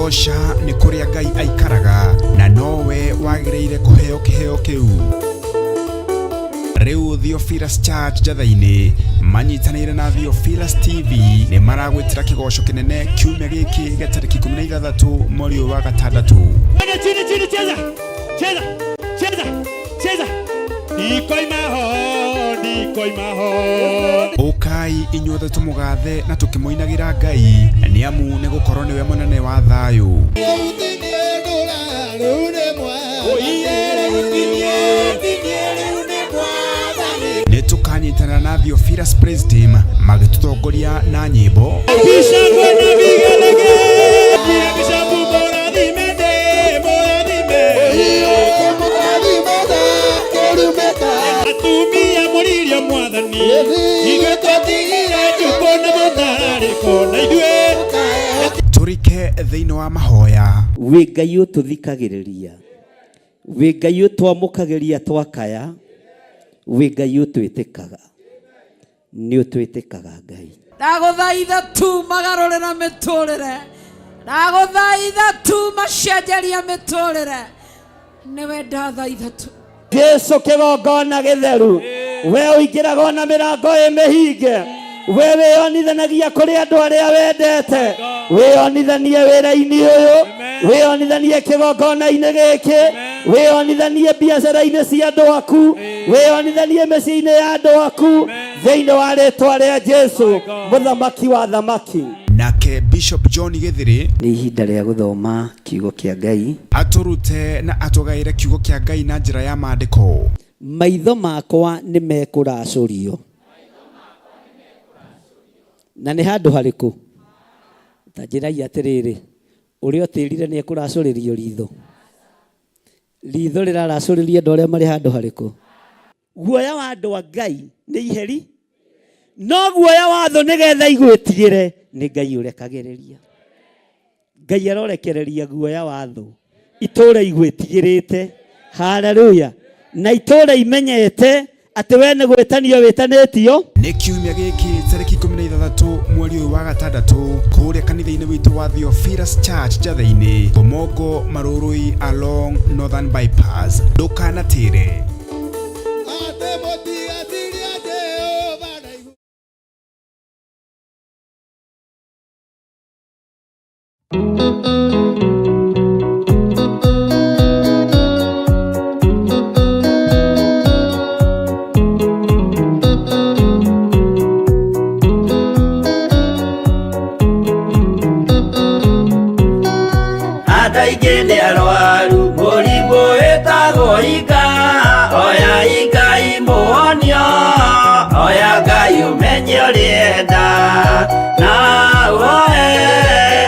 Kũgoca nĩ kũrĩa Ngai aikaraga na nowe wagĩrĩire kũheo kĩheo kĩu. Rĩu Theophilus Church Njatha-inĩ manyitanĩire na Theophilus TV nĩ maragwĩtĩra kĩgoco kĩnene kiumia gĩkĩ gĩa tarĩki 16 mweri ũyũ wa gatandatũ. Twende chini chini, cheza cheza cheza cheza, ndikoima ho ndikoima ho. Ũkai inyuothe tũmũgathe na tũkĩmũinagĩra Ngai nĩ amu nĩ gũkorwo nĩwe mũnene wa thayũ. Nĩ tũkanyitanĩra na Theophilus Praise Team magĩtũtongoria na nyĩmbo. Bishop na vigelegele, Bishop mũrathime ndĩ mũrathime. Atumia mũririo mwathani, ithuĩ twatigire njukũ na mũtararĩko na ithuĩ tũrike thĩinĩ wa mahoya. Wĩ Ngai ũtũthikagĩrĩria, wĩ Ngai ũtwamũkagĩria twakaya, wĩ Ngai ũtwĩtĩkaga, nĩ ũtwĩtĩkaga Ngai. Ndagũthaitha tu magarũrĩra mĩtũrĩre, ndagũthaitha tu macenjeria mĩtũrĩre, nĩwe ndathaitha tu. Jesu kĩgongona gĩtheru, we ũingĩraga ona mĩrango ĩ mĩhinge, we wĩyonithanagia kũrĩ andũ arĩa wendete, wĩyonithanie wĩra-inĩ ũyũ, wĩyonithanie kĩgongona-inĩ gĩkĩ, wĩyonithanie biacara-inĩ cia andũ aku, wĩyonithanie mĩciĩ-inĩ ya andũ aku, thĩinĩ wa rĩtwa rĩa Jesu mũthamaki wa thamaki. Nake Bishop John Gĩthĩrĩ Nĩ ihinda rĩa gũthoma kiugo kĩa Ngai. Atũrute na atũgaĩre kiugo kĩa Ngai na njĩra ya maandĩko. Maitho makwa nĩ mekũracũrio. Na nĩ handũ harĩkũ? Ta njĩrai atĩrĩrĩ, ũrĩa ũtĩrire nĩ ekũracũrĩrio ritho? Ritho rĩraracũrĩrio andũ arĩa marĩ handũ harĩkũ? Guoya wa andũ a Ngai nĩ iheri, no guoya wa thũ nĩgetha igwĩtigĩre nĩ Ngai ũrekagĩrĩria. Ngai arorekereria guoya wa thũ itũra igwĩtigĩrĩte. Haleluya! Na itũra imenyete atĩ we nĩ gwĩtanio wĩtanĩtio. Nĩ kiumia gĩkĩ tarĩki 16 mweri ũyũ wa gatandatũ kũrĩa kanitha-inĩ witũ wa Theophilus Church Njatha-inĩ, Bomongo Marũrũi along Northern Bypass. Ndũkanatĩre. Andũ aingĩ nĩ arwaru mũrimũ wĩtagwo ika, oya Ngai mũhonio, oya Ngai ũmenye ũrĩenda, na ũhoe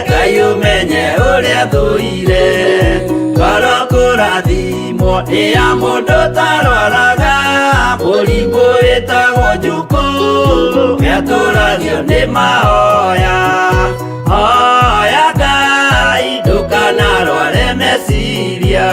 Ngai ũmenye ũrĩa thũire. Ngoro kũrathimwo nĩ ya mũndũ ũtarwaraga, mũrimũ wĩtagwo njukũ, nĩatũragio nĩ mahoya. Hoya Ngai ndũkanarware meciria.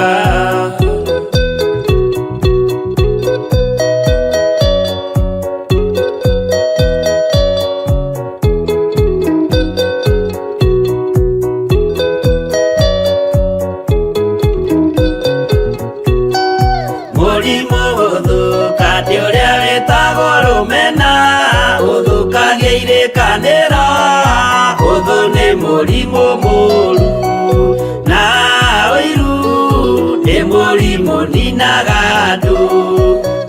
Mũrimũ gũthũka nĩ ũrĩa wĩtagwo rũmena, ũthũkagia irĩkanĩro, ũthũ nĩ mũrimũ mũru, na ũiru nĩ mũrimũ ninaga andũ.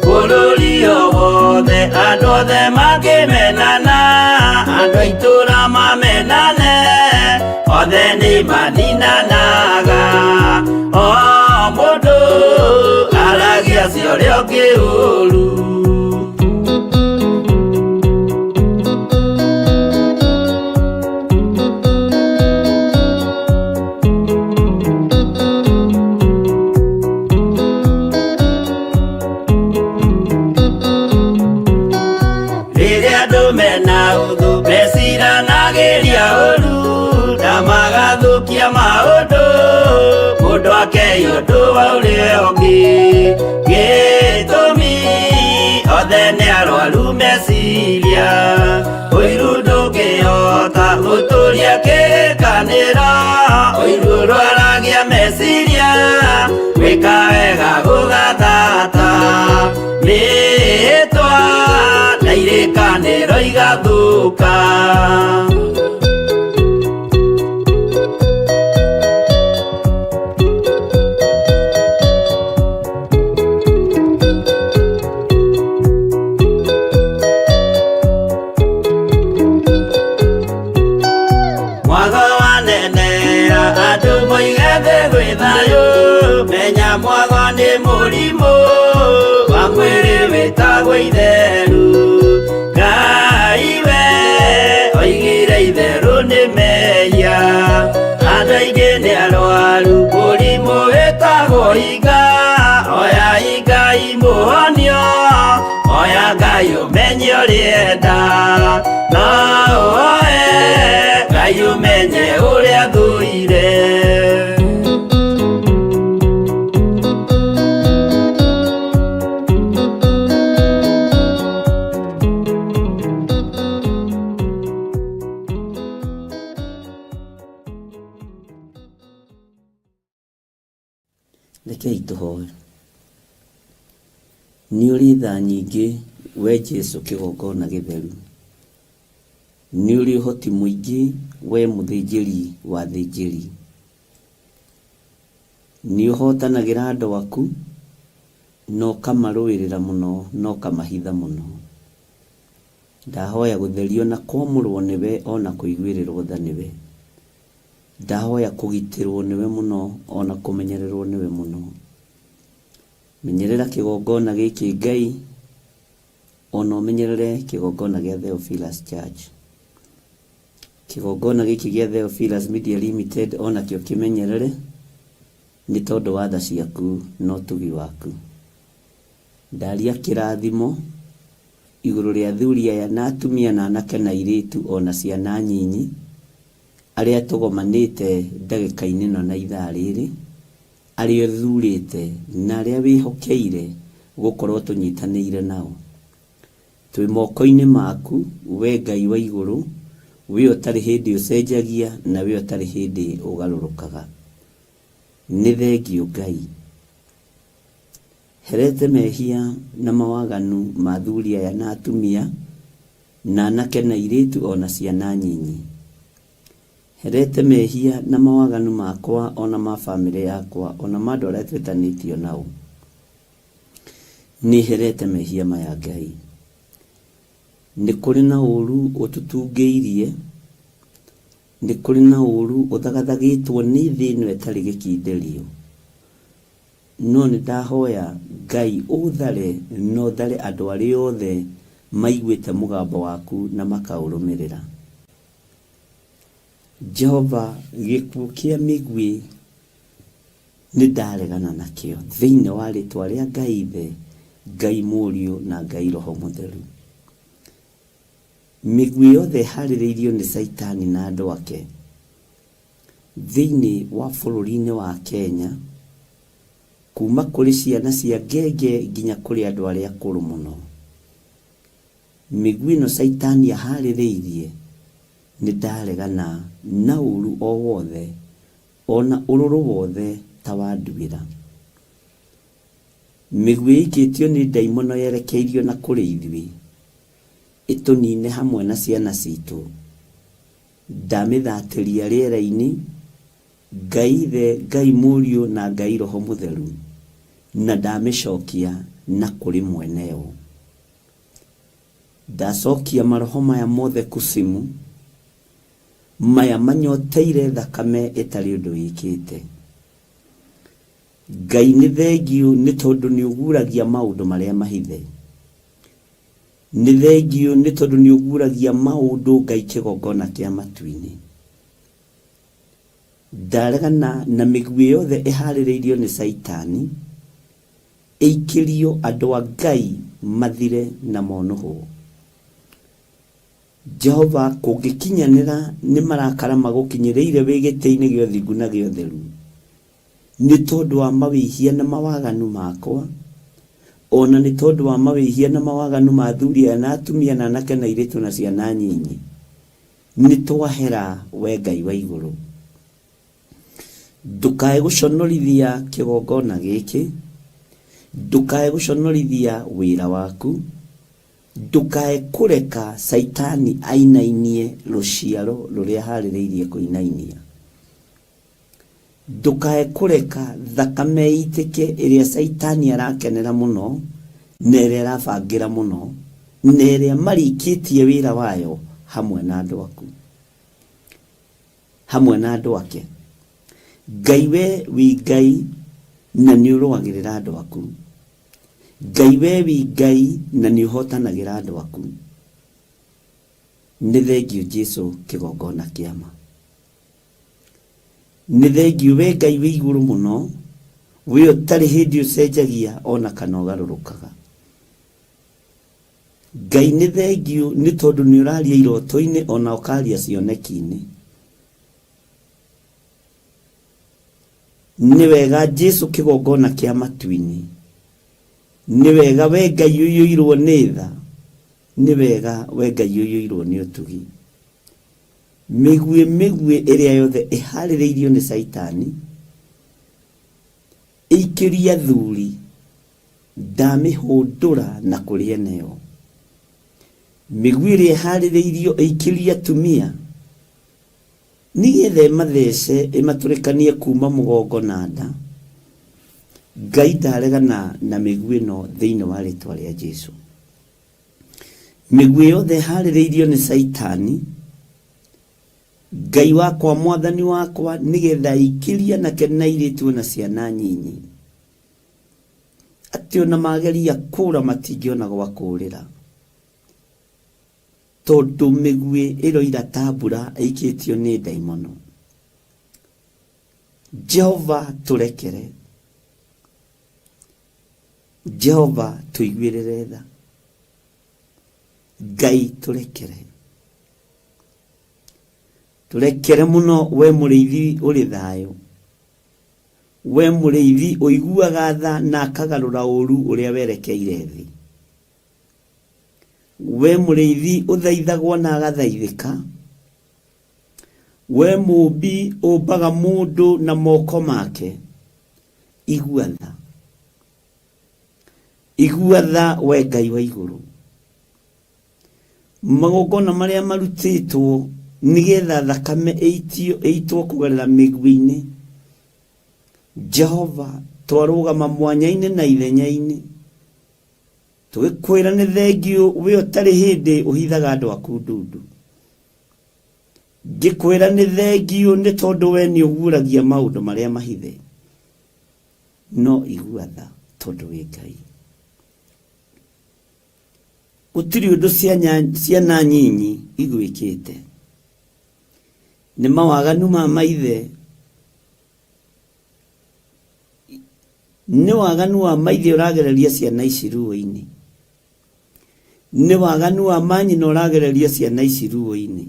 Bũrũri o wothe andũ othe mangĩmenana, andũ a itũũra mamenane, othe nĩ maninanaga. O mũndũ aragia cia ũrĩa ũngĩ ũru. Rĩrĩa andũ mena ũthũ meciranagĩria ũru, na magathũkia maũndũ, mũndũ akei ũndũ wa ũrĩa ũngĩ. Gĩtũmi othe nĩ arwaru meciria, ũiru ndũngĩhota Gũtũria kĩrĩkanĩro ũiru ũrwaragia meciria gwĩka wega gũgathata mĩĩtwa na irĩkanĩro igathũka. Mwago wanenera andũ moige thĩ gwĩ thayũ menya mwago nĩ mũrimũ wa mwĩrĩ wĩtagwo itheru Ngai we oigire itherũ nĩ mehia andũ aingĩ nĩ arwaru mũrimũ wĩtagwo iga oya Ngai mũhonio oya Ngai ũmenye ũrĩenda no ũoe Ngai ũmenye ũrĩa thũire. Rekei tũhoe. Nĩ ũrĩ tha nyingĩ we Jesu kĩgongona gĩtheru. Nĩ ũrĩ ũhoti mũingĩ we mũthĩnjĩri wa athĩnjĩri. Nĩ ũhotanagĩra andũ aku na ũkamarũĩrĩra mũno na ũkamahitha mũno. Ndahoya gũtherio na kwamũrwo nĩwe ona kũiguĩrĩrwo tha nĩwe. Ndahoya kũgitĩrwo nĩwe mũno ona kũmenyererwo nĩwe mũno. Menyerera kĩgongona gĩkĩ Ngai ona ũmenyerere kĩgongona gĩa Theophilus Church. Kĩgongona gĩkĩ gĩa Theophilus Media Limited onakĩo kĩmenyerere nĩ tondũ wa tha ciaku na ũtugi waku. Ndaria kĩrathimo igũrũ rĩa athuri aya na atumia na anake na airĩtu ona ciana nyinyi arĩa tũgomanĩte ndagĩka-inĩ ĩno na ithaa rĩrĩ, arĩa ũthurĩte na arĩa wĩhokeire gũkorwo tũnyitanĩire nao. Twĩ moko-inĩ maku, we Ngai wa igũrũ, we ũtarĩ hĩndĩ ũcenjagia na we ũtarĩ hĩndĩ ũgarũrũkaga. Nĩ thengiũ Ngai. Herete mehia na mawaganu ma athuri aya na atumia, na anake na airĩtu o na ciana nyinyi. Herete mehia na mawaganu makwa o na ma famĩlĩ yakwa o na ma andũ arĩa twĩtanĩtio nao. Nĩ herete mehia maya Ngai. Nĩ kũrĩ na ũũru ũtũtungĩirie, nĩ kũrĩ na ũũru ũthagathagĩtwo nĩ thĩ ĩno ĩtarĩ gĩkindĩrio. No nĩ ndahoya Ngai ũthare na ũthare andũ arĩa othe maiguĩte mũgambo waku na makaũrũmĩrĩra. Jehova, gĩkuũ kĩa mĩguĩ nĩ ndaregana nakĩo thĩinĩ wa rĩtwa rĩa Ngai Ithe, Ngai Mũriũ na Ngai Roho Mũtheru. Mĩguĩ yothe ĩharĩrĩirio nĩ Caitani na andũ ake thĩinĩ wa bũrũri-inĩ wa Kenya, kuma kũrĩ ciana cia ngenge nginya kũrĩ andũ arĩa akũrũ mũno. Mĩguĩ ĩno Caitani aharĩrĩirie, nĩ ndaregana na ũru o wothe, o na ũrũrũ wothe ta wa nduĩra. Mĩguĩ ĩikĩtio nĩ ndaimono yerekeirio na kũrĩ ithuĩ, ĩtũnine hamwe na ciana citũ. Ndamĩthatĩria rĩera-inĩ, Ngai Ithe, Ngai Mũriũ na Ngai Roho Mũtheru, na ndamĩcokia na kũrĩ mwene yo. Ndacokia maroho maya mothe kusimu, maya manyoteire thakame ĩtarĩ ũndũ ĩkĩte. Ngai nĩ thengiũ nĩ tondũ nĩ ũguragia maũndũ marĩa mahithe. Nĩ thengiũ nĩ tondũ nĩ ũguragia maũndũ Ngai kĩgongona kĩa matu-inĩ. Ndaregana na mĩguĩ yothe ĩharĩrĩirio nĩ Caitani, ĩikĩrio andũ a Ngai mathire na monũhwo. Jehova, kũngĩkinyanĩra nĩ marakara magũkinyĩrĩire wĩ gĩtĩ-inĩ gĩa ũthingu na gĩa ũtheru, nĩ tondũ wa mawĩhia na mawaganu makwa, o na nĩ tondũ wa mawĩhia na mawaganu ma athuri aya na atumia na anake na airĩtu na ciana nyinyi. Nĩ twahera we Ngai wa igũrũ. Ndũkae gũconorithia kĩgongona gĩkĩ, ndũkae gũconorithia wĩra waku, ndũkae kũreka Caitani ainainie rũciaro rũrĩa aharĩrĩirie kũinainia. Ndũkae kũreka thakame ĩitĩke ĩrĩa Caitani arakenera mũno na ĩrĩa arabangĩra mũno na ĩrĩa marikĩtie wĩra wayo hamwe na andũ aku, hamwe na andũ ake. Ngai we wi Ngai na nĩ ũrũagĩrĩra andũ aku. Ngai we wi Ngai na nĩ ũhotanagĩra andũ aku. Nĩ thengiũ Jesu kĩgongona kĩa ma. Nĩ thengiũ we Ngai wĩ igũrũ mũno, we ũtarĩ hĩndĩ ũcenjagia o na kana ũgarũrũkaga. Ngai nĩ thengiũ nĩ tondũ nĩ ũraria iroto-inĩ o na ũkaria cioneki-inĩ. Nĩ wega Jesu kĩgongona kĩa matu-inĩ. Nĩ wega we Ngai ũiyũirwo nĩ tha. Nĩ wega we Ngai ũiyũirwo nĩ ũtugi. Mĩguĩ mĩguĩ ĩrĩa yothe ĩharĩrĩirio nĩ Caitani ĩikĩrie athuri, ndamĩhũndũra na kũrĩ eneo. Mĩguĩ ĩrĩa ĩharĩrĩirio ĩikĩrie atumia, nĩgetha ĩmathece ĩmatũrĩkanie kuma mũgongo na nda, Ngai ndaregana na mĩguĩ ĩno thĩinĩ wa rĩtwa rĩa Jesu. Mĩguĩ yothe ĩharĩrĩirio nĩ Caitani, Ngai wakwa mwathani wakwa, nĩgetha ĩikĩrie anake na airĩtu o na ciana nyinyi, atĩ o na mageria kũũra matingĩona gwa kũũrĩra, tondũ mĩguĩ ĩroira ta mbura ĩikĩtio nĩ ndaimono. Jehova tũrekere. Jehova tũiguĩrĩre tha. Ngai tũrekere. Tũrekere mũno we mũrĩithi ũrĩ thayũ. We mũrĩithi ũiguaga tha na akagarũra ũru ũrĩa werekeire thĩ. We mũrĩithi ũthaithagwo na agathaithĩka. We mũũmbi ũmbaga mũndũ na moko make. Igua tha. Igua tha we Ngai wa igũrũ. Magongona marĩa marutĩtwo nĩgetha thakame ĩitio ĩitwo kũgerera mĩguĩ-inĩ. Jehova twarũgama mwanya-inĩ na ithenya-inĩ. Tũgĩkwĩra nĩ thengiũ we ũtarĩ hĩndĩ ũhithaga andũ aku ndundu. Ngĩkwĩra nĩ thengiũ nĩ tondũ we nĩ ũguũragia maũndũ marĩa mahithe. No igua tha tondũ wĩ Ngai. Gũtirĩ ũndũ ciana nyinyi igwĩkĩte. Nĩ mawaganu ma maithe, nĩ waganu wa maithe ũragereria ciana ici ruo-inĩ. Nĩ waganu wa manyina ũragereria ciana ici ruo-inĩ.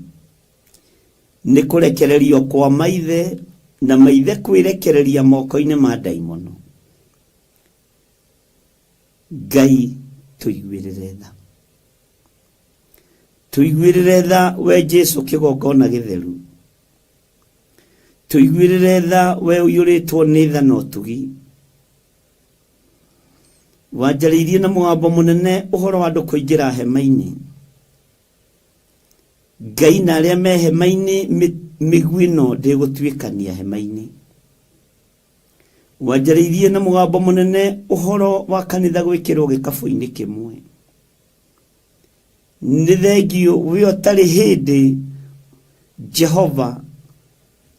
Nĩ kũrekererio kwa maithe na maithe kwĩrekereria moko-inĩ ma ndaimono. Ngai tũiguĩrĩre tha. Tũiguĩrĩre tha we Jesu kĩgongona gĩtheru. Tũiguĩrĩre tha we ũiyũrĩtwo nĩ tha na ũtugi. Wanjarĩirie na mũgambo mũnene ũhoro wa andũ kũingĩra hema-inĩ. Ngai na arĩa me hema-inĩ mĩguĩ ĩno ndĩgũtuĩkania hema-inĩ. Wanjarĩirie na mũgambo mũnene ũhoro wa kanitha gwĩkĩrwo gĩkabũ-inĩ kĩmwe. Nĩ thengiũ we ũtarĩ hĩndĩ Jehova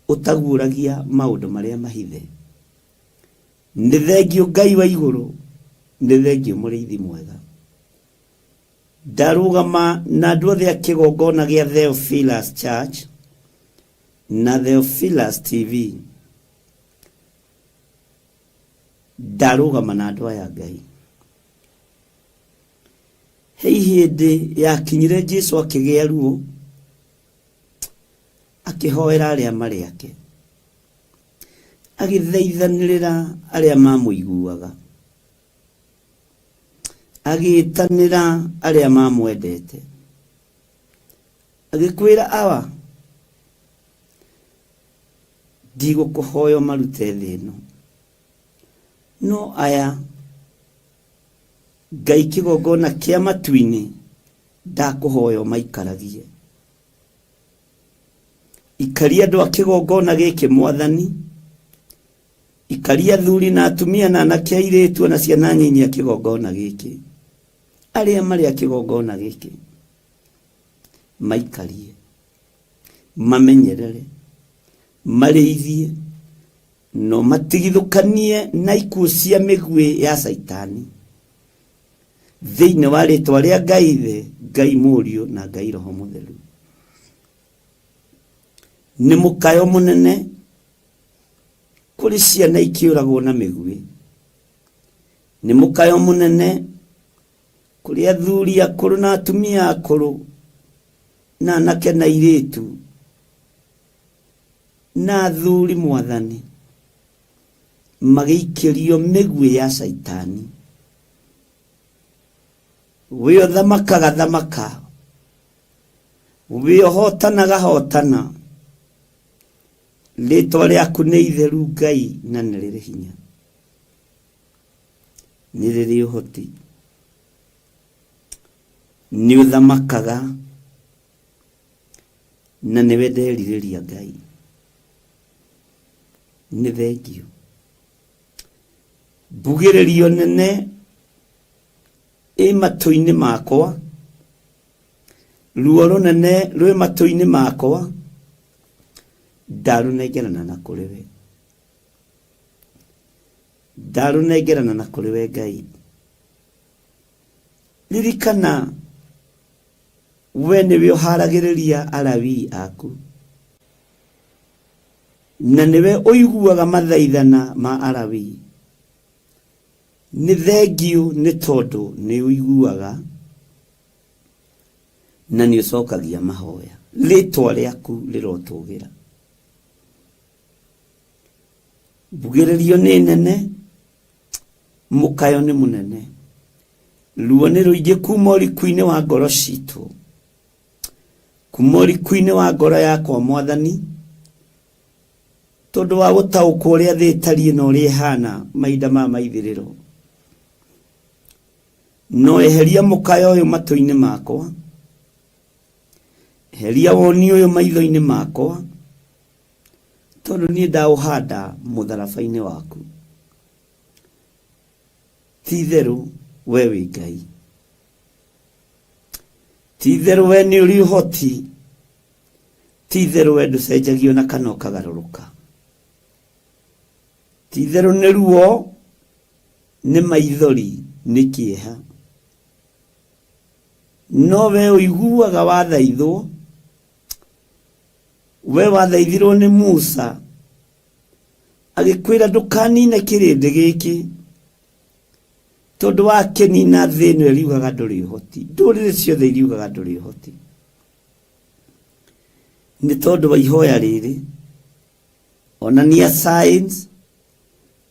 ũtaguũragia maũndũ marĩa mahithe. Nĩ thengiũ Ngai wa igũrũ, nĩ thengiũ mũrĩithi mwega. Ndarũgama na andũ othe a kĩgongona gĩa Theophilus Church na Theophilus TV. Ndarũgama na andũ aya Ngai. He hĩndĩ yakinyire Jesu akĩgĩa ruo, akĩhoera arĩa marĩ ake. Agĩthaithanĩrĩra arĩa mamũiguaga. Agĩtanĩra arĩa mamwendete. Agĩkwĩra Awa, Ndigũkũhoya ũmarute thĩ ĩno, no aya Ngai kĩgongona kĩa matu-inĩ ndakũhoya ũmaikaragie. Ikaria andũ a kĩgongona gĩkĩ Mwathani, ikaria athuri na atumia na anake airĩtu ona ciana nyinyi a kĩgongona gĩkĩ, arĩa marĩ a kĩgongona gĩkĩ maikarie, mamenyerere, marĩithie, no matigithũkanie na ikuũ cia mĩguĩ ya Caitani. Thĩinĩ wa rĩtwa rĩa Ngai Ithe, Ngai Mũriũ na Ngai Roho Mũtheru. Nĩ mũkayo mũnene kũrĩ ciana ikĩũragwo na mĩguĩ. Nĩ mũkayo mũnene kũrĩ athuri akũrũ na atumia akũrũ na anake na airĩtu na athuri mwathani magĩikĩrio mĩguĩ ya caitani. We ũthamakaga thamaka, we ũhotanaga hotana, rĩtwa rĩaku nĩ itheru Ngai na nĩ rĩrĩ hinya, nĩ rĩrĩ ũhoti, nĩ ũthamakaga na nĩwe nderirĩria Ngai. Nĩ thengiũ. Mbugĩrĩrio nene ĩ matũ-inĩ makwa, ruo rũnene rwĩ matũ-inĩ makwa, ndarũnengerana na kũrĩ we, ndarũnengerana na kũrĩ we Ngai. Ririkana we nĩwe ũharagĩrĩria Alawii aku, na nĩwe ũiguaga mathaithana ma Alawii. Nĩ thengiũ nĩ tondũ nĩ ũiguaga na nĩ ũcokagia mahoya. Rĩtwa rĩaku rĩrotũgĩra. Mbugĩrĩrio nĩ nene, mũkayo nĩ mũnene. Ruo nĩ rũingĩ kuma ũriku-inĩ wa ngoro citũ, kuma ũriku-inĩ wa ngoro yakwa Mwathani, tondũ wa gũtaũkwo ũrĩa thĩ ĩtariĩ na ũrĩa ĩhana mahinda ma maithĩrĩro. No eheria mũkayo ũyũ matũ-inĩ makwa, eheria woni ũyũ maitho-inĩ makwa, tondũ niĩ ndaũhanda mũtharaba-inĩ waku. Ti itherũ we wĩ Ngai, ti itherũ we nĩ ũrĩ ũhoti, ti itherũ we ndũcenjagio na kana ũkagarũrũka. Ti itherũ nĩ ruo, nĩ maithori, nĩ kĩeha, no we ũiguaga wathaithwo. We wathaithirwo nĩ Musa agĩkwĩra ndũkanine kĩrĩndĩ gĩkĩ, tondũ wakĩnina thĩ ĩno ĩriugaga ndũrĩ ũhoti, ndũrĩrĩ ciothe iriugaga ndũrĩ ũhoti. Nĩ tondũ wa ihoya rĩrĩ, onania signs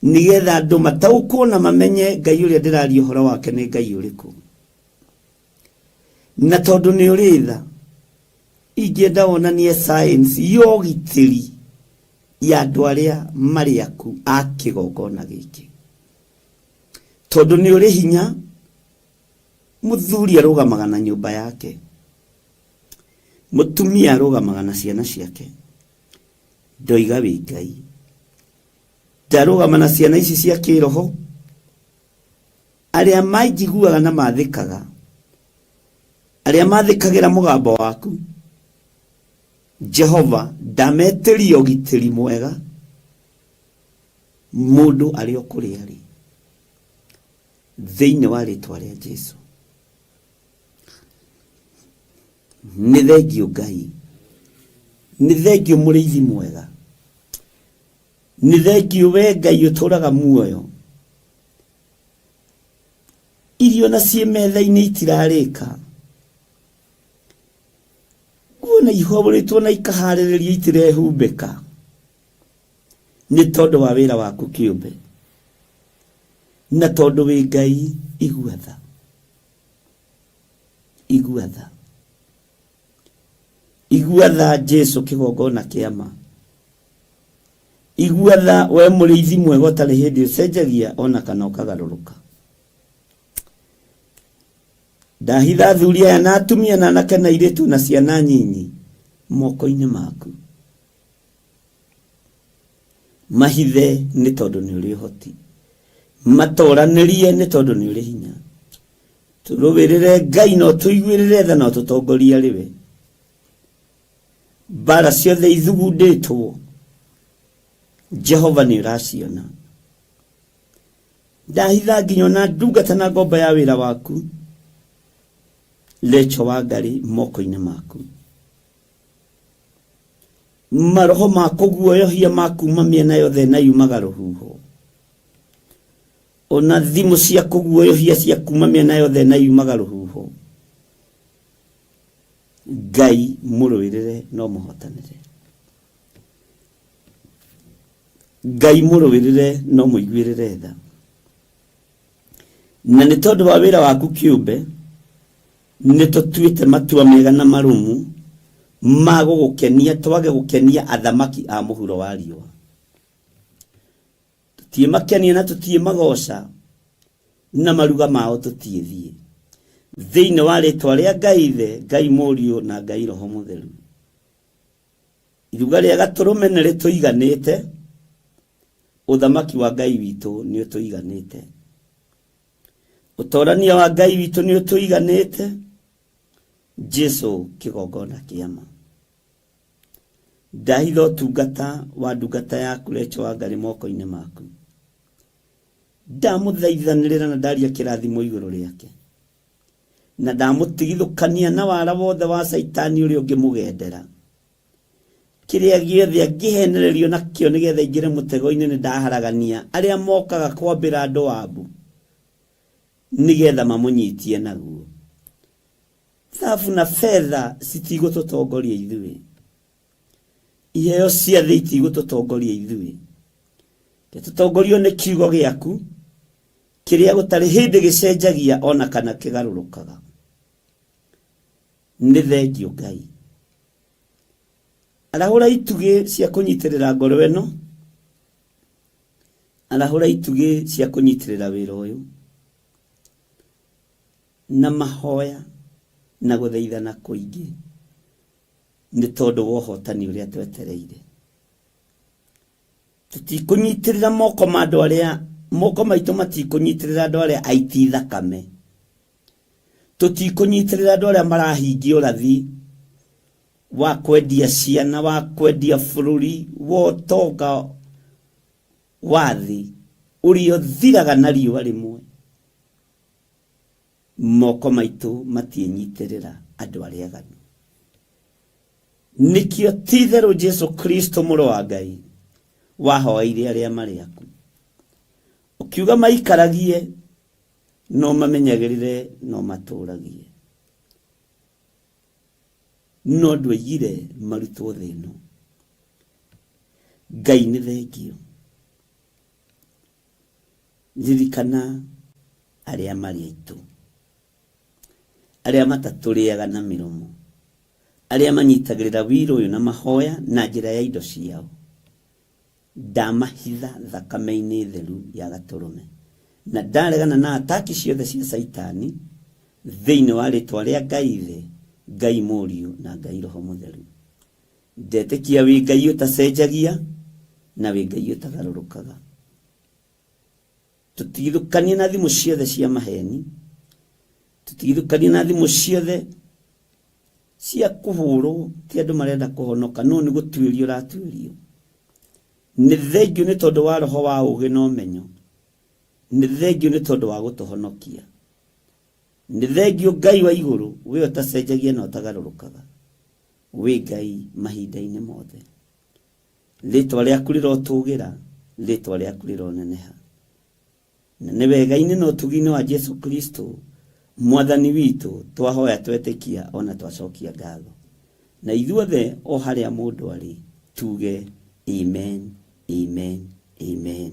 nĩgetha andũ mataũkwo na mamenye Ngai ũrĩa ndĩraria ũhoro wake nĩ Ngai ũrĩkũ. Na tondũ nĩ ũrĩ tha, ingĩenda wonanie signs ya ũgitĩri ya andũ arĩa marĩ aku a kĩgongona gĩkĩ. Tondũ nĩ ũrĩ hinya, mũthuri arũgamaga na nyũmba yake, mũtumia arũgamaga na ciana ciake. Ndoiga wĩ Ngai, ndarũgama na ciana ici cia kĩroho, arĩa manjiguaga na mathĩkaga, arĩa mathĩkagĩra mũgambo waku. Jehova, ndametĩria ũgitĩri mwega mũndũ arĩ o kũrĩa arĩ, thĩinĩ wa rĩtwa rĩa Jesu. Nĩ thengiũ Ngai, nĩ thengiũ mũrĩithi mwega, nĩ thengiũ we Ngai ũtũraga muoyo. Irio na ciĩ metha-inĩ itirarĩka, nguo na ihũrĩtwo na ikaharĩrĩrio itirehumbĩka, nĩ tondũ wa wĩra waku kĩũmbe, na tondũ wĩ Ngai. Igua tha, igua tha, igua tha Jesu, kĩgongona kĩa ma. Igua tha we mũrĩithi mwega ũtarĩ hĩndĩ ũcenjagia ona kana ũkagarũrũka. Ndahitha athuri aya na atumia na anake na airĩtu na ciana nyinyi moko-inĩ maku. Mahithe nĩ tondũ nĩ ũrĩ ũhoti. Matoranĩrie nĩ tondũ nĩ ũrĩ hinya. Tũrũĩrĩre Ngai na ũtũiguĩrĩre tha na ũtũtongorie arĩ we. Mbara ciothe ithugundĩtwo Jehova nĩ ũraciona. Ndahitha nginya ona ndungata na ngombo ya wĩra waku Lecho wa Ngarĩ moko-inĩ maku. Maroho ma kũguoyohia ma kuma mĩena yothe na yumaga rũhuho. Ona thimũ cia kũguoyohia cia kuma mĩena yothe na yumaga rũhuho. Ngai mũrũĩrĩre no mũhotanĩre. Ngai mũrũĩrĩre no mũiguĩrĩre tha. Na nĩ tondũ wa wĩra waku kĩũmbe, nĩ tũtuĩte matua mega na marũmu ma gũgũkenia twage gũkenia athamaki a mũhuro wa riũa. Tũtiĩmakenia na tũtiĩmagoca na maruga mao tũtiĩthiĩ. Thĩinĩ wa rĩtwa rĩa Ngai Ithe, Ngai Mũriũ na Ngai Roho Mũtheru. Iruga rĩa gatũrũme nĩ rĩtũiganĩte, ũthamaki wa Ngai witũ nĩ ũtũiganĩte. Ũtorania wa Ngai witũ nĩ ũtũiganĩte, Jesu kĩgongona kĩa ma. Ndahitha ũtungata wa ndungata yaku Recho wa Ngarĩ moko-inĩ maku. Ndamũthaithanĩrĩra na ndaria kĩrathimo igũrũ rĩake. Na ndamũtigithũkania na wara wothe wa Caitani ũrĩa ũngĩmũgendera. Kĩrĩa gĩothe angĩhenererio nakĩo nĩgetha aingĩre mũtego-inĩ nĩ ndaharagania arĩa mokaga kwambĩra andũ wabu nĩgetha mamũnyitie naguo. Thahabu na betha citigũtũtongoria ithuĩ. Iheo cia thĩ itigũtũtongoria ithuĩ. Reke tũtongorio nĩ kiugo gĩaku kĩrĩa gũtarĩ hĩndĩ gĩcenjagia ona kana kĩgarũrũkaga. Nĩ thengio Ngai. Arahũra itugĩ cia kũnyitĩrĩra ngoro ĩno. Arahũra itugĩ cia kũnyitĩrĩra wĩra ũyũ. Na mahoya na gũthaithana kũingĩ nĩ tondũ wa ũhotani ũrĩa twetereire. Tũtikũnyitĩrĩra moko ma andũ arĩa, moko maitũ matikũnyitĩrĩra andũ arĩa aiti thakame. Tũtikũnyitĩrĩra andũ arĩa marahingia ũrathi wa kwendia ciana, wa kwendia bũrũri, wa ũtonga wa thĩ ũrĩa ũthiraga na riũa rĩmwe. Moko maitũ matiĩnyitĩrĩra andũ arĩa aganu. Nĩkĩo ti-itherũ Jesu Kristo mũrũ wa Ngai wahoeire arĩa marĩ aku. Ũkiuga maikaragie no mamenyagĩrĩre no matũragie. No ndwoigire marutwo thĩ ĩno. Ngai nĩ thengio. Ririkana arĩa marĩ aitũ, arĩa matatũrĩaga na mĩromo, arĩa manyitagĩrĩra wira ũyũ na mahoya na njĩra ya indo ciao. Ndamahitha thakame-inĩ theru ya Gatũrũme, na ndaregana na ataki ciothe cia Caitani thĩinĩ wa rĩtwa rĩa Ngai Ithe, Ngai Mũriũ na Ngai Roho Mũtheru. Ndetĩkia wĩ Ngai ũtacenjagia na wĩ Ngai ũtagarũrũkaga. Tũtigithũkanie na thimũ ciothe cia maheni, tũtigithũkanie na thimũ ciothe cia kũhũrwo, ti andũ marenda kũhonoka, no nĩ gũtuĩrio ũratuĩrio. Nĩ thengio nĩ tondũ wa roho wa ũũgĩ na ũmenyo, nĩ thengio nĩ tondũ wa gũtũhonokia. Nĩ thengio Ngai wa igũrũ, we ũtacenjagia na ũtagarũrũkaga. Wĩ Ngai mahinda-inĩ mothe. Rĩtwa rĩaku rĩrotũgĩra, rĩtwa rĩaku rĩroneneha. Na nĩ wega-inĩ na ũtugi-inĩ wa Jesu Kristo, Mwathani witũ, twahoya twetĩkia o na twacokia ngatho. Na ithuothe o harĩa mũndũ arĩ, tuge Amen, Amen, Amen.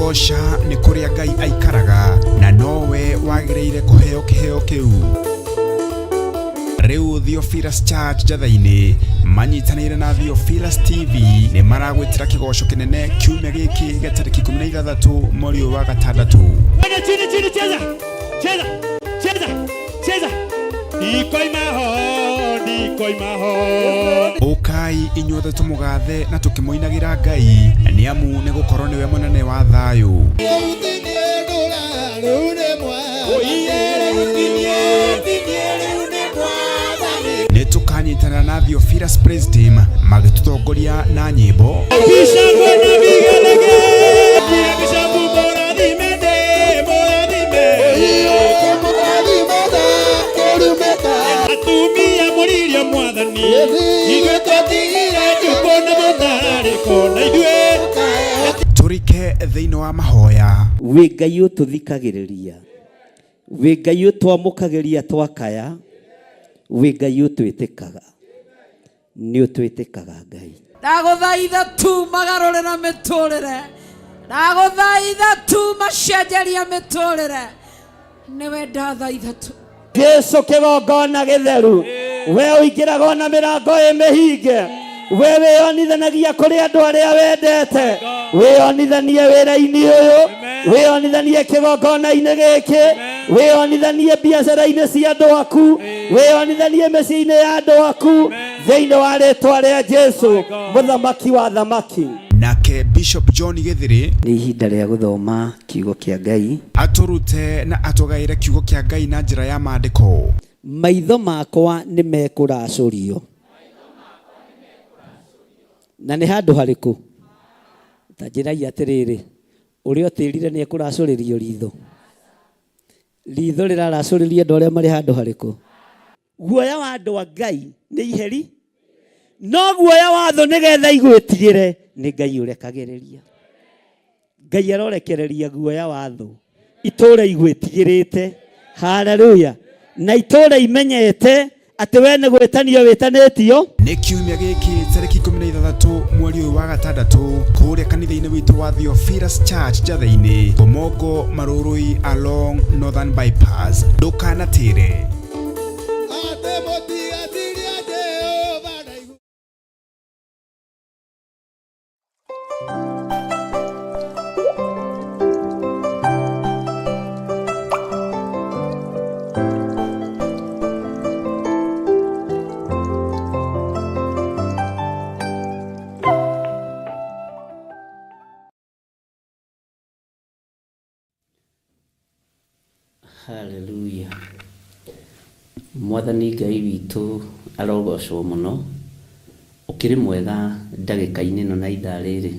Kũgoca nĩ kũrĩa Ngai aikaraga na nowe wagĩrĩire kũheo kĩheo kĩu. Rĩu Theophilus Church Njathai-inĩ manyitanĩire na Theophilus TV nĩ maragwĩtĩra kĩgoco kĩnene kiumia gĩkĩ gĩa tarĩki 16 mweri ũyũ wa gatandatũ. Twende chini chini, cheza cheza cheza cheza, ndikoima ho ndikoima ho. Ũkai inyuothe tũmũgathe na tũkĩmũinagĩra Ngai nĩ amu nĩ gũkorwo nĩwe mũnene wa thayũ. Nĩ tũkanyitanĩra na Theophilus Praise Team magĩtũtongoria na nyĩmbo. Bishop na vigelegele, Bishop mũrathime ndĩ mũrathime. Atumia mũririe mwathani, ithuĩ twatigire njukũ na mũtararĩko na ithuĩ Tũrike thĩinĩ wa mahoya. Wĩ Ngai ũtũthikagĩrĩria, wĩ Ngai ũtwamũkagĩria twakaya, wĩ Ngai ũtwĩtĩkaga, nĩ ũtwĩtĩkaga Ngai. Ndagũthaitha tu magarũrĩra mĩtũrĩre, ndagũthaitha tu macenjeria mĩtũrĩre, nĩwe ndathaitha tu. Jesu kĩgongona gĩtheru, we ũingĩraga ona mĩrango ĩ mĩhinge, we wĩyonithanagia kũrĩ andũ arĩa wendete, wĩyonithanie wĩra-inĩ ũyũ, wĩyonithanie kĩgongona-inĩ gĩkĩ, wĩyonithanie biacara-inĩ cia andũ aku, wĩyonithanie mĩciĩ-inĩ ya andũ aku, thĩinĩ wa rĩtwa rĩa Jesu mũthamaki wa thamaki. Nake Bishop John Gĩthĩrĩ Nĩ ihinda rĩa gũthoma kiugo kĩa Ngai. Atũrute na atũgaĩre kiugo kĩa Ngai na njĩra ya maandĩko. Maitho makwa nĩ mekũracũrio. Na nĩ handũ harĩkũ? Ta njĩrai atĩrĩrĩ, ũrĩa ũtĩrire nĩ ekũracũrĩrio ritho? Ritho rĩraracũrĩrio andũ arĩa marĩ handũ harĩkũ? Guoya wa andũ a Ngai nĩ iheri, no guoya wa thũ nĩgetha igwĩtigĩre nĩ Ngai ũrekagĩrĩria. Ngai arorekereria guoya wa thũ itũũra igwĩtigĩrĩte. Haleluya. Na itũũra imenyete atĩ we nĩ gwĩtanio wĩtanĩtio. Nĩ kiumia gĩkĩ tarĩki 16 mweri ũyũ wa gatandatũ kũrĩa kanitha-inĩ witũ wa Theophilus Church Njathai-inĩ, Bomongo Marũrũi along Northern Bypass. Ndũkanatĩre. Haleluya. Mwathani Ngai witũ arogocwo mũno. Ũkĩrĩ mwega ndagĩka-inĩ ĩno na ithaa rĩrĩ.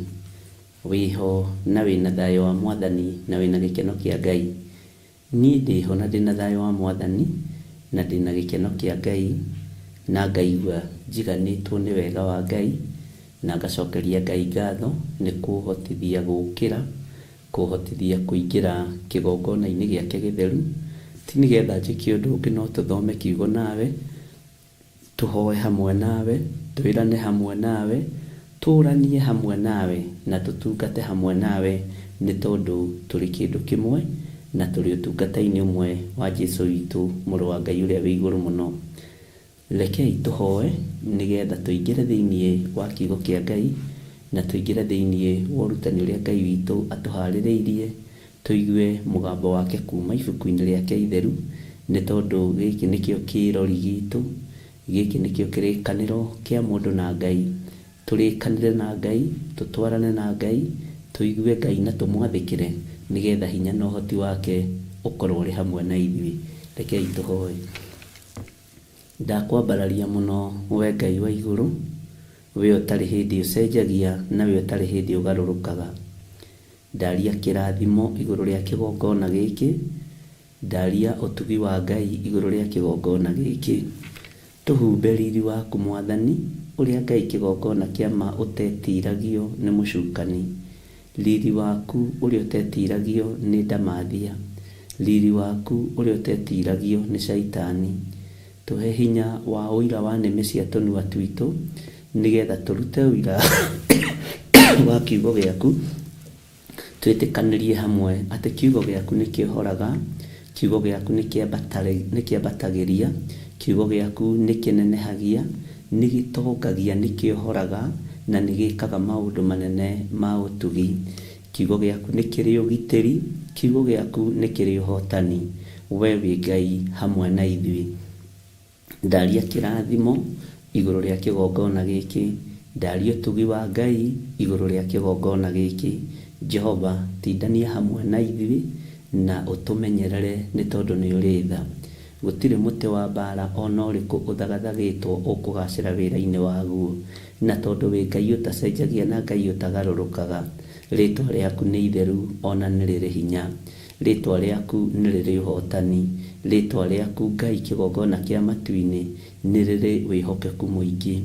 Wĩho na wĩna thayũ wa Mwathani na wĩna gĩkeno kĩa Ngai. Niĩ ndĩho na ndĩna thayũ wa Mwathani na ndĩna gĩkeno kĩa Ngai na ngaigua njiganĩtwo nĩ wega wa Ngai na ngacokeria Ngai ngatho nĩ kũhotithia gũkĩra, kũhotithia kũingĩra kĩgongona-inĩ gĩake gĩtheru. Ti nĩgetha njĩke ũndũ ũngĩ no tũthome kiugo nawe, tũhoe hamwe nawe, twĩrane hamwe nawe, tũranie hamwe nawe na tũtungate hamwe nawe nĩ tondũ tũrĩ kĩndũ kĩmwe na tũrĩ ũtungata-inĩ ũmwe wa Jesu witũ mũrũ wa Ngai ũrĩa wĩ igũrũ mũno. Rekei tũhoe nĩgetha tũingĩre thĩinĩ wa kiugo kĩa Ngai na tũingĩre thĩinĩ wa ũrutani ũrĩa Ngai witũ atũharĩrĩirie, tũigue mũgambo wake kuma ibuku-inĩ rĩake itheru, nĩ tondũ gĩkĩ nĩkĩo kĩrori gitũ, gĩkĩ nĩkĩo kĩrĩkanĩro kĩa mũndũ na Ngai. Tũrĩkanĩre na Ngai, tũtwarane na Ngai, tũigue Ngai na tũmwathĩkĩre, nĩgetha hinya na ũhoti wake ũkorwo ũrĩ hamwe na ithuĩ. Rekei tũhoe. Ndakwambararia mũno we Ngai wa igũrũ, we ũtarĩ hĩndĩ ũcenjagia na we ũtarĩ hĩndĩ ũgarũrũkaga. Ndaria kĩrathimo igũrũ rĩa kĩgongona gĩkĩ, ndaria ũtugi wa Ngai igũrũ rĩa kĩgongona gĩkĩ. Tũhumbe riri waku Mwathani, ũrĩa Ngai kĩgongona kĩa ma ũtetiragio nĩ mũcukani. Riri waku ũrĩa ũtetiragio nĩ ndamathia. Riri waku ũrĩa ũtetiragio nĩ shaitani. Tũhe hinya wa ũira wa nĩmĩ cia tũnua twitũ, nĩgetha tũrute ũira wa kiugo gĩaku, Twĩtĩkanĩrie hamwe atĩ kiugo gĩaku nĩ kĩohoraga, kiugo gĩaku nĩ kĩambatagĩria, kiugo gĩaku nĩ kĩnenehagia, nĩ gĩtongagia, nĩ kĩohoraga, na nĩ gĩkaga maũndũ manene ma ũtugi. Kiugo gĩaku nĩ kĩrĩ ũgitĩri, kiugo gĩaku nĩ kĩrĩ ũhotani. We wĩ Ngai hamwe na ithuĩ. Ndaria kĩrathimo igũrũ rĩa kĩgongona gĩkĩ, ndaria ũtugi wa Ngai igũrũ rĩa kĩgongona gĩkĩ. Jehova, tindania hamwe na ithuĩ na ũtũmenyerere nĩ tondũ nĩ ũrĩ tha. Gũtirĩ mũtĩ wa mbaara o na ũrĩkũ ũthagathagĩtwo ũkũgaacĩra wĩra-inĩ waguo. Na tondũ wĩ Ngai ũtacenjagia na Ngai ũtagarũrũkaga, rĩĩtwa rĩaku nĩ itheru o na nĩ rĩrĩ hinya. Rĩĩtwa rĩaku nĩ rĩrĩ ũhootani. Rĩĩtwa rĩaku, Ngai kĩgongona kĩa matu-inĩ, nĩ rĩrĩ wĩhokeku mũingĩ.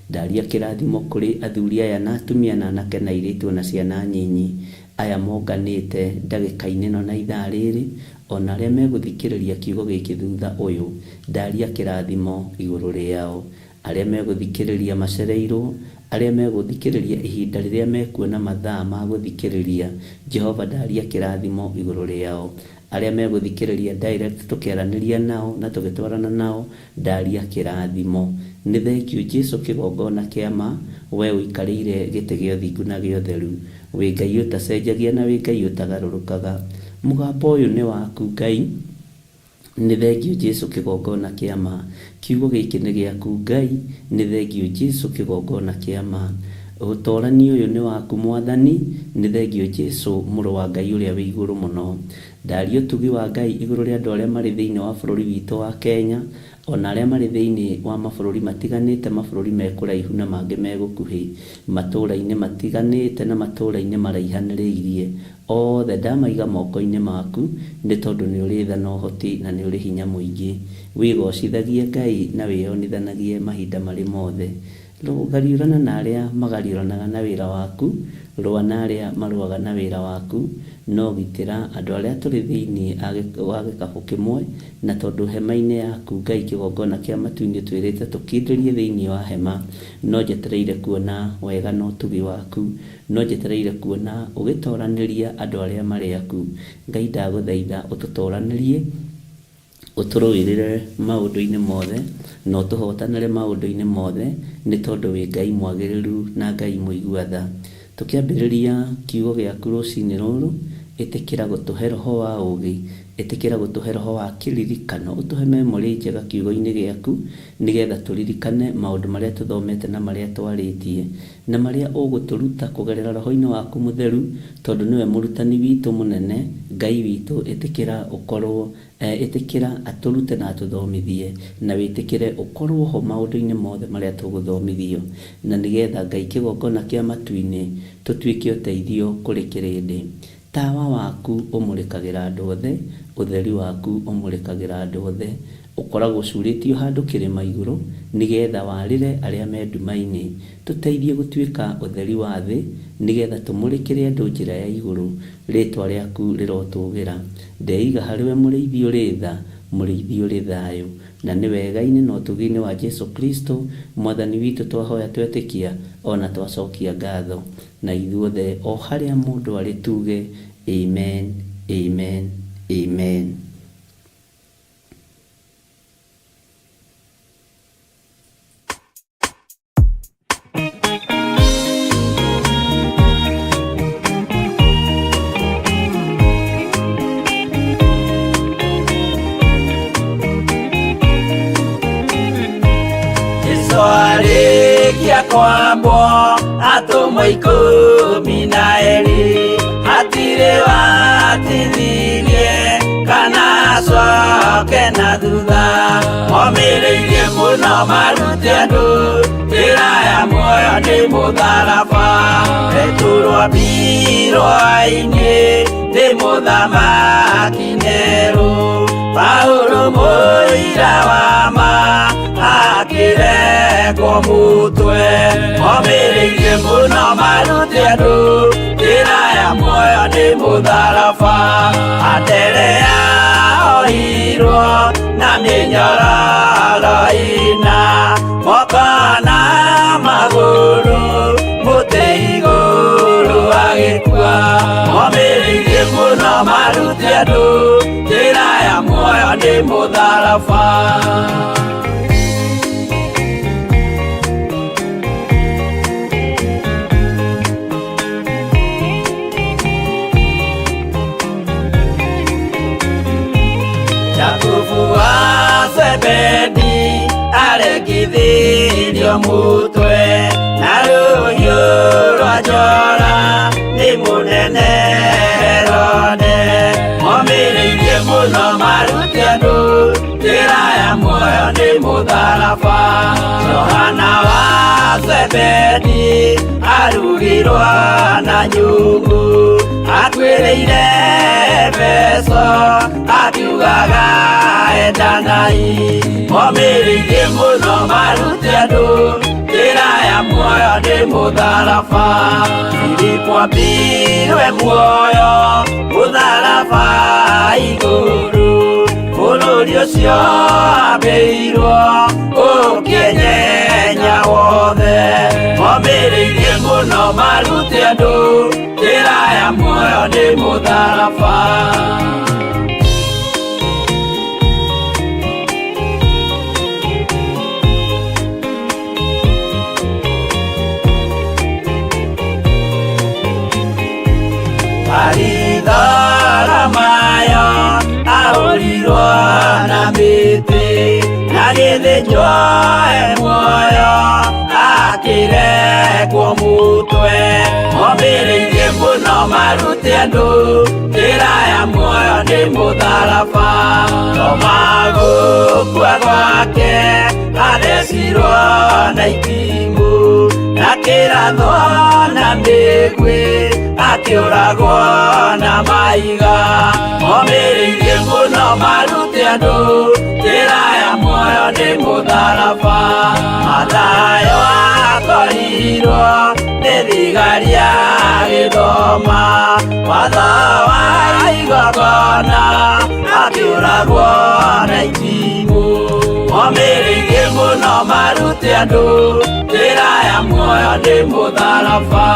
Ndaria kĩrathimo kũrĩ athuri aya na atumia na anake na airĩtu o na ciana nyinyi, aya monganĩte ndagĩka-inĩ ĩno na ithaa rĩrĩ, o na arĩa megũthikĩrĩria kiugo gĩkĩ thutha ũyũ. Ndaria kĩrathimo igũrũ rĩao. Arĩa megũthikĩrĩria macereirũo, arĩa megũthikĩrĩria ihinda rĩrĩa mekuona mathaa ma gũthikĩrĩria, Jehova ndaria kĩrathimo igũrũ rĩao. Arĩa megũthikĩrĩria direct tũkĩaranĩria nao na tũgĩtwarana nao, ndaria kĩrathimo. Nĩ thengiũ Jesu kĩgongona kĩa ma, wee ũikarĩire gĩtĩ gĩa ũthingu na gĩa ũtheru. Wĩ Ngai ũtacenjagia na wĩ Ngai ũtagarũrũkaga. Mũgambo ũyũ nĩ waku Ngai. Nĩ thengiũ Jesu kĩgongona kĩa ma. Kiugo gĩkĩ nĩ gĩaku Ngai, Nĩ thengiũ Jesu kĩgongona kĩa ma. Ũtorani ũyũ nĩ waku Mwathani, Nĩ thengiũ Jesu mũrũ wa Ngai ũrĩa wĩ igũrũ mũno. Ndaria ũtugi wa Ngai igũrũ rĩa andũ arĩa marĩ thĩinĩ wa bũrũri witũ wa Kenya, o na arĩa marĩ thĩinĩ wa mabũrũri matiganĩte, mabũrũri me kũraihu na mangĩ me gũkuhĩ, matũũra-inĩ matiganĩte na matũũra-inĩ maraihanĩrĩirie. Othe ndamaiga moko-inĩ maku, nĩ tondũ nĩ ũrĩ tha na ũhoti na nĩ ũrĩ hinya mũingĩ. Wĩgoocithagie Ngai na wĩyonithanagie mahinda marĩ mothe. Gariũrana na arĩa magariũranaga na wĩra waku, rũa na arĩa marũaga na wĩra waku, no gitĩra andũ arĩa tũrĩ thĩinĩ wa gĩkabũ kĩmwe, na tondũ hema-inĩ yaku Ngai kĩgongona kĩa matu-inĩ ũtwĩrĩte tũkindĩrie thĩinĩ wa hema, no njetereire kuona wega na ũtugi waku. No njetereire kuona ũgĩtoranĩria andũ arĩa marĩ aku. Ngai ndagũthaitha ũtũtoranĩrie, ũtũrũĩrĩre maũndũ-inĩ mothe, na ũtũhotanĩre maũndũ-inĩ mothe, nĩ tondũ wĩ Ngai mwagĩrĩru na Ngai mũigua tha. Tũkĩambĩrĩria kiugo gĩaku rũcinĩ rũrũ, ĩtĩkĩra gũtũhe roho wa ũũgĩ, ĩtĩkĩra gũtũhe roho wa kĩririkano, ũtũhe memory njega kiugo-inĩ gĩaku, nĩgetha tũririkane maũndũ marĩa tũthomete na marĩa twarĩtie. Na marĩa ũgũtũruta kũgerera Roho-inĩ waku Mũtheru, tondũ nĩwe Mũrutani witũ Mũnene, Ngai witũ, ĩtĩkĩra ũkorwo, ĩtĩkĩra atũrute na atũthomithie, na wĩtĩkĩre ũkorwo ho maũndũ-inĩ mothe marĩa tũgũthomithio, na nĩgetha Ngai kĩgongona kĩa matu-inĩ, tũtuĩke ũteithio kũrĩ kĩrĩndĩ. Tawa waku ũmũrĩkagĩra andũ othe, ũtheri waku ũmũrĩkagĩra andũ othe. Ũkoragwo ũcuurĩtio handũ kĩrĩma igũrũ, nĩgeetha warĩre arĩa me nduma-inĩ. Tũteithie gũtuĩka ũtheri wa thĩ, nĩgeetha tũmũrĩkĩre andũ njĩra ya igũrũ. Rĩĩtwa rĩaku rĩrotũũgĩra. Ndeiga harĩwe Mũrĩithi ũrĩ tha, Mũrĩithi ũrĩ thayũ. Na nĩ wega-inĩ na ũtugi-inĩ wa Jesũ Kristo, Mwathani witũ twahoya twetĩkia, o na twacokia ngatho. Na ithuothe o harĩa mũndũ arĩ tuuge, Amen, Amen, Amen. Jesu arĩkia kwambwo atũmwo 12 hatirĩ watithirie kana acoke na thutha momĩrĩirie mũno marute andũ njĩra ya muoyo nĩ mũtharaba Petero ambirwo-inĩ nĩ mũthamaki Nero Paulo mũira wa ma akĩrekwo mũtwe momĩrĩirie mũno marute andũ njĩra ya muoyo nĩ mũtharaba Anderea ohirwo na mĩnyororo ĩna moko na magũrũ mũtĩ igũrũ agĩkua momĩrĩirie mũtharaba. Jakubu wa Zebedi arekithirio mutwe na rũhiũ rwa njora nĩ mũnene Herode. Momĩrĩirie mũno marute andũ njĩra ya muoyo nĩ mũtharaba. Johana wa Zebedi arugirwo na nyungu akuĩrĩire Efeso akiugaga endanai. Momĩrĩirie mũno marute andũ njĩra ya muoyo nĩ mũtharaba. Filipo ambirwe muoyo mũtharaba igũrũ bũrũri ũcio ambĩirwo ũkĩenyenya wothe. Momĩrĩirie mũno marute andũ njĩra ya muoyo nĩ mũtharaba. Maritharamayo ahũrirwo na mĩtĩ na gĩthĩnjwo e muoyo akĩrekwo mũtwe. Momĩrĩirie mũno marute andũ njĩra ya muoyo nĩ mũtharaba. Toma gũkua gwake athecirwo na itimũ na kĩrathwo na mĩguĩ akĩũragwo na maiga. Momĩrĩirie mũno marute andũ njĩra ya muoyo nĩ mũtharaba. Mathayo akorirwo nĩ thigari agĩthoma watho wa igongona akĩũragwo na itimũ. Momĩrĩirie mũno marute andũ njĩra ya muoyo nĩ mũtharaba.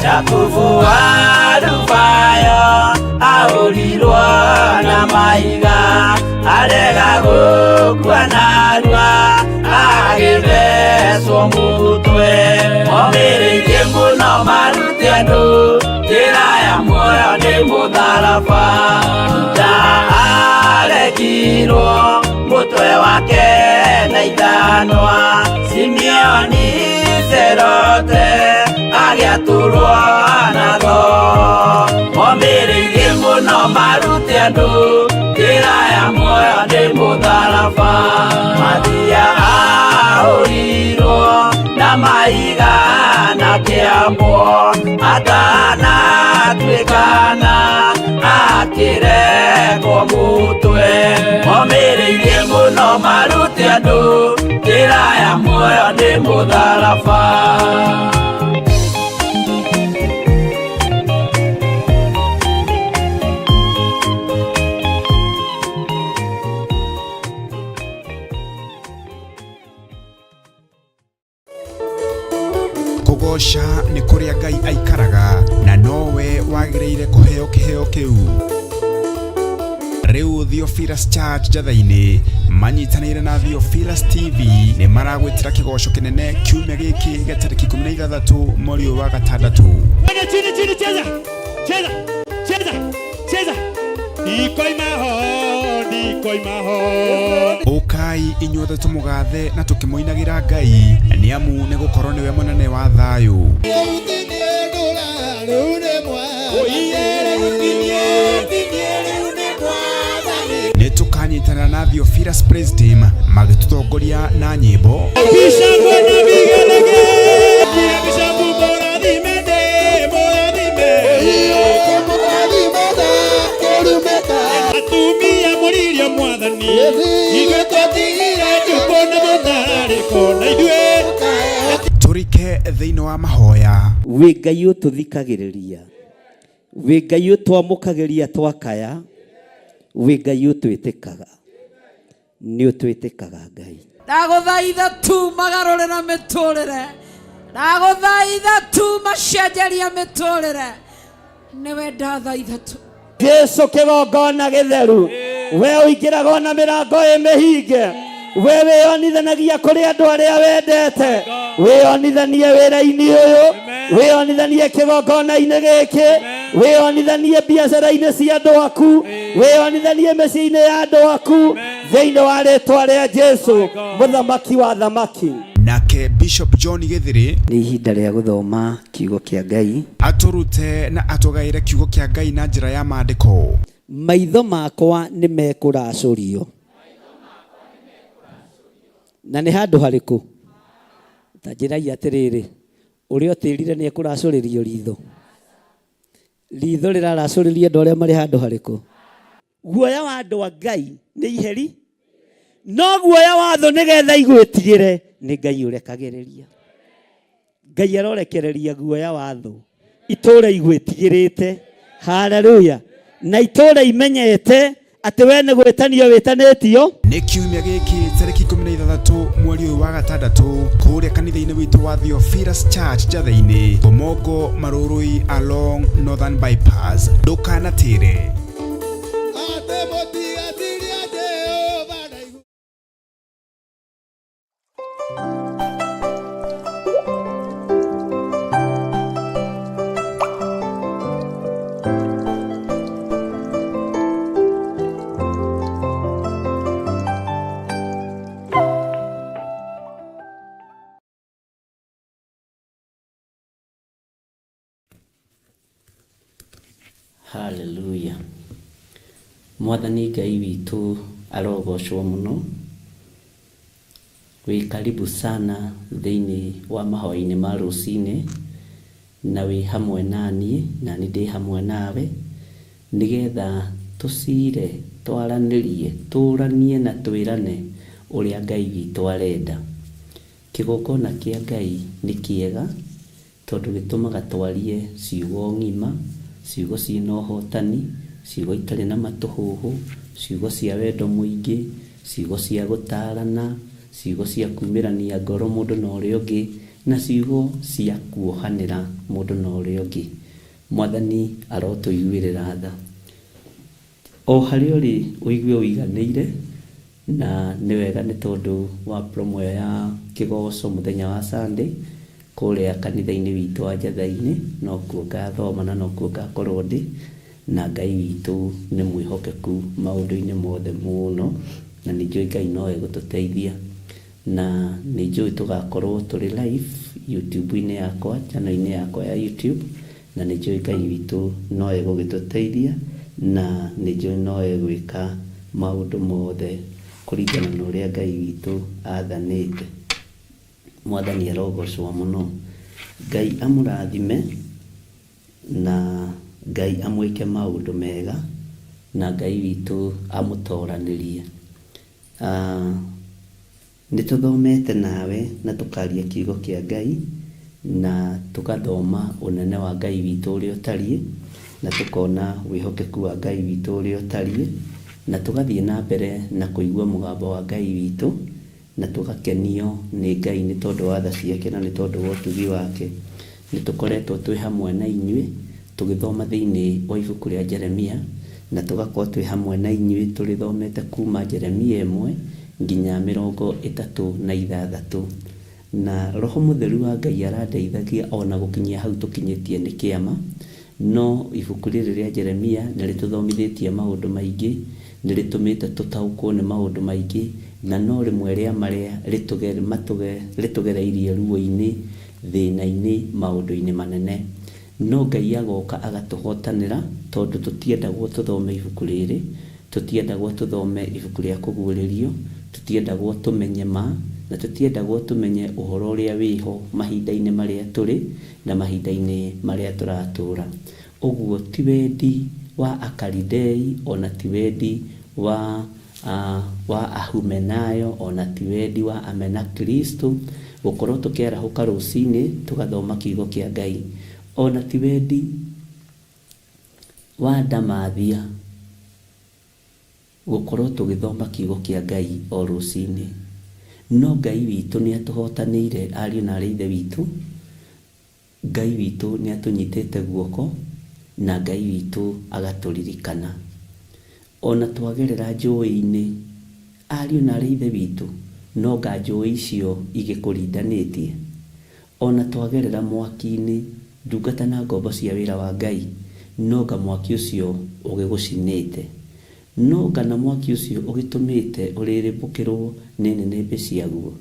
Jakubu wa Alufayo ahũrirwo na maiga arega gũkua narua agĩthecwo mũtwe. Momĩrĩirie mũno marute andũ njĩra ya muoyo nĩ mũtharaba. Juda arekirwo mũtwe wake na ithanwa. Simeoni Zerote agĩatũrwo na thoo. Momĩrĩirie mũno marute andũ njĩra ya muoyo nĩ mũtharaba. Mathia ahũrirwo na maiga na kĩambwo atanatuĩkana akĩrekwo mũtwe. Momĩrĩirie mũno marute andũ njĩra ya muoyo nĩ mũtharaba. Kũgoca nĩ kũrĩa Ngai aikaraga na nowe wagĩrĩire kũheo kĩheo kĩu. Rĩu Theophilus Church Njathai-inĩ manyitanĩire na Theophilus TV nĩ maragwĩtĩra kĩgoco kĩnene kiumia gĩkĩ gĩa tarĩki 16 mweri ũyũ wa gatandatũ. Twende chini chini, cheza cheza cheza cheza. Ndikoima ho, ndikoima ho. Ũkai inyuothe tũmũgathe na tũkĩmũinagĩra Ngai nĩ amu nĩ gũkorwo nĩwe mũnene wa thayũ. Nĩ tũkanyitanĩra na Theophilus Praise Team magĩtũtongoria na nyĩmbo. Bishop na vigelegele. Bishop mũrathime ndĩ, mũrathime. Atumia mũririo mwathani. Ithuĩ twatigire njukũ na mũtharĩko na ithuĩ tũrike thĩinĩ wa mahoya. Wĩ Ngai ũtũthikagĩrĩria, wĩ Ngai ũtwamũkagĩria twakaya, wĩ Ngai ũtwĩtĩkaga, nĩ ũtwĩtĩkaga Ngai. Ndagũthaitha tu magarũrĩra mĩtũrĩre. Ndagũthaitha tu macenjeria mĩtũrĩre. Nĩwe ndathaitha tu. Jesu kĩgongona gĩtheru, we ũingĩraga ona mĩrango ĩ mĩhinge, we wĩyonithanagia kũrĩ andũ arĩa wendete, wĩyonithanie wĩra-inĩ ũyũ, wĩyonithanie kĩgongona-inĩ gĩkĩ, wĩyonithanie biacara-inĩ cia andũ aku, wĩyonithanie mĩciĩ-inĩ ya andũ aku, thĩinĩ wa rĩtwa rĩa Jesu mũthamaki wa thamaki. Nake Bishop John Gĩthĩrĩ Nĩ ihinda rĩa gũthoma kiugo kĩa Ngai. Atũrute na atũgaĩre kiugo kĩa Ngai na njĩra ya maandĩko. Maitho makwa nĩ mekũracũrio. Na nĩ handũ harĩkũ? Ta njĩrai atĩrĩrĩ, ũrĩa ũtĩrire nĩ ekũracũrĩrio ritho? Ritho rĩraracũrĩrio andũ arĩa marĩ handũ harĩkũ? Guoya wa andũ a Ngai nĩ iheri, no guoya wa thũ nĩgetha igwĩtigĩre nĩ Ngai ũrekagĩrĩria. Ngai arorekereria guoya wa thũ itũra igwĩtigĩrĩte. Haleluya! Na itũra imenyete atĩ we nĩ gwĩtanio wĩtanĩtio. Nĩ kiumia gĩkĩ tarĩki 16 mweri ũyũ wa gatandatũ kũrĩa kanitha-inĩ witũ wa Theophilus Church Njathĩ-inĩ, Bomongo Marũrũi along Northern Bypass. Ndũkanatĩre. Haleluya. Mwathani Ngai witũ arogocwo mũno. Wĩ karibu sana thĩinĩ wa mahoya-inĩ ma rũcinĩ, na wĩ hamwe na niĩ, na niĩ ndĩ hamwe nawe, nĩgetha tũcire, twaranĩrie, tũranie na twĩrane ũrĩa Ngai witũ arenda. Kĩgongona kĩa Ngai nĩ kĩega, tondũ gĩtũmaga twarie ciugo ng'ima, ciugo ciĩna ũhotani, ciugo itarĩ na matũhũhũ, ciugo cia wendo mũingĩ, ciugo cia gũtarana, ciugo cia kumĩrania ngoro mũndũ na ũrĩa ũngĩ, na ciugo cia kuohanĩra mũndũ na ũrĩa ũngĩ. Mwathani arotũiguĩrĩra tha. O harĩa ũrĩ ũigue ũiganĩire, na nĩ wega nĩ tondũ wa promo ĩyo ya kĩgoco mũthenya wa Sunday, kũrĩa kanitha-inĩ witũ wa Njathai-inĩ, nokuo ngathoma na nokuo ngakorwo ndĩ, na Ngai witũ nĩ mwĩhokeku maũndũ-inĩ mothe mũno, na nĩ njũĩ Ngai no egũtũteithia. Na nĩ njũĩ tũgakorwo tũrĩ live YouTube-inĩ yakwa, channel-inĩ yakwa ya YouTube, na nĩ njũĩ Ngai witũ no egũgĩtũteithia, na nĩ njũĩ no egwĩka maũndũ mothe kũringana na ũrĩa Ngai witũ athanĩte. Mwathani arogocwo mũno. Ngai amũrathime, na Ngai amwĩke maũndũ mega, na Ngai witũ amũtoranĩrie. Nĩ tũthomete nawe na tũkaria kiugo kĩa Ngai, na tũgathoma ũnene wa Ngai witũ ũrĩa ũtariĩ, na tũkona wĩhokeku wa Ngai witũ ũrĩa ũtariĩ, na tũgathiĩ na mbere na kũigua mũgambo wa Ngai witũ, na tũgakenio nĩ Ngai nĩ tondũ wa tha ciake na nĩ tondũ wa ũtugi wake. Nĩ tũkoretwo twĩ hamwe na inyuĩ tũgĩthoma thĩinĩ wa ibuku rĩa Jeremia, na tũgakorwo twĩ hamwe na inyuĩ tũrĩthomete kuma Jeremia ĩmwe nginya 36. Na Roho Mũtheru wa Ngai arandeithagia o na gũkinyia hau tũkinyĩtie nĩ kĩama. No ibuku rĩrĩ rĩa Jeremia nĩ rĩtũthomithĩtie maũndũ maingĩ, nĩ rĩtũmĩte tũtaũkwo nĩ maũndũ maingĩ, na no rĩmwe rĩa marĩa rĩtũgereirie ruo-inĩ, thĩna-inĩ, maũndũ-inĩ manene. No Ngai agoka agatũhotanĩra tondũ tũtiendagwo tũthome ibuku rĩrĩ, tũtiendagwo tũthome ibuku rĩa Kũguũrĩrio, tũtiendagwo tũmenye ma, na tũtiendagwo tũmenye ũhoro ũrĩa wĩho mahinda-inĩ marĩa tũrĩ na mahinda-inĩ marĩa tũratũũra. Ũguo ti wendi wa Akalidei, o na ti wendi wa wa Ahumenayo, o na ti wendi wa Amenakristo gũkorwo tũkĩarahũka rũcinĩ tũgathoma kiugo kĩa Ngai. O na ti wendi wa Ndamathia gũkorwo tũgĩthoma kiugo kĩa Ngai o rũcinĩ. No Ngai witũ nĩ atũhotanĩire ariũ na aarĩ a Ithe witũ, Ngai witũ nĩ atũnyitĩte guoko, na Ngai witũ agatũririkana. O na twagerera njũĩ-inĩ, ariũ na aarĩ a Ithe witũ, nonga njũĩ icio igĩkũrindanĩtie? O na twagerera mwaki-inĩ, ndungata na ngombo cia wĩra wa Ngai, nonga mwaki ũcio ũgĩgũcinĩte? Nonga na mwaki ũcio ũgĩtũmĩte ũrĩrĩmbũkĩrwo nĩ nĩnĩmbĩ ciaguo?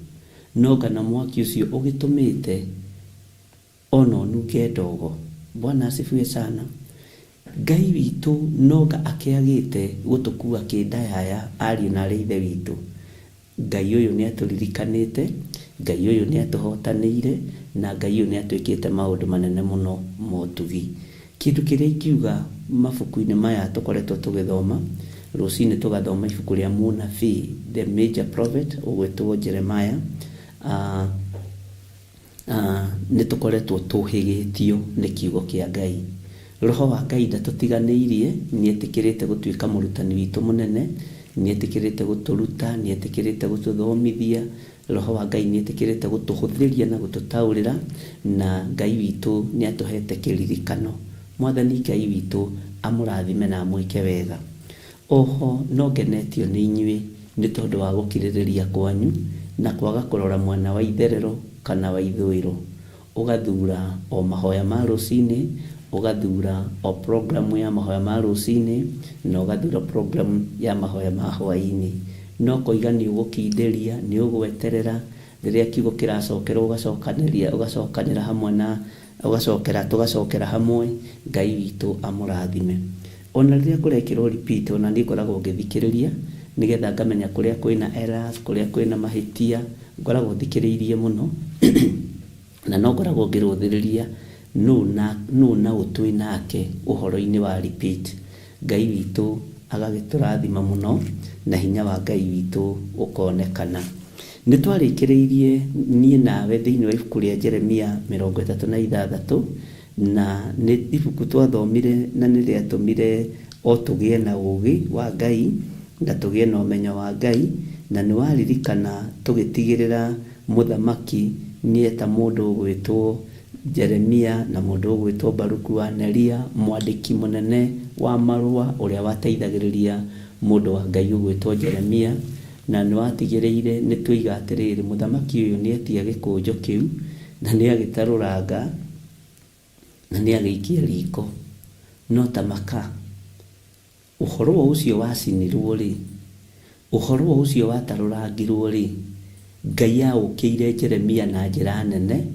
Nonga na mwaki ũcio ũgĩtũmĩte o na ũnunge ndogo? Bwana asifiwe sana. Ngai witũ nonga akĩagĩte gũtũkua kĩndayaya ariũ na aarĩ a Ithe witũ? Ngai ũyũ nĩatũririkanĩte, Ngai ũyũ nĩatũhotanĩire, na Ngai ũyũ nĩatwĩkĩte maũndũ manene mũno ma ũtugi. Kĩndũ kĩrĩa ingiuga mabuku-inĩ maya tũkoretwo tũgĩthoma, rũcinĩ tũgathoma ibuku rĩa mũnabii, the major prophet, ũgwĩtwo Jeremiah, Nĩ tũkoretwo tũhĩgĩtio nĩ kiugo kĩa Ngai. Roho wa Ngai ndatũtiganĩirie, nĩ etĩkĩrĩte gũtuĩka mũrutani witũ mũnene, nĩ etĩkĩrĩte gũtũruta, nĩ etĩkĩrĩte gũtũthomithia. Roho wa Ngai nĩ etĩkĩrĩte gũtũhũthĩria na gũtũtaũrĩra, na Ngai witũ nĩ atũhete kĩririkano. Mwathani Ngai witũ amũrathime na amwĩke wega. Oho no ngenetio nĩ inyuĩ nĩ tondũ wa gũkirĩrĩria kwanyu, na kwaga kũrora mwena wa itherero kana wa ithũĩro, ũgathuura o mahoya ma rũcinĩ, ũgathuura o programu ya mahoya ma rũcinĩ, na ũgathuura programu ya mahoya ma hwaĩ-inĩ. No ũkoiga nĩ ũgũkindĩria, nĩ ũgweterera, rĩrĩa kiugo kĩracokerwo ũgacokanĩria, ũgacokanĩra hamwe na, ũgacokera, tũgacokera hamwe, Ngai witũ amũrathime. O na rĩrĩa kũrekĩrwo repeat o na niĩ ngoragwo ngĩthikĩrĩria nĩgetha ngamenya kũrĩa kwĩna errors, kũrĩa kwĩna mahĩtia, ngoragwo thikĩrĩirie mũno na no ngoragwo ngĩrũthĩrĩria nũ na nũ na ũ twĩ nake ũhoro-inĩ wa repeat. Ngai witũ agagĩtũrathima mũno na hinya wa Ngai witũ ũkonekana. Nĩ twarĩkĩrĩirie niĩ nawe thĩinĩ wa ibuku rĩa Jeremia 36 Na nĩ ibuku twathomire na nĩ rĩatũmire o tũgĩe na ũũgĩ wa Ngai na tũgĩe na ũmenyo wa Ngai, na nĩ waririkana tũgĩtigĩrĩra mũthamaki nĩ eta mũndũ ũgwĩtwo Jeremia na mũndũ ũgwĩtwo Baruku wa Neria, mwandĩki mũnene wa marũa ũrĩa wateithagĩrĩria mũndũ wa Ngai ũgwĩtwo Jeremia, na nĩ watigĩrĩire nĩ tuoiga atĩrĩrĩ, mũthamaki ũyũ nĩ etia gĩkũnjo kĩu na nĩ agĩtarũranga na nĩ agĩikia riko. No ta maka, ũhoro o ũcio wacinirwo-rĩ, ũhoro o ũcio watarũrangirwo-rĩ, Ngai aũkĩire Jeremia na njĩra nene,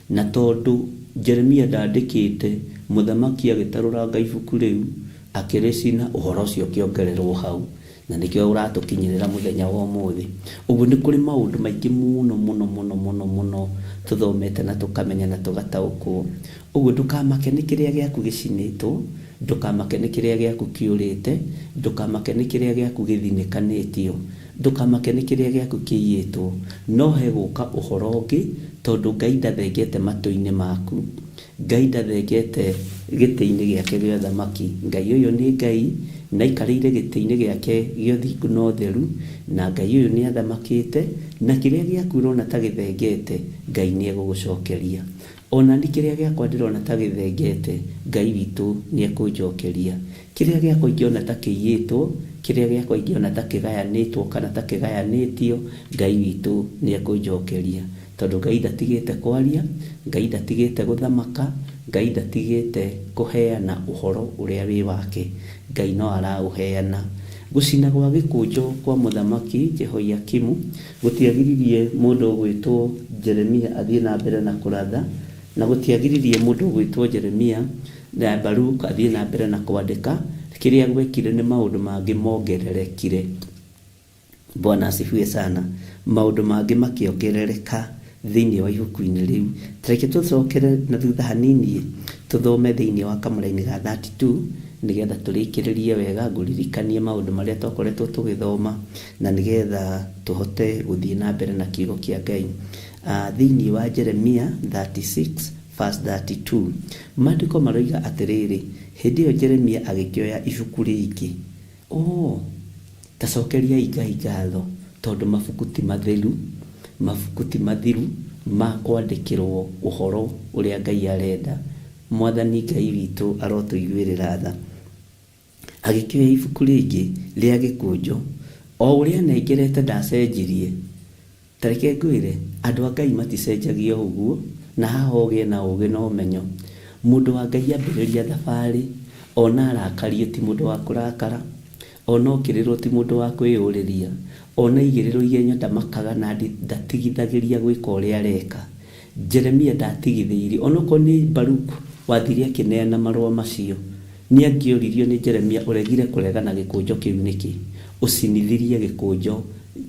na tondũ Jeremia ndandĩkĩte, mũthamaki agĩtarũranga ibuku rĩu, akĩrĩcina, ũhoro ũcio ũkĩongererwo hau. Na nĩkĩo ũratũkinyĩrĩra mũthenya wa ũmũthĩ. Ũguo nĩ kũrĩ maũndũ maingĩ mũno mũno mũno mũno mũno tũthomete na tũkamenya na tũgataũkwo. Ũguo ndũkamake nĩ kĩrĩa gĩaku gĩcinĩtwo, ndũkamake nĩ kĩrĩa gĩaku kĩũrĩte, ndũkamake nĩ kĩrĩa gĩaku gĩthinĩkanĩtio, ndũkamake nĩ kĩrĩa gĩaku kĩiyĩtwo. No hegũka ũhoro ũngĩ tondũ Ngai ndathengete matũ-inĩ maku. Ngai ndathengete gĩtĩ-inĩ gĩake gĩa ũthamaki. Ngai ũyũ nĩ Ngai, na aikarĩire gĩtĩ-inĩ gĩake gĩa ũthingu na ũtheru, na Ngai ũyũ nĩathamakĩte, na kĩrĩa gĩaku ũrona ta gĩthengete, Ngai nĩegũgũcokeria. O na niĩ kĩrĩa gĩakwa ndĩrona ta gĩthengete, Ngai witũ nĩekũnjokeria. Kĩrĩa gĩakwa ingĩona ta kĩiyĩtwo, kĩrĩa gĩakwa ingĩona ta kĩgayanĩtwo kana ta kĩgayanĩtio, Ngai witũ nĩekũnjokeria. Tondũ Ngai ndatigĩte kwaria, Ngai ndatigĩte gũthamaka, Ngai ndatigĩte kũheana ũhoro ũrĩa wĩ wake. Ngai no araũheana. Gũcina gwa gĩkũnjo kwa Mũthamaki Jehoiakimu gũtiagiririe mũndũ ũgwĩtwo Jeremia athiĩ na mbere na kũratha, na gũtiagiririe mũndũ ũgwĩtwo Jeremia na Baruk athiĩ na mbere na kwandĩka. Kĩrĩa gwekire nĩ maũndũ mangĩ mongererekire. Bwana asifiwe sana. Maũndũ mangĩ makĩongerereka thĩinĩ wa ibuku-inĩ rĩu. Ta reke tũcokere na thutha hanini tũthome thĩinĩ wa kamũraini ga 32 nĩgetha tũrĩkĩrĩrie wega, ngũririkanie maũndũ marĩa twakoretwo tũgĩthoma na nĩgetha tũhote gũthiĩ na mbere na kiugo kĩa Ngai. Thĩinĩ wa Jeremia 36 verse 32, maandĩko maroiga atĩrĩrĩ, hĩndĩ ĩyo Jeremia agĩkĩoya ibuku rĩngĩ. Oo! Ta cokeriai Ngai ngatho tondũ mabuku ti matheru. Mabuku ti mathiru ma kwandĩkĩrwo ũhoro ũrĩa Ngai arenda. Mwathani Ngai witũ arotũiguĩrĩra tha. Agĩkĩoya ibuku rĩngĩ rĩa gĩkũnjo, o ũrĩa anengerete ndacenjirie. Ta reke ngwĩre, andũ a Ngai maticenjagia o ũguo, na haha ũgĩe na ũgĩ na ũmenyo. Mũndũ wa Ngai ambĩrĩria thabarĩ, ona arakario ti mũndũ wa kũrakara, ona okĩrĩrwo ti mũndũ wa kwĩyũrĩria, ona aigĩrĩrwo igenyo ndamakaga na ndatigithagĩria gwĩka ũrĩa areka. Jeremia ndatigithĩirie, onokorwo nĩ Baruku wathire akĩneana marũa macio, nĩ angĩoririo nĩ Jeremia, ũregire kũregana gĩkũnjo kĩu nĩkĩ? Ũcinithirie gĩkũnjo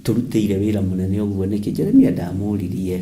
tũrutĩire wĩra mũnene ũguo nĩkĩ? Jeremia ndamũririe,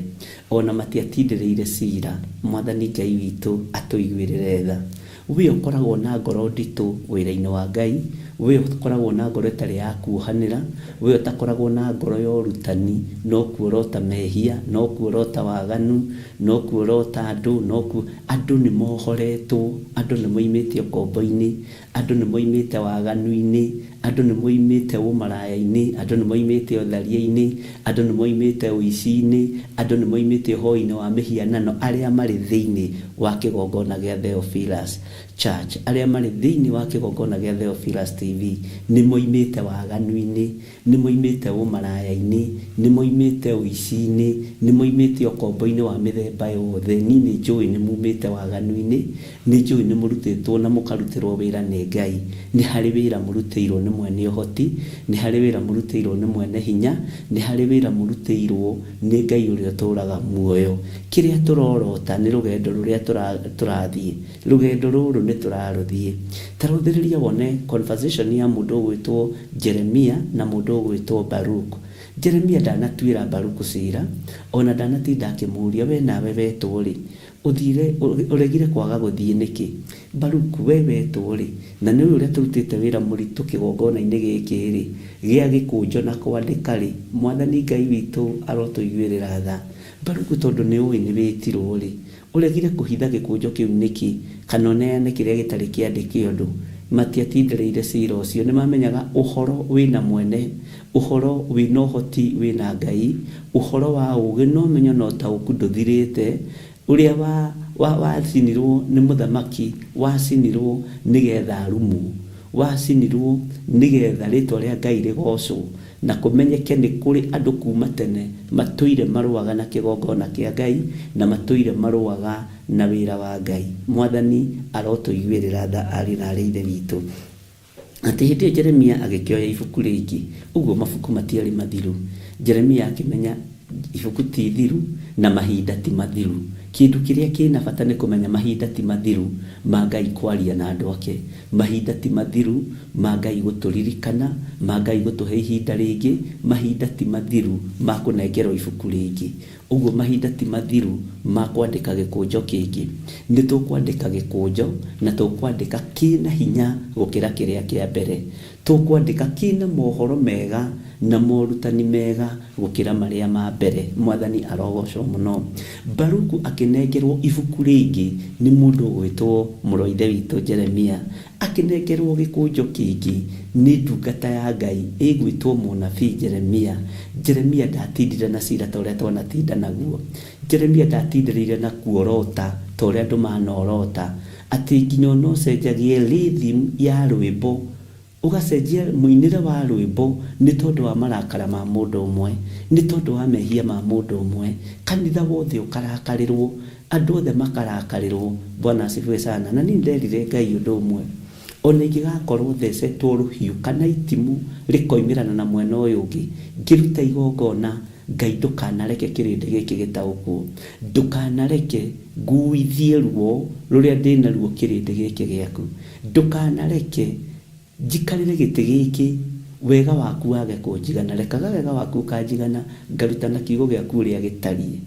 o na matiatindĩrĩire cira. Mwathani Ngai witũ atũiguĩrĩre tha. We ũkoragwo na ngoro nditũ wĩra-inĩ wa Ngai, we ũkoragwo na ngoro ĩtarĩ ya kuohanĩra, we ũtakoragwo na ngoro ya ũrutani, no kuorota mehia, no kuorota waganu, no kuorota andũ, no ku andũ nĩ mohoretwo, andũ nĩ moimĩte ũkombo-inĩ, andũ nĩ moimĩte waganu-inĩ, andũ nĩ moimĩte ũmaraya-inĩ, andũ nĩ moimĩte ũtharia-inĩ, andũ nĩ moimĩte ũici-inĩ, andũ nĩ moimĩte ũhoi-inĩ wa mĩhianano, arĩa marĩ thĩinĩ wa kĩgongona gĩa Theophilus Church, arĩa marĩ thĩinĩ wa kĩgongona gĩa Theophilus TV, nĩ moimĩte waganu-inĩ, nĩ moimĩte ũmaraya-inĩ, nĩ moimĩte ũici-inĩ, nĩ moimĩte ũkombo-inĩ wa mĩthemba yothe. Niĩ nĩ njũĩ nĩ mumĩte waganu-inĩ, nĩ njũĩ nĩ mũrutĩtwo na mũkarutĩrwo wĩra nĩ Ngai. Nĩ harĩ wĩra mũrutĩirwo nĩ mwene ũhoti, nĩ harĩ wĩra mũrutĩirwo nĩ mwene hinya, nĩ harĩ wĩra mũrutĩirwo nĩ Ngai ũrĩa ũtũraga muoyo. Kĩrĩa tũrorota nĩ rũgendo rũrĩa tũrathiĩ. Rũgendo rũrũ nĩ tũrarũthiĩ. Ta rũthĩrĩria wone conversation ya mũndũ ũgwĩtwo Jeremia na mũndũ ũgwĩtwo Baruku. Jeremia ndanatuĩra Baruku cira, ona ndanatinda akĩmũria, we nawe wetwo rĩ? Ũthire, ũregire kwaga gũthiĩ nĩkĩ? Baruku, we wetwo rĩ? Na nĩũĩ ũrĩa tũrutĩte wĩra mũritũ kĩgongona-inĩ gĩkĩ-rĩ, gĩa gĩkũnjo na kwandĩka-rĩ? Mwathani Ngai witũ arotũiguĩrĩra tha. Baruku, tondũ nĩũĩ nĩwĩtirwo-rĩ, Ũregire kũhitha gĩkũnjo kĩu nĩkĩ, kana ũneane kĩrĩa gĩtarĩ kĩandĩke ũndũ? Matiatindĩrĩire ciira ũcio. Nĩmamenyaga ũhoro wĩ na mwene, ũhoro wĩ na ũhoti wĩ na Ngai, ũhoro wa ũũgĩ na ũmenyo na ũtaũku ndũthirĩte, ũrĩa wa, wa, wacinirwo nĩ mũthamaki, wacinirwo nĩgetha arumwo, wacinirwo nĩgetha rĩtwa rĩa Ngai rĩgoocwo. Na kũmenyeke nĩ kũrĩ andũ kuuma tene matũire marũaga na kĩgongona kĩa Ngai, na matũire marũaga na wĩra wa Ngai. Mwathani arotũiguĩrĩra tha ariũ na aarĩ a Ithe witũ. Atĩ hĩndĩ ĩyo Jeremia agĩkĩoya ibuku rĩngĩ. Ũguo mabuku matiarĩ mathiru. Jeremia akĩmenya ibuku ti ithiru na mahinda ti mathiru. Kĩndũ kĩrĩa kĩna bata nĩ kũmenya mahinda ti mathiru ma Ngai kwaria na andũ ake. Mahinda ti mathiru ma Ngai gũtũririkana, ma Ngai gũtũhe ihinda rĩngĩ, mahinda ti mathiru ma kũnengerwo ibuku rĩngĩ. Ũguo mahinda ti mathiru ma kwandĩka gĩkũnjo kĩngĩ. Nĩ tũkwandĩka gĩkũnjo na tũkwandĩka kĩna hinya gũkĩra kĩrĩa kĩa mbere. Tũkwandĩka kĩna mohoro mega na morutani mega gũkĩra marĩa ma mbere. Mwathani arogocwo mũno. Baruku akĩnengerwo ibuku rĩngĩ nĩ mũndũ ũgwĩtwo mũrũ wa ithe witũ Jeremia. Akĩnengerwo gĩkũnjo kĩngĩ nĩ ndungata ya Ngai ĩgwĩtwo mũnabii Jeremia. Jeremia ndatindire na cira ta ũrĩa twanatinda naguo. Jeremia ndatindĩrĩire na kuorota ta ũrĩa andũ manorota, atĩ nginya ona ũcenjagie rhythm ya rwĩmbo Ũgacenjia mũinĩre wa rwĩmbo nĩ tondũ wa marakara ma mũndũ ũmwe, nĩ tondũ wa mehia ma mũndũ ũmwe. Kanitha wothe ũkarakarĩrwo, andũ othe makarakarĩrwo. Bwana asifiwe sana. Na niĩ nĩnderire Ngai ũndũ ũmwe, ona ingĩgakorwo thecetwo rũhiũ kana itimũ rĩkoimĩrana na mwena ũyũ ũngĩ, ngĩruta igongona, Ngai ndũkanareke kĩrĩndĩ gĩkĩ gĩtaũkwo. Ndũkanareke nguithie ruo rũrĩa ndĩnaruo kĩrĩndĩ gĩkĩ gĩaku. Ndũkanareke njikarĩre gĩtĩ gĩkĩ, wega waku wage kũnjigana. Rekaga wega waku ũkanjigana, ngarutana kiugo gĩaku ũrĩa gĩtariĩ.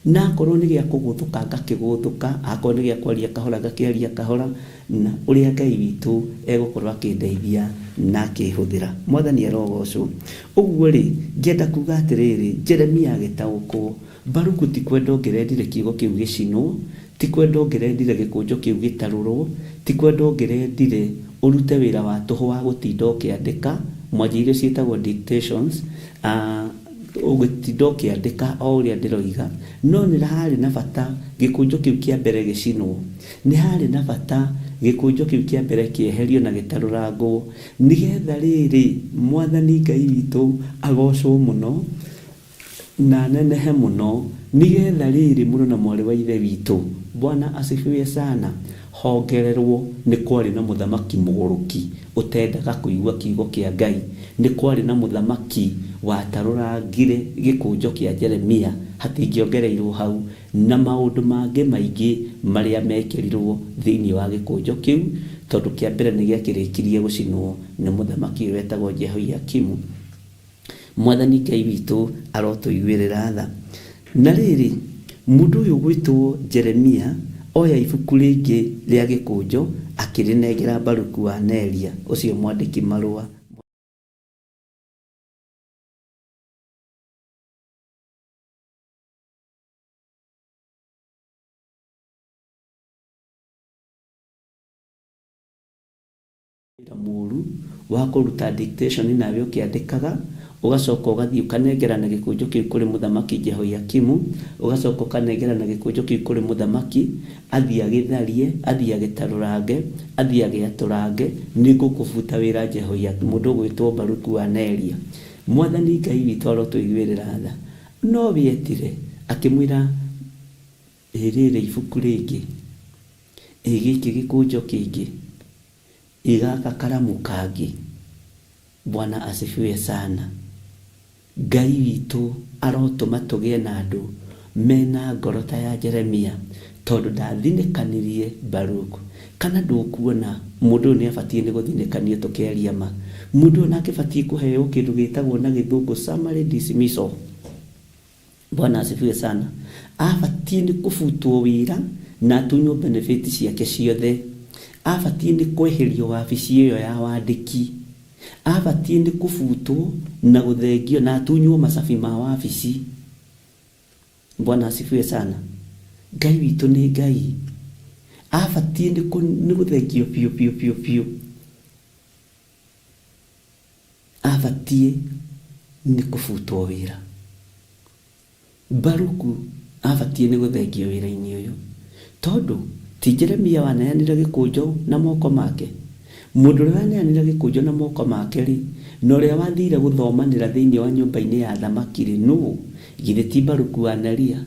Na akorwo nĩ gĩa kũgũthũka ngakĩgũthũka, akorwo nĩ gĩa kwaria kahora ngakĩaria kahora, na ũrĩa Ngai witũ egũkorwo akĩndeithia na akĩhũthĩra. Mwathani arogocwo. Ũguo-rĩ, ngĩenda kuuga atĩrĩrĩ, Jeremia agĩtaũkwo. Baruku ti kwenda ũngĩrendire kiugo kĩu gĩcinwo, ti kwenda ũngĩrendire gĩkũnjo kĩu gĩtarũrwo, ti kwenda ũngĩrendire ũrute wĩra wa tũhũ wa gũtinda ũkĩandĩka, mwanjia iria ciĩtagwo dictations, Ũgũtinda ũkĩandĩka o ũrĩa ndĩroiga, no nĩ harĩ na bata gĩkũnjo kĩu kĩa mbere gĩcinwo. Nĩ harĩ na bata gĩkũnjo kĩu kĩa mbere kĩeherio na gĩtarũrangwo, nĩgetha rĩrĩ, Mwathani Ngai witũ agocwo mũno na anenehe mũno, nĩgetha rĩrĩ, mũrũ na mwarĩ wa Ithe witũ, Bwana asifiwe sana, hongererwo. Nĩ kwarĩ na mũthamaki mũgũrũki ũtendaga kũigua kiugo kĩa Ngai. Nĩ kwarĩ na mũthamaki watarũrangire gĩkũnjo kĩa Jeremia, hatingĩongereirwo hau, na maũndũ mangĩ maingĩ marĩa mekĩrirwo thĩinĩ wa gĩkũnjo kĩu, tondũ kĩa mbere nĩ gĩakĩrĩkirie gũcinwo nĩ mũthamaki ũyũ wetagwo Jehoiakimu. Mwathani Ngai witũ arotũiguĩrĩra tha. Na rĩrĩ, mũndũ ũyũ ũgwĩtwo Jeremia oya ibuku rĩngĩ rĩa gĩkũnjo akĩrĩnengera Baruku wa Neria, ũcio mwandĩki marũa. Wĩra mũru wa kũruta dictation nawe ũkĩandĩkaga, ũgacoka ũgathiĩ ũkanengerana gĩkũnjo kĩu kũrĩ mũthamaki Jehoiakimu, ũgacoka ũkanengerana gĩkũnjo kĩu kũrĩ mũthamaki, athiĩ agĩtharie, athiĩ agĩtarũrange, athiĩ agĩatũrange, nĩngũkũbuta wĩra Jehoiakimu, mũndũ ũgwĩtwo Baruku wa Neria. Mwathani Ngai witũ arotũiguĩrĩra tha. No we etire, akĩmwĩra, Ĩ rĩrĩ ibuku rĩngĩ, ĩ gĩkĩ gĩkũnjo kĩngĩ. Ĩ gaka karamu kangĩ. Bwana asifiwe sana. Ngai witũ arotũma tũgĩe na andũ mena ngoro ta ya Jeremia tondũ ndathinĩkanirie Baruku. Kana ndũkuona mũndũ ũyũ nĩabatiĩ nĩ gũthinĩkanio tũkĩaria ma? Mũndũ ũyũ nake abatiĩ kũheo kĩndũ gĩtagwo na gĩthũngũ summary dismissal. Bwana asifiwe sana. Abatiĩ nĩ kũbutwo wĩra na atunywo benefit ciake ciothe. Abatiĩ nĩ kweherio wabici ĩyo ya wandĩki. Abatiĩ nĩ kũbutwo na gũthengio na atunywo macabi ma wabici. Bwana asifiwe sana. Ngai witũ nĩ Ngai. Abatiĩ nĩ gũthengio biũ biũ biũ biũ. Abatiĩ nĩ kũbutwo wĩra. Baruku abatiĩ nĩ gũthengio wĩra-inĩ ũyũ. Tondũ ti Jeremia waneanire gĩkũnjo na moko make? Mũndũ ũrĩa waneanire gĩkũnjo na moko make-rĩ, na ũrĩa wathiire gũthomanĩra thĩinĩ wa nyũmba-inĩ ya athamaki-rĩ, nũũ? Githĩ ti Baruku wa Neria?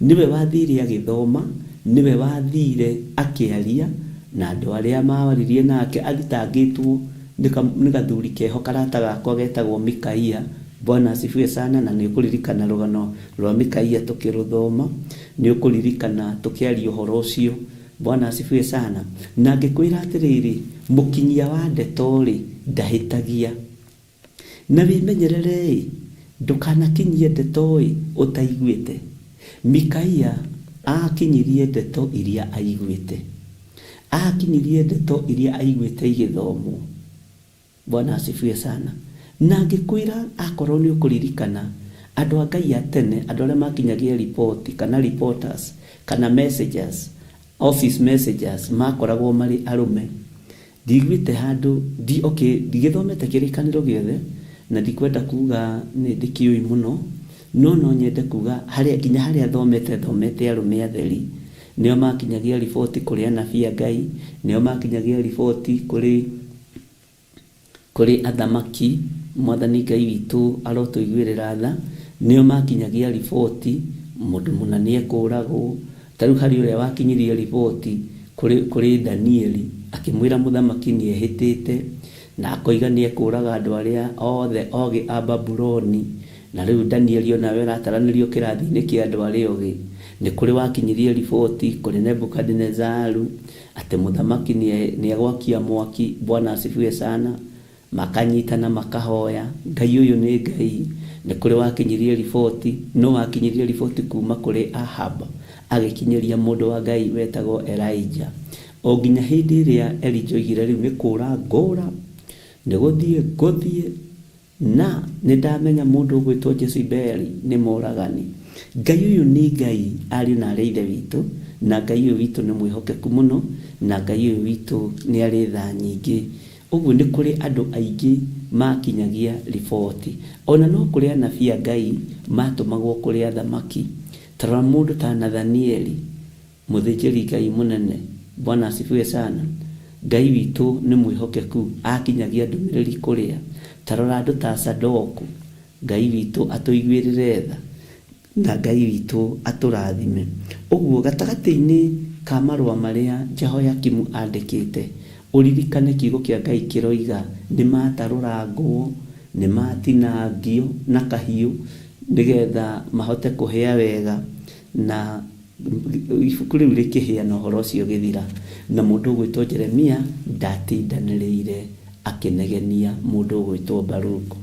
Nĩwe wathiire agĩthoma, nĩwe wathiire akĩaria, na andũ arĩa maaririe nake athitangĩtwo nĩ gathuri keho karata gakwa getagwo Mikaia. Bwana asifiwe sana, na nĩ ũkũririkana rũgano rwa Mikaia tũkĩrũthoma, nĩ ũkũririkana tũkĩaria ũhoro ũcio. Bwana asifiwe sana. Na ngĩkwĩra atĩrĩrĩ, mũkinyia wa ndeto-rĩ, ndahĩtagia. Na wĩmenyerere-ĩ, ndũkanakinyie ndeto-ĩ ũtaiguĩte. Mikaia aakinyirie ndeto iria aiguĩte. Aakinyirie ndeto iria aiguĩte igĩthomwo. Bwana asifiwe sana. Na ngĩkwĩra akorwo nĩ ũkũririkana, andũ a Ngai a tene, andũ arĩa makinyagia riboti kana reporters kana messengers, office messengers, makoragwo marĩ arũme. Ndiiguĩte handũ, ndi, okay, ndigĩthomete kĩrĩkanĩro gĩothe, na ndikwenda kuga nĩ ndĩkĩũĩ mũno, no no nyende kuga harĩa, nginya harĩa thomete, thomete arũme atheri, nĩo makinyagia riboti kũrĩ anabii a Ngai, nĩo makinyagia riboti kũrĩ, Kũrĩ athamaki, Mwathani Ngai witũ arotũiguĩrĩra tha, nĩo makinyagia riboti, mũndũ mũna nĩekũũragwo. Ta rĩu harĩ ũrĩa wakinyirie riboti kũrĩ, kũrĩ Danieli, akĩmwĩra mũthamaki nĩehĩtĩte, na akoiga nĩekũũraga andũ arĩa othe ogĩ a Babuloni, na rĩu Danieli o nawe ũrataranĩrio kĩrathi-inĩ kĩa andũ arĩa ogĩ. Nĩ kũrĩ wakinyirie riboti kũrĩ Nebukadinezaru, Atĩ mũthamaki nĩegwakia mwaki, Bwana asifiwe sana, makanyitana makahoya, Ngai ũyũ nĩ Ngai. Nĩ kũrĩ wakinyirie riboti, nũ wakinyirie riboti kuma kũrĩ Ahab agĩkinyĩria mũndũ wa Ngai wetagwo Elijah. O nginya hĩndĩ ĩrĩa Elijah oigire rĩu nĩ kũra ngũra, nĩ gũthiĩ ngũthiĩ, Na nĩndamenya mũndũ ũgwĩtwo Jezebeli nĩ mũũragani. Ngai ũyũ nĩ Ngai, ariũ na aarĩ a Ithe witũ, na Ngai ũyũ witũ nĩ mwĩhokeku mũno, na Ngai ũyũ witũ nĩ arĩ tha nyingĩ. Ũguo nĩ kũrĩ andũ aingĩ maakinyagia riboti. O na no kũrĩ anabii a Ngai maatũmagwo kũrĩ athamaki. Ta rora mũndũ ta Nathanieli, mũthĩnjĩri-Ngai mũnene. Bwana asifiwe sana. Ngai witũ nĩ mwĩhokeku, akinyagia ndũmĩrĩri kũrĩa. Ta rora andũ ta Sadoku. Ngai witũ atũiguĩrĩre tha. Na Ngai witũ atũrathime. Ũguo, gatagatĩ-inĩ ka marũa marĩa Jehoiakimu aandĩkĩte, ũririkane Kiugo kĩa Ngai kĩroiga nĩ matarũrangwo, nĩ matinangio na kahiũ nĩ getha mahote kũhĩa wega, na ibuku rĩu rĩkĩhĩa na ũhoro ũcio ũgĩthira. Na mũndũ ũgwĩtwo Jeremia ndatindanĩrĩire akĩnegenia mũndũ ũgwĩtwo Baruku.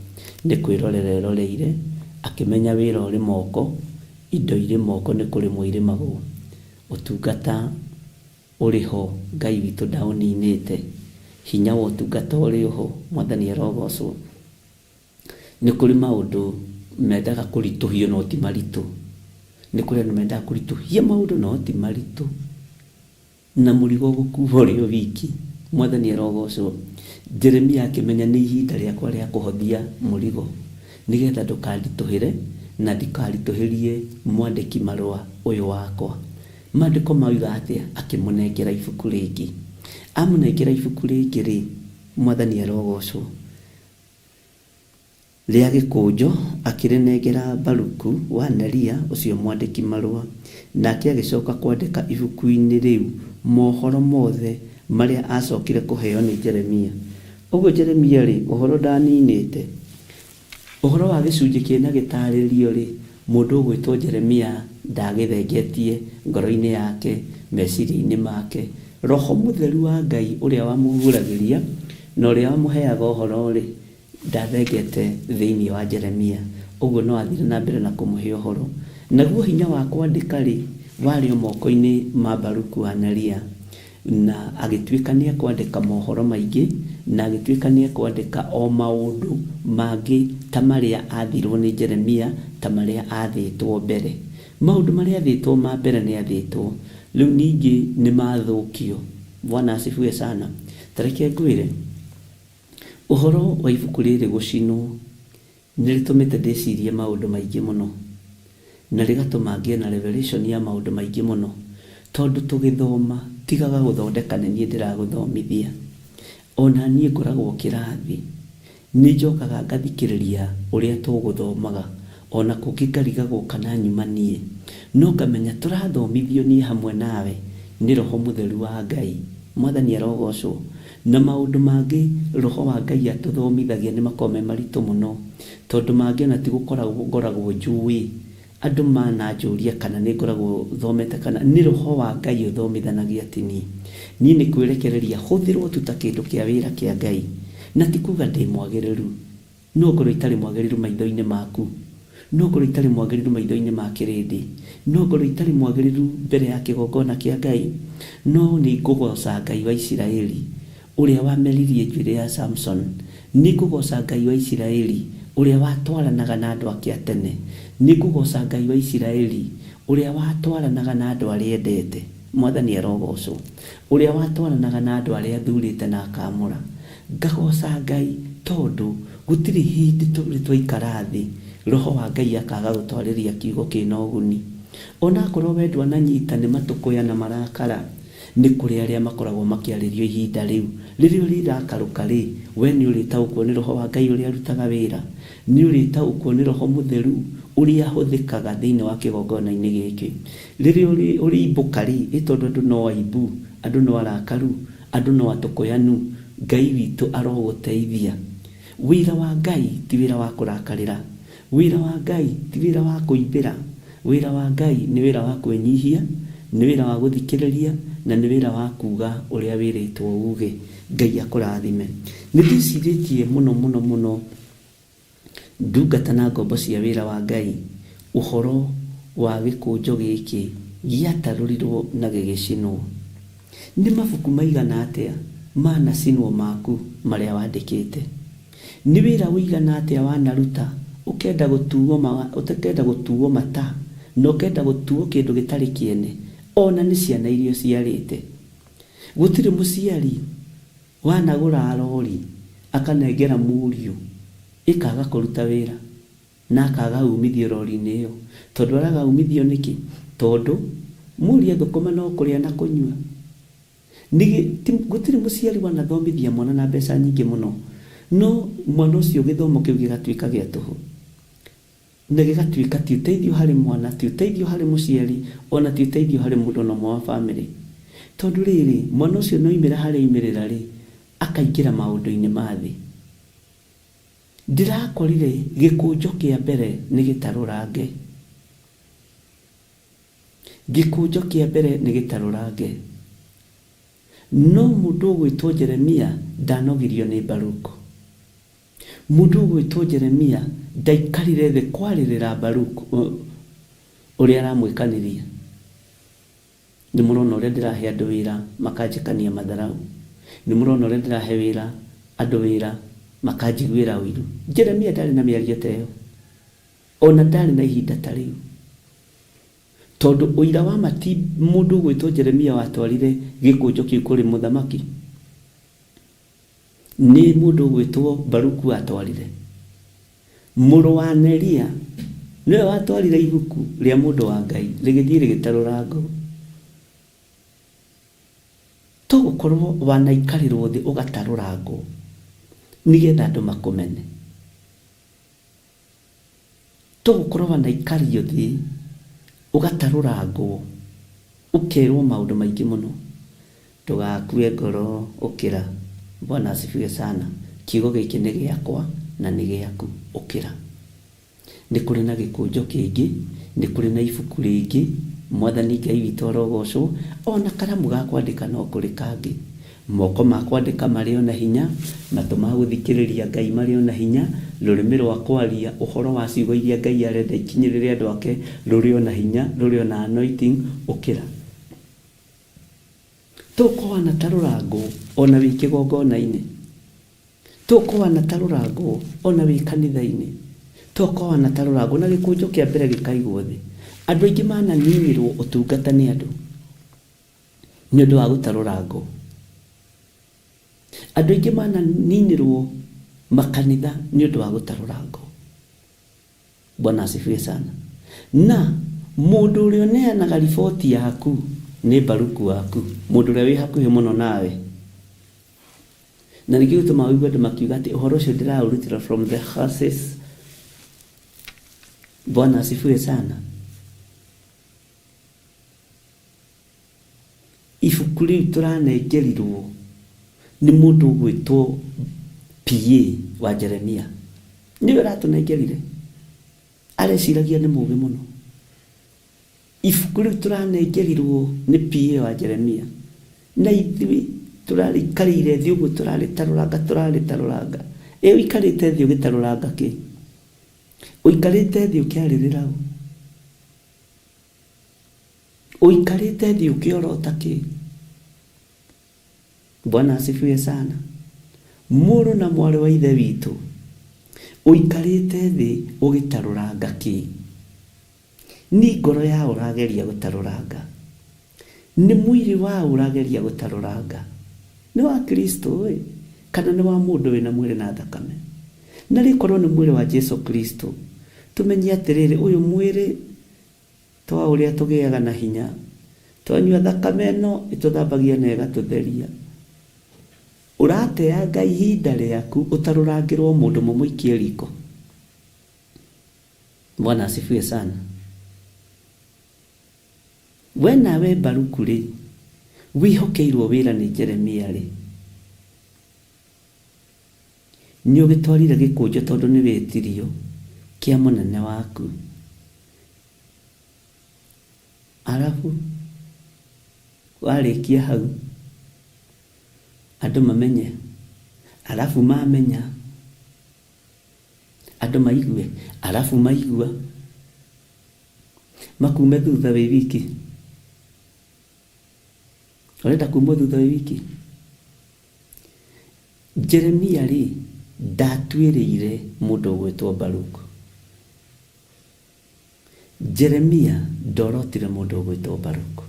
Nĩ kwĩrorera eroreire, akĩmenya wĩra ũrĩ moko, indo irĩ moko nĩ kũrĩmwo irĩmagwo. Ũtungata ũrĩ ho, Ngai witũ ndaũninĩte. Hinya wa ũtungata ũrĩ ho, Mwathani arogocwo. Nĩ kũrĩ maũndũ mendaga kũritũhio no ti maritũ. Nĩ kũrĩ andũ mendaga kũritũhia maũndũ no ti maritũ. Na mũrigo ũgũkuua ũrĩ o wiki. Mwathani arogocwo. Jeremia akĩmenya nĩ ihinda rĩakwa rĩa kũhothia mũrigo, nĩ getha ndũkanditũhĩre na ndikaritũhĩrie mwandĩki marũa ũyũ wakwa. Maandĩko moiga atĩa? Akĩmũnengera ibuku rĩngĩ. Amũnengera ibuku rĩngĩ-rĩ, Mwathani arogocwo. Rĩa gĩkũnjo, akĩrĩnengera Baruku wa Neria ũcio mwandĩki-marũa, nake agĩcoka kwandĩka ibuku-inĩ rĩu mohoro mothe marĩa aacokire kũheo nĩ Jeremia. Ũguo Jeremia-rĩ, ũhoro ndaninĩte. Ũhoro wa gĩcunjĩ kĩ na gĩtaarĩrio-rĩ, mũndũ ũgwĩtwo Jeremia ndaagĩthengetie ngoro-inĩ yake, meciria-inĩ make. Roho Mũtheru wa Ngai ũrĩa wamũguũragĩria na ũrĩa wamũheaga ũhoro-rĩ, Ndathengete thĩinĩ wa Jeremia, ũguo no aathire na mbere na kũmũhe ũhoro. Naguo hinya wa kwandĩka-rĩ, warĩ o moko-inĩ ma Baruku wa Neria, na agĩtuĩka nĩekwandĩka mohoro maingĩ, na agĩtuĩka nĩekwandĩka o maũndũ mangĩ ta marĩa aathirũo nĩ Jeremia, ta marĩa aathĩtwo mbere. Maũndũ marĩa aathĩtwo ma mbere nĩathĩtwo, rĩu ningĩ nĩmathũkio. Bwana asifiwe sana. Ta reke ngwĩre. Ũhoro wa ibuku rĩrĩ gũcinwo nĩ rĩtũmĩte ndĩcirie maũndũ maingĩ mũno, na rĩgatũma ngĩe na revelation ya maũndũ maingĩ mũno, tondũ tũgĩthoma tigaga gũthondeka nĩ niĩ ndĩragũthomithia. O na niĩ ngoragwo kĩrathi, nĩ njokaga ngathikĩrĩria ũrĩa tũgũthomaga, o na kũngĩ ngarigagwo kana nyuma niĩ, no ngamenya tũrathomithio niĩ hamwe nawe nĩ Roho Mũtheru wa Ngai. Mwathani arogocwo. Na maũndũ mangĩ Roho wa Ngai atũthomithagia nĩ makoragwo me maritũ mũno, tondũ mangĩ ona ti gũkoragwo ngoragwo njũĩ. Andũ mananjũria kana nĩ ngoragwo thomete kana, nĩ Roho wa Ngai ũthomithanagia ti niĩ. Niĩ nĩ kwĩrekereria hũthĩrwo tu ta kĩndũ kĩa wĩra kĩa Ngai. Na ti kuga ndĩ mwagĩrĩru. No ngorwo itarĩ mwagĩrĩru maitho-inĩ maku, no ngorwo itarĩ mwagĩrĩru maitho-inĩ ma kĩrĩndĩ, no ngorwo itarĩ mwagĩrĩru mbere ya kĩgongona kĩa Ngai, no nĩngũgooca Ngai wa Isiraeli, ũrĩa wameririe njuĩrĩ ya Samsoni. Nĩngũgooca Ngai wa Isiraeli, ũrĩa watwaranaga na andũ ake a tene. Nĩngũgooca Ngai wa Isiraeli, ũrĩa watwaranaga na andũ arĩa endete. Mwathani arogoocwo, ũrĩa watwaranaga na andũ arĩa athuurĩte na akaamũra. Ngagooca Ngai tondũ gũtirĩ hĩndĩ tũrĩ twaikara thĩ Roho wa Ngai akaaga gũtwarĩria kiugo kĩna ũguni. O na akorwo we ndwananyita nĩ matũkũya na marakara, nĩ kũrĩ arĩa makoragwo makĩarĩrio ihinda rĩu. Rĩrĩa ũrĩrakarũka-rĩ, we nĩ ũrĩtaũkwo nĩ Roho wa Ngai ũrĩa arutaga wĩra? Nĩ ũrĩtaũkwo nĩ Roho Mũtheru ũrĩa ahũthĩkaga thĩinĩ wa kĩgongona-inĩ gĩkĩ? Rĩrĩa ũrĩimbũka-rĩ, ĩ tondũ andũ no aimbu, andũ no arakaru, Andũ no atũkũyanu, Ngai witũ arogũteithia. Wĩra wa Ngai ti wĩra wa kũrakarĩra. Wĩra wa Ngai ti wĩra wa kũimbĩra. Wĩra wa Ngai nĩ wĩra wa kwĩnyihia, nĩ wĩra wa gũthikĩrĩria, na nĩ wĩra wa kuuga ũrĩa wĩrĩtwo uuge. Ngai akũrathime. Nĩ ndĩcirĩtie mũno mũno mũno Ndungata na ngombo cia wĩra wa Ngai, ũhoro wa gĩkũnjo gĩkĩ gĩatarũrirwo na gĩgĩcinwo. Nĩ mabuku maigana atĩa manacinwo maku marĩa wandĩkĩte? Nĩ wĩra ũigana atĩa wanaruta ũkenda gũtuo ũkenda gũtuo mata na ũkenda gũtuo kĩndũ gĩtarĩ kĩene o na nĩ ciana iria ũciarĩte? Gũtirĩ mũciari. Wanagũra rori akanengera mũriũ ĩkaga kũruta wĩra na akaga umithio rori-inĩ ĩyo. Tondũ araga umithio nĩkĩ? Tondũ mũriũ athũkũma no kũrĩa na kũnyua. Gũtirĩ mũciari wanathomithia mwana na mbeca nyingĩ mũno, no mwana ũcio gĩthomo kĩu gĩgatuĩka gĩa tũhũ. Na gĩgatuĩka ti ũteithio harĩ mwana, ti ũteithio harĩ mũciari, ona ti ũteithio harĩ mũndũ ona ũmwe wa famĩlĩ. Tondũ rĩrĩ, mwana ũcio nĩ oimĩra harĩa oimĩrĩra rĩ, akaingĩra maũndũ-inĩ ma thĩ. Ndĩrakorire gĩkũnjo kĩa mbere nĩ gĩtarũrange. Gĩkũnjo kĩa mbere nĩ gĩtarũrange. No mũndũ ũgwĩtwo Jeremia ndanogirio nĩ Baruku. Mũndũ ũgwĩtwo Jeremia ndaikarire thĩ kwarĩrĩra Baruku ũrĩa aramwĩkanĩria. Nĩ mũrona ũrĩa ndĩrahe andũ wĩra makanjĩkania matharau. Nĩ mũrona ũrĩa ndĩrahe wĩra andũ wĩra makanjiguĩra ũiru. Jeremia ndarĩ na mĩario ta ĩyo. O na ndarĩ na ihinda ta rĩu. Tondũ ũira wa ma ti mũndũ ũgwĩtwo Jeremia watwarire gĩkũnjo kĩu kũrĩ mũthamaki. Nĩ mũndũ ũgwĩtwo Baruku watwarire. Mũrũ wa Neria nĩwe watwarire ibuku rĩa mũndũ wa Ngai rĩgĩthiĩ rĩgĩtarũrangwo. To gũkorwo wanaikarĩrwo thĩ ũgatarũrangwo nĩgetha andũ makũmene. To gũkorwo wanaikario thĩ ũgatarũrangwo ũkerwo maũndũ maingĩ mũno. Ndũgakue ngoro ũkĩra. Bwana asifiwe sana. Kiugo gĩkĩ nĩ gĩakwa na nĩ gĩaku. Ũkĩra. Nĩ kũrĩ na gĩkũnjo kĩngĩ, nĩ kũrĩ na ibuku rĩngĩ, Mwathani Ngai witũ arogocwo, o na karamu ga kwandĩka no kũrĩ kangĩ. Moko ma kwandĩka marĩ o na hinya, matũ ma gũthikĩrĩria Ngai marĩ o na hinya, rũrĩmĩ rwa kwaria ũhoro wa ciugo iria Ngai arenda ikinyĩrĩre andũ ake rũrĩ o na hinya, rũrĩ o na anointing, ũkĩra. Tũkũhana ta rũrangũ o na wĩ kĩgongona-inĩ. Tũkũhana ta rũrangũ o na wĩ kanitha-inĩ. Tũkũhana ta rũrangũ na gĩkũnjo kĩa mbere gĩkaigwo thĩ. Andũ aingĩ mananinĩrwo ũtungata nĩ andũ nĩ ũndũ wa gũtarũrangwo. Andũ aingĩ mananinĩrwo makanitha nĩ ũndũ wa gũtarũrangwo. Bwana asifiwe sana. Na mũndũ ũrĩa ũneanaga riboti yaku nĩ Baruku waku, mũndũ ũrĩa wĩ hakuhĩ mũno nawe. Na nĩkĩo gĩtũmaga ũigue andũ makiuga atĩ ũhoro ũcio ndĩraũrutĩra from the horses. Bwana asifiwe sana. Ibuku rĩu tũranengerirwo nĩ mũndũ ũgwĩtwo PA wa Jeremia. Nĩwe ũratũnengerire. Areciragia nĩ mũgĩ mũno. Ibuku rĩu tũranengerirwo nĩ PA wa Jeremia. Na ithuĩ tũrarĩikarĩire thĩ ũguo tũrarĩtarũranga tũrarĩtarũranga. Ĩ ũikarĩte thĩ ũgĩtarũranga kĩ? Ũikarĩte thĩ ũkĩarĩrĩra ũ? Ũikarĩte thĩ ũkĩorota kĩ? Bwana asifiwe sana. Mũrũ na mwarĩ wa ithe witũ, ũikarĩte thĩ ũgĩtarũranga kĩ? Nĩ ngoro ya ũrageria gũtarũranga? Nĩ mwĩrĩ wa ũrageria gũtarũranga? Nĩ wa Kristo ĩ, kana nĩ wa mũndũ wĩna mwĩrĩ na thakame? Na rĩkorwo nĩ mwĩrĩ wa Jesu Kristo, tũmenye atĩrĩrĩ, ũyũ mwĩrĩ Twa ũrĩa tũgĩaga na hinya. Twanyua thakame ĩno ĩtũthambagia na ĩgatũtheria. Ũrateanga ihinda rĩaku ũtarũrangĩrwo mũndũ mũmũikie riko. Bwana asifiwe sana. We nawe Baruku rĩ, wĩhokeirwo wĩra nĩ Jeremia rĩ, nĩũgĩtwarire gĩkũnjo tondũ nĩwĩtirio kĩa mũnene waku. Arabu warĩkia hau andũ mamenye, arabu mamenya andũ maigue, arabu maigua makume thutha wĩ wiki. Ũrenda kumwo thutha wĩ wiki? Jeremia rĩ ndatuĩrĩire mũndũ ũgwĩtwo Baruku. Jeremia ndorotire mũndũ ũgwĩtwo Baruku.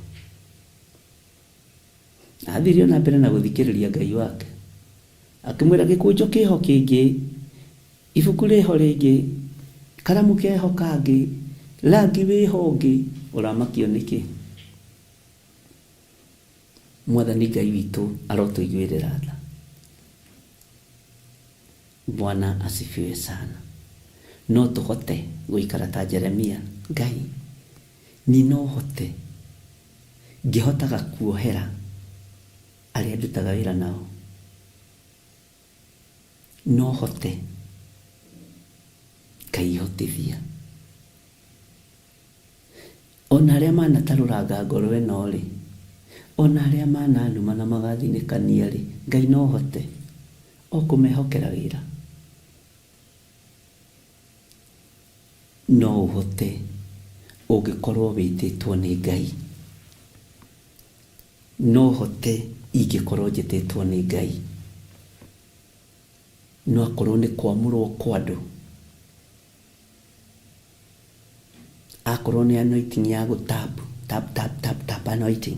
Athire o na mbere na gũthikĩrĩria Ngai wake. Akĩmwĩra gĩkũnjo kĩho kĩngĩ, ibuku rĩho rĩngĩ, karamu keho kangĩ, rangi wĩho ũngĩ, ũramakio nĩkĩ? Mwathani Ngai witũ arotũiguĩrĩra tha. Bwana asifiwe sana. No tũhote gũikara ta Jeremia? Ngai, niĩ no hote ngĩhotaga kuohera arĩa ndutaga wĩra nao? No hote? Ngai hotithia. Ona arĩa manatarũranga ngoro ĩno-rĩ, ona arĩa mananuma na magathinĩkania-rĩ, Ngai no hote o kũmehokera wĩra? No ũhote ũngĩkorwo wĩtĩtwo nĩ Ngai. No hote ingĩkorwo njĩtĩtwo nĩ Ngai. No akorwo nĩ kwamũrwo kwa andũ. Akorwo nĩ anointing ya gũ tap, tap, tap, tap, tap anointing.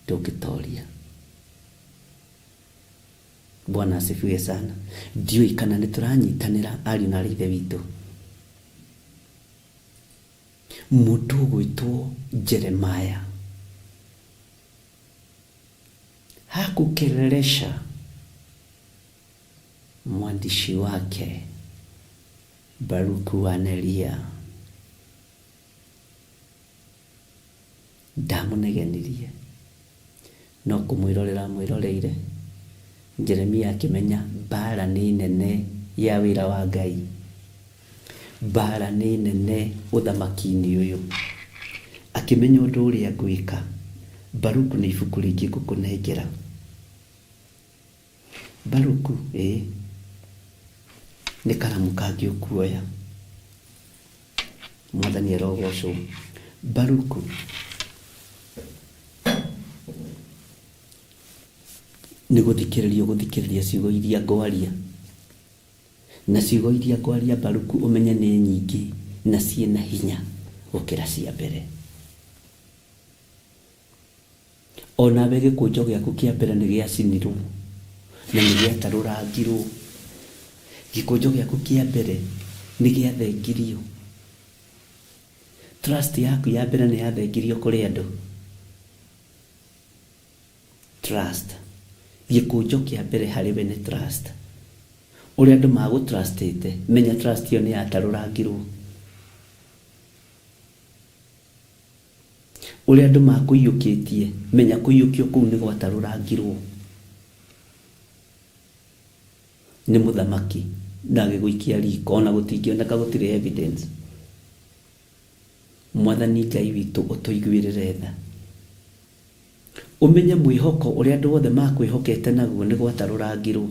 Ndũngĩtoria. Bwana asifiwe sana. Ndiũĩ kana nĩ tũranyitanĩra ariũ na arĩ ithe witũ. Mũndũ ũgwĩtwo Jeremiah hakukelelesha mwandishi wake Baruku wa Neria ndamũnegenirie, no kũmwĩrorera amwĩroreire. Jeremia akĩmenya mbaara nĩ nene ya wĩra wa Ngai. Mbaara nĩ nene ũthamaki-inĩ ũyũ. Akĩmenya ũndũ ũrĩa ngwĩka. Baruku nĩ ibuku rĩngĩ ngũkũnengera. Baruku, ĩĩ, nĩ karamu kangĩ ũkuoya. Mwathani arogocwo. Baruku, nĩ gũthikĩrĩria ũgũthikĩrĩria ciugo iria ngwaria. Na ciugo iria ngwaria Baruku ũmenye nĩ nyingĩ na ciĩna hinya gũkĩra cia mbere. O nawe gĩkũnjo gĩaku kĩa mbere nĩ gĩacinirwo na nĩ gĩatarũrangirwo. Gĩkũnjo gĩaku kĩa mbere nĩ gĩathengirio. Trust yaku ya mbere nĩ yathengirio kũrĩ andũ. Trust. Gĩkũnjo kĩa mbere harĩ we nĩ trust. Ũrĩa andũ magũ trust ĩte, menya trust ĩyo nĩ yatarũrangirwo. Ũrĩa andũ makũiyũkĩtie, menya kũiyũkio kũu nĩ gwatarũrangirwo nĩ mũthamaki na agĩgũikia riko, ona gũtingĩoneka gũtirĩ evidence. Mwathani Ngai witũ ũtũiguĩrĩre tha. Ũmenye mwĩhoko ũrĩa andũ othe makwĩhokete naguo nĩ gwatarũrangirwo.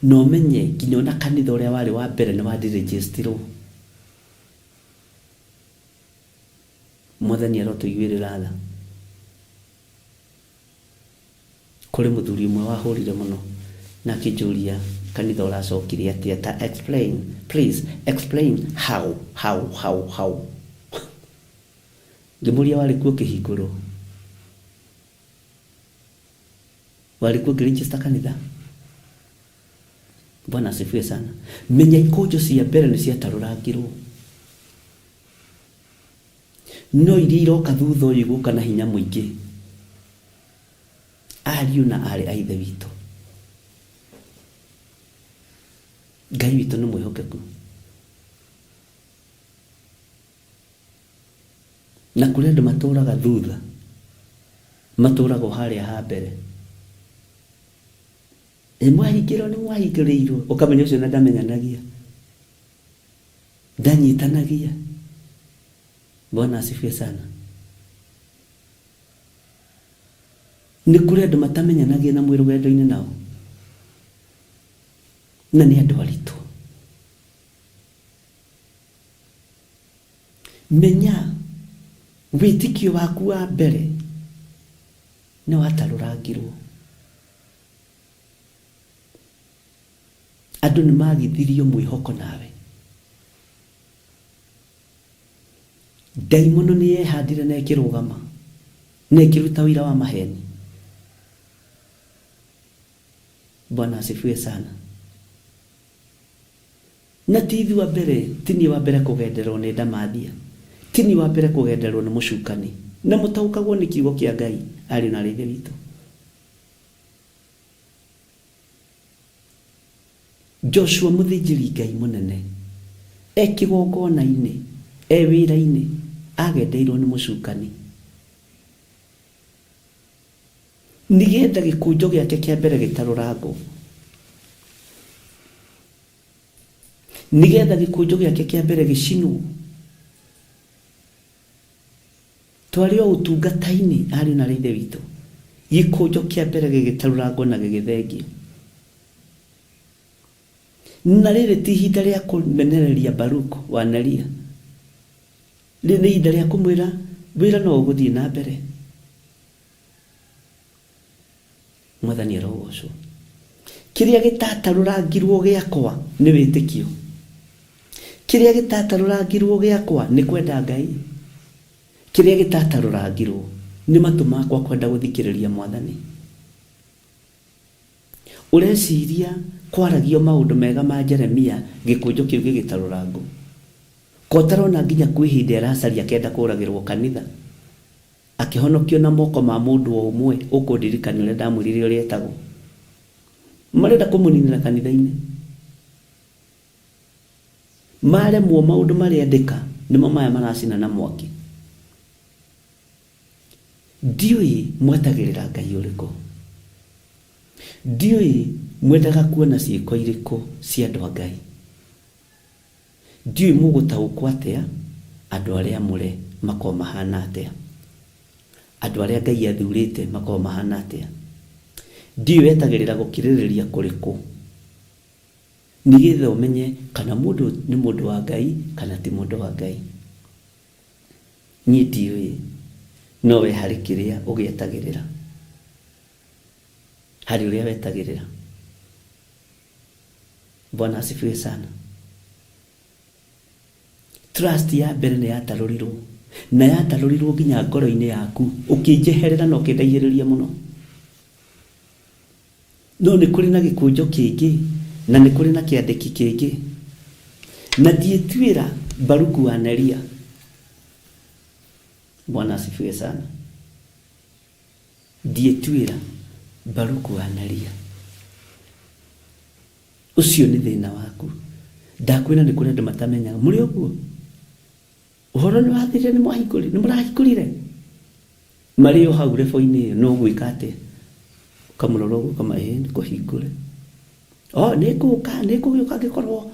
Na ũmenye nginya ona kanitha ũrĩa warĩ wa mbere nĩ wandirejestirwo. Mwathani arotũiguĩrĩra tha. Kũrĩ mũthuri ũmwe wahũrire mũno na akĩnjũria kanitha ũracokire atĩa ta explain please explain how how how how. Ngĩmũria warĩ kuo ũkĩhingũrwo? Warĩ kuo ngĩregister kanitha? Bwana asifiwe sana. Menya ikũnjo cia mbere nĩ ciatarũrangirwo. No iria iroka thutha ũyũ igũka na hinya mũingĩ. Ariũ na aarĩ a Ithe witũ, Ngai witũ nĩ mwĩhokeku. Na kũrĩ andũ matũraga thutha, matũraga o harĩa ha mbere. Ĩ mwahingĩrwo nĩ mwahingĩrĩirwo, ũkamenya ũcio na ndamenyanagia, ndanyitanagia. Bwana asifiwe sana. Nĩ kũrĩ andũ matamenyanagia na mwĩ rũgendo-inĩ nao, na nĩ andũ aritũ. Menya wĩtĩkio waku wa mbere nĩ watarũrangirwo. Andũ nĩ magithirio mwĩhoko nawe. Ndaimono nĩ yehandire na ĩkĩrũgama na ĩkĩruta ũira wa maheni. Bwana asifiwe sana. Na ti ithuĩ a mbere, ti niĩ wa mbere kũgendererwo nĩ ndamathia, ti niĩ wa mbere kũgendererwo nĩ mũcukani. Na mũtaũkagwo nĩ kiugo kĩa Ngai, ariũ na aarĩ a Ithe witũ. Joshua mũthĩnjĩri-Ngai mũnene e kĩgongona-inĩ, e wĩra-inĩ, agendeirwo nĩ mũcukani. Nĩgetha gĩkũnjo gĩake kĩa mbere gĩtarũrangwo. Nĩgetha gĩkũnjo gĩake kĩa mbere gĩcinwo. Twarĩ o ũtungata-inĩ, ariũ na aarĩ a Ithe witũ, gĩkũnjo kĩa mbere gĩgĩtarũrangwo na gĩgĩthengio. Na rĩrĩ ti ihinda rĩa kũmenereria Baruku wa Neria. Rĩrĩ nĩ ihinda rĩa kũmwĩra wĩra no ũgũthiĩ na mbere. Mwathani arogocwo. Kĩrĩa gĩtatarũrangirwo gĩakwa nĩ wĩtĩkio. Kĩrĩa gĩtatarũrangirwo gĩakwa nĩ kwenda Ngai. Kĩrĩa gĩtatarũrangirwo nĩ matũ makwa kwenda gũthikĩrĩria Mwathani. Ũreciria kwaragio maũndũ mega ma Jeremia gĩkũnjo kĩu gĩgĩtarũrangwo? Ko ũtarona nginya kwĩ hĩndĩ aracaria akenda kũragĩrwo kanitha? Akĩhonokio na moko ma mũndũ o ũmwe ũkũndirikania ũrĩa ndamwĩrire ũrĩa etagwo. Marenda kũmũninĩra kanitha-inĩ. Maremwo maũndũ marĩa andĩka nĩmo maya maracina na mwaki. Ndiũĩ mwetagĩrĩra Ngai ũrĩkũ. Ndiũĩ mwendaga kuona ciĩko irĩkũ cia andũ a Ngai. Ndiũĩ mũgũtaũkwo atĩa andũ arĩa amũre makoragwo mahana atĩa. Andũ arĩa Ngai athurĩte makoragwo mahana atĩa. Ndiũĩ wetagĩrĩra gũkirĩrĩria kũrĩkũ nĩgetha ũmenye kana mũndũ nĩ mũndũ wa Ngai kana ti mũndũ wa Ngai. Niĩ ndiũĩ, no we harĩ kĩrĩa ũgĩetagĩrĩra. Harĩ ũrĩa wetagĩrĩra. Bwana asifiwe sana. Trust ya mbere nĩ yatarũrirwo na yatarũrirwo nginya ngoro-inĩ yaku ũkĩnjeherera na ũkĩndaihĩrĩria mũno. No nĩ kũrĩ na gĩkũnjo kĩngĩ na nĩ kũrĩ na kĩandĩki kĩngĩ. Na ndiĩtuĩra Baruku wa Neria. Bwana asifiwe sana. Ndiĩtuĩra Baruku wa Neria. Ũcio nĩ thĩna waku. Ndakwĩra nĩ kũrĩ andũ matamenyaga. Mũrĩ ũguo? Ũhoro nĩ wathirire nĩ mwahingũrire? Nĩ mũrahingũrire? Marĩ o hau rebo-inĩ ĩyo no gwĩka atĩa? Ũkamũrora ũguo ũkama ĩĩ nĩ kũhingũre. Oh, nĩ ngũka, nĩ ngũgĩũka ngĩkorwo.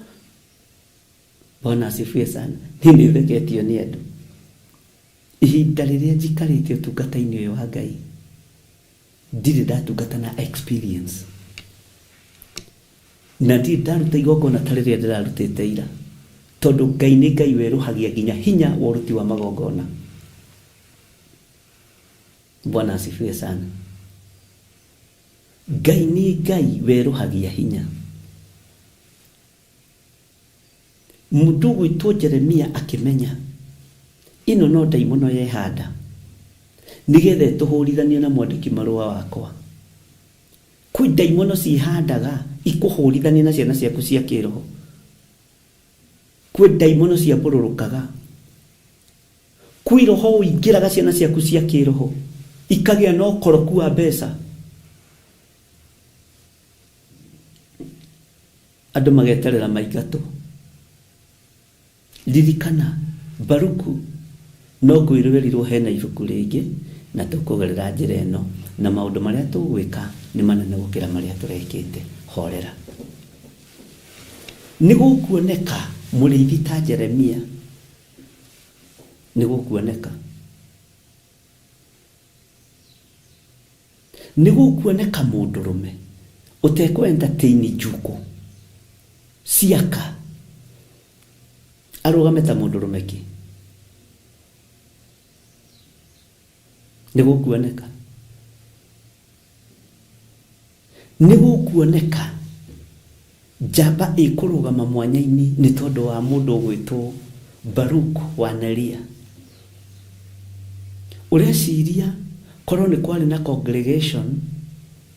Bwana asifiwe sana. Niĩ nĩ theketio nĩ andũ. Ihinda rĩrĩa njikarĩte ũtungata-inĩ ũyũ wa Ngai, ndirĩ ndatungata na experience. Na ndirĩ ndaruta igongona ta rĩrĩa ndĩrarutĩte ira. Tondũ Ngai nĩ Ngai werũhagia nginya hinya wa ũruti wa magongona. Bwana asifiwe sana. Ngai nĩ Ngai werũhagia hinya. Mũndũ ũgwĩtwo Jeremia akĩmenya ĩno no ndaimono yehanda nĩgetha ĩtũhũrithanie na mwandĩki marũa wakwa. Kwĩ ndaimono ciĩhandaga ikũhũrithanie na ciana ciaku cia kĩroho. Kwĩ ndaimono ciambũrũrũkaga. Kwĩ roho ũingĩraga ciana ciaku cia kĩroho ikagĩa na ũkoroku wa mbeca. Andũ mageterera maingatwo. Ririkana, Baruku no kwĩrwo erirwo hena ibuku rĩngĩ na tũkũgerera njĩra ĩno na maũndũ marĩa tũgwĩka nĩ manene gũkĩra marĩa tũrekĩte. Horera. Nĩ gũkuoneka mũrĩithi ta Jeremia. Nĩ gũkuoneka. Nĩ gũkuoneka mũndũrũme ũtekũ entertain njukũ ciaka arũgame ta mũndũrũme kĩ? Nĩ gũkuoneka? Nĩ gũkuoneka njamba ĩkũrũgama mwanya-inĩ nĩ tondũ wa mũndũ ũgwĩtwo Baruku wa Neria? Ũreciria korwo nĩ kwarĩ na congregation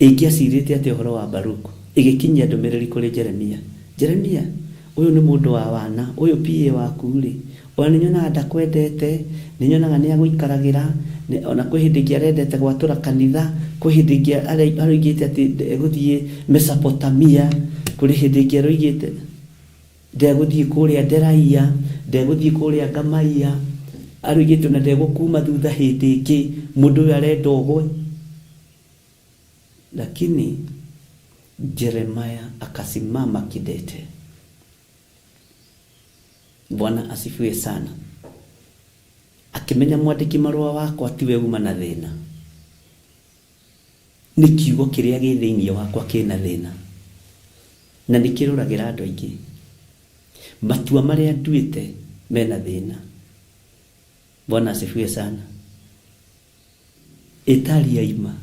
ĩngĩacirĩte atĩa ũhoro wa Baruku ĩgĩkinyia ndũmĩrĩri kũrĩ Jeremia? Jeremia, ũyũ nĩ mũndũ wa wana, ũyũ PA waku rĩ, ona nĩ nyonaga ndakwendete, nĩ nyonaga nĩ agũikaragĩra, ona kwĩ hĩndĩ ĩngĩ arendete gwatũra kanitha, kwĩ hĩndĩ ĩngĩ aroigĩte atĩ ndegũthiĩ Mesopotamia, kũrĩ hĩndĩ ĩngĩ aroigĩte ndegũthiĩ kũrĩa Nderaia, ndegũthiĩ kũrĩa Ngamaia, aroigĩte ona ndegũkuma thutha hĩndĩ ĩngĩ, mũndũ ũyũ arenda ũgwe. Lakini Jeremiah akasimama kidete. Bwana asifiwe sana. Akĩmenya mwandĩki marũa wakwa tiwe uma na thĩna, nĩ kiugo kĩrĩa gĩ thĩinĩ wakwa kĩna thĩna, na nĩ kĩrũragĩra andũ aingĩ. Matua marĩa nduĩte mena thĩna. Bwana asifiwe sana. Ĩtari aima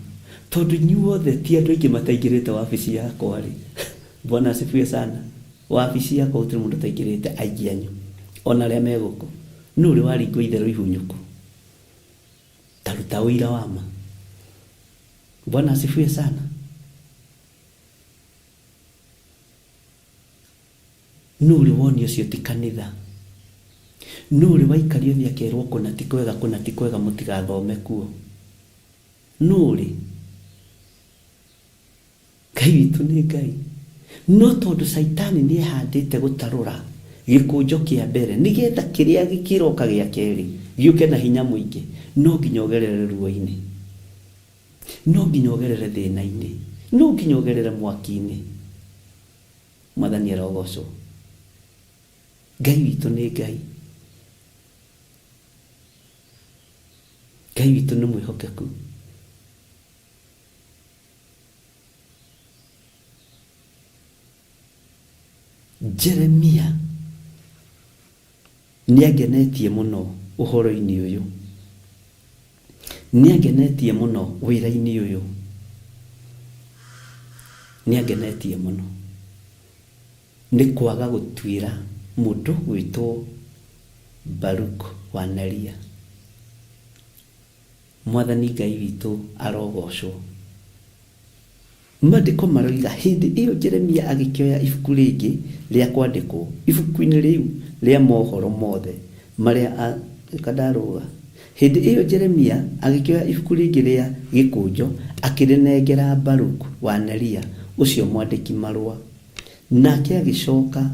tondũ inyuothe ti andũ aingĩ mataingĩrĩte wabici yakwa rĩ. Bwana asifiwe sana. Wabici yakwa gũtirĩ mũndũ ũtaingĩrĩte, aingĩ anyu ona arĩa me gũkũ. Nũ ũrĩ waringwo itherũ ihunyũku? Ta ruta ũira wa ma. Bwana asifiwe sana. Nũ ũrĩ woni ũcio ti kanitha? Nũ ũrĩ waikario thĩ akerwo kũna ti kwega, kũna ti kwega, mũtigathome kuo? Nũ ũrĩ? Ngai witũ nĩ Ngai. No tondũ Caitani nĩ ehandĩte gũtarũra gĩkũnjo kĩa mbere nĩgetha kĩrĩa gĩkĩroka gĩa kerĩ gĩũke na hinya mũingĩ, no nginya ũgerere ruo-inĩ, no nginya ũgerere thĩna-inĩ, no nginya ũgerere mwaki-inĩ. Mwathani arogocwo. Ngai witũ nĩ Ngai. Ngai witũ nĩ mwĩhokeku. Jeremia nĩ angenetie mũno ũhoro-inĩ ũyũ. Nĩ angenetie mũno wĩra-inĩ ũyũ. Nĩ angenetie mũno. Nĩ kwaga gũtuĩra mũndũ gwĩtwo Baruk wa Neria. Mwathani Ngai witũ arogocwo. Maandĩko maroiga, Hĩndĩ ĩyo Jeremia agĩkĩoya ibuku rĩngĩ rĩa kwandĩkwo, ibuku-inĩ rĩu rĩa mohoro mothe marĩa a. Reka ndarũga. Hĩndĩ ĩyo Jeremia agĩkĩoya ibuku rĩngĩ rĩa gĩkũnjo, akĩrĩnengera Baruku wa Neria, ũcio mwandĩki-marũa. Nake agĩcoka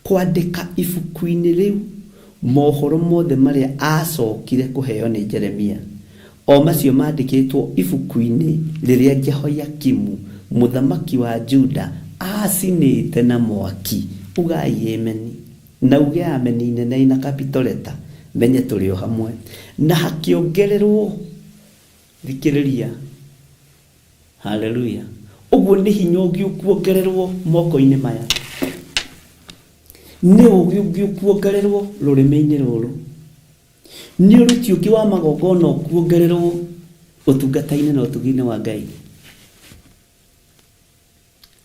kwandĩka ibuku-inĩ rĩu mohoro mothe marĩa aacokire kũheo nĩ Jeremia, o macio maandĩkĩtwo ibuku-inĩ rĩrĩa Jehoiakimu mũthamaki wa Juda aacinĩte na mwaki. Ugai Ameni, na uge Ameni nene ĩna capital letter, menye tũrĩ o hamwe. Na hakĩongererũo, thikĩrĩria, Haleluya! Ũguo nĩ hinya ũngĩ ũkuongererwo moko-inĩ maya. Nĩ ũũgĩ ũngĩ ũkuongererwo rũrĩmĩ-inĩ rũrũ. Nĩ ũruti ũngĩ wa magongona ũkuongererwo ũtungata-inĩ na ũtugi-inĩ wa Ngai.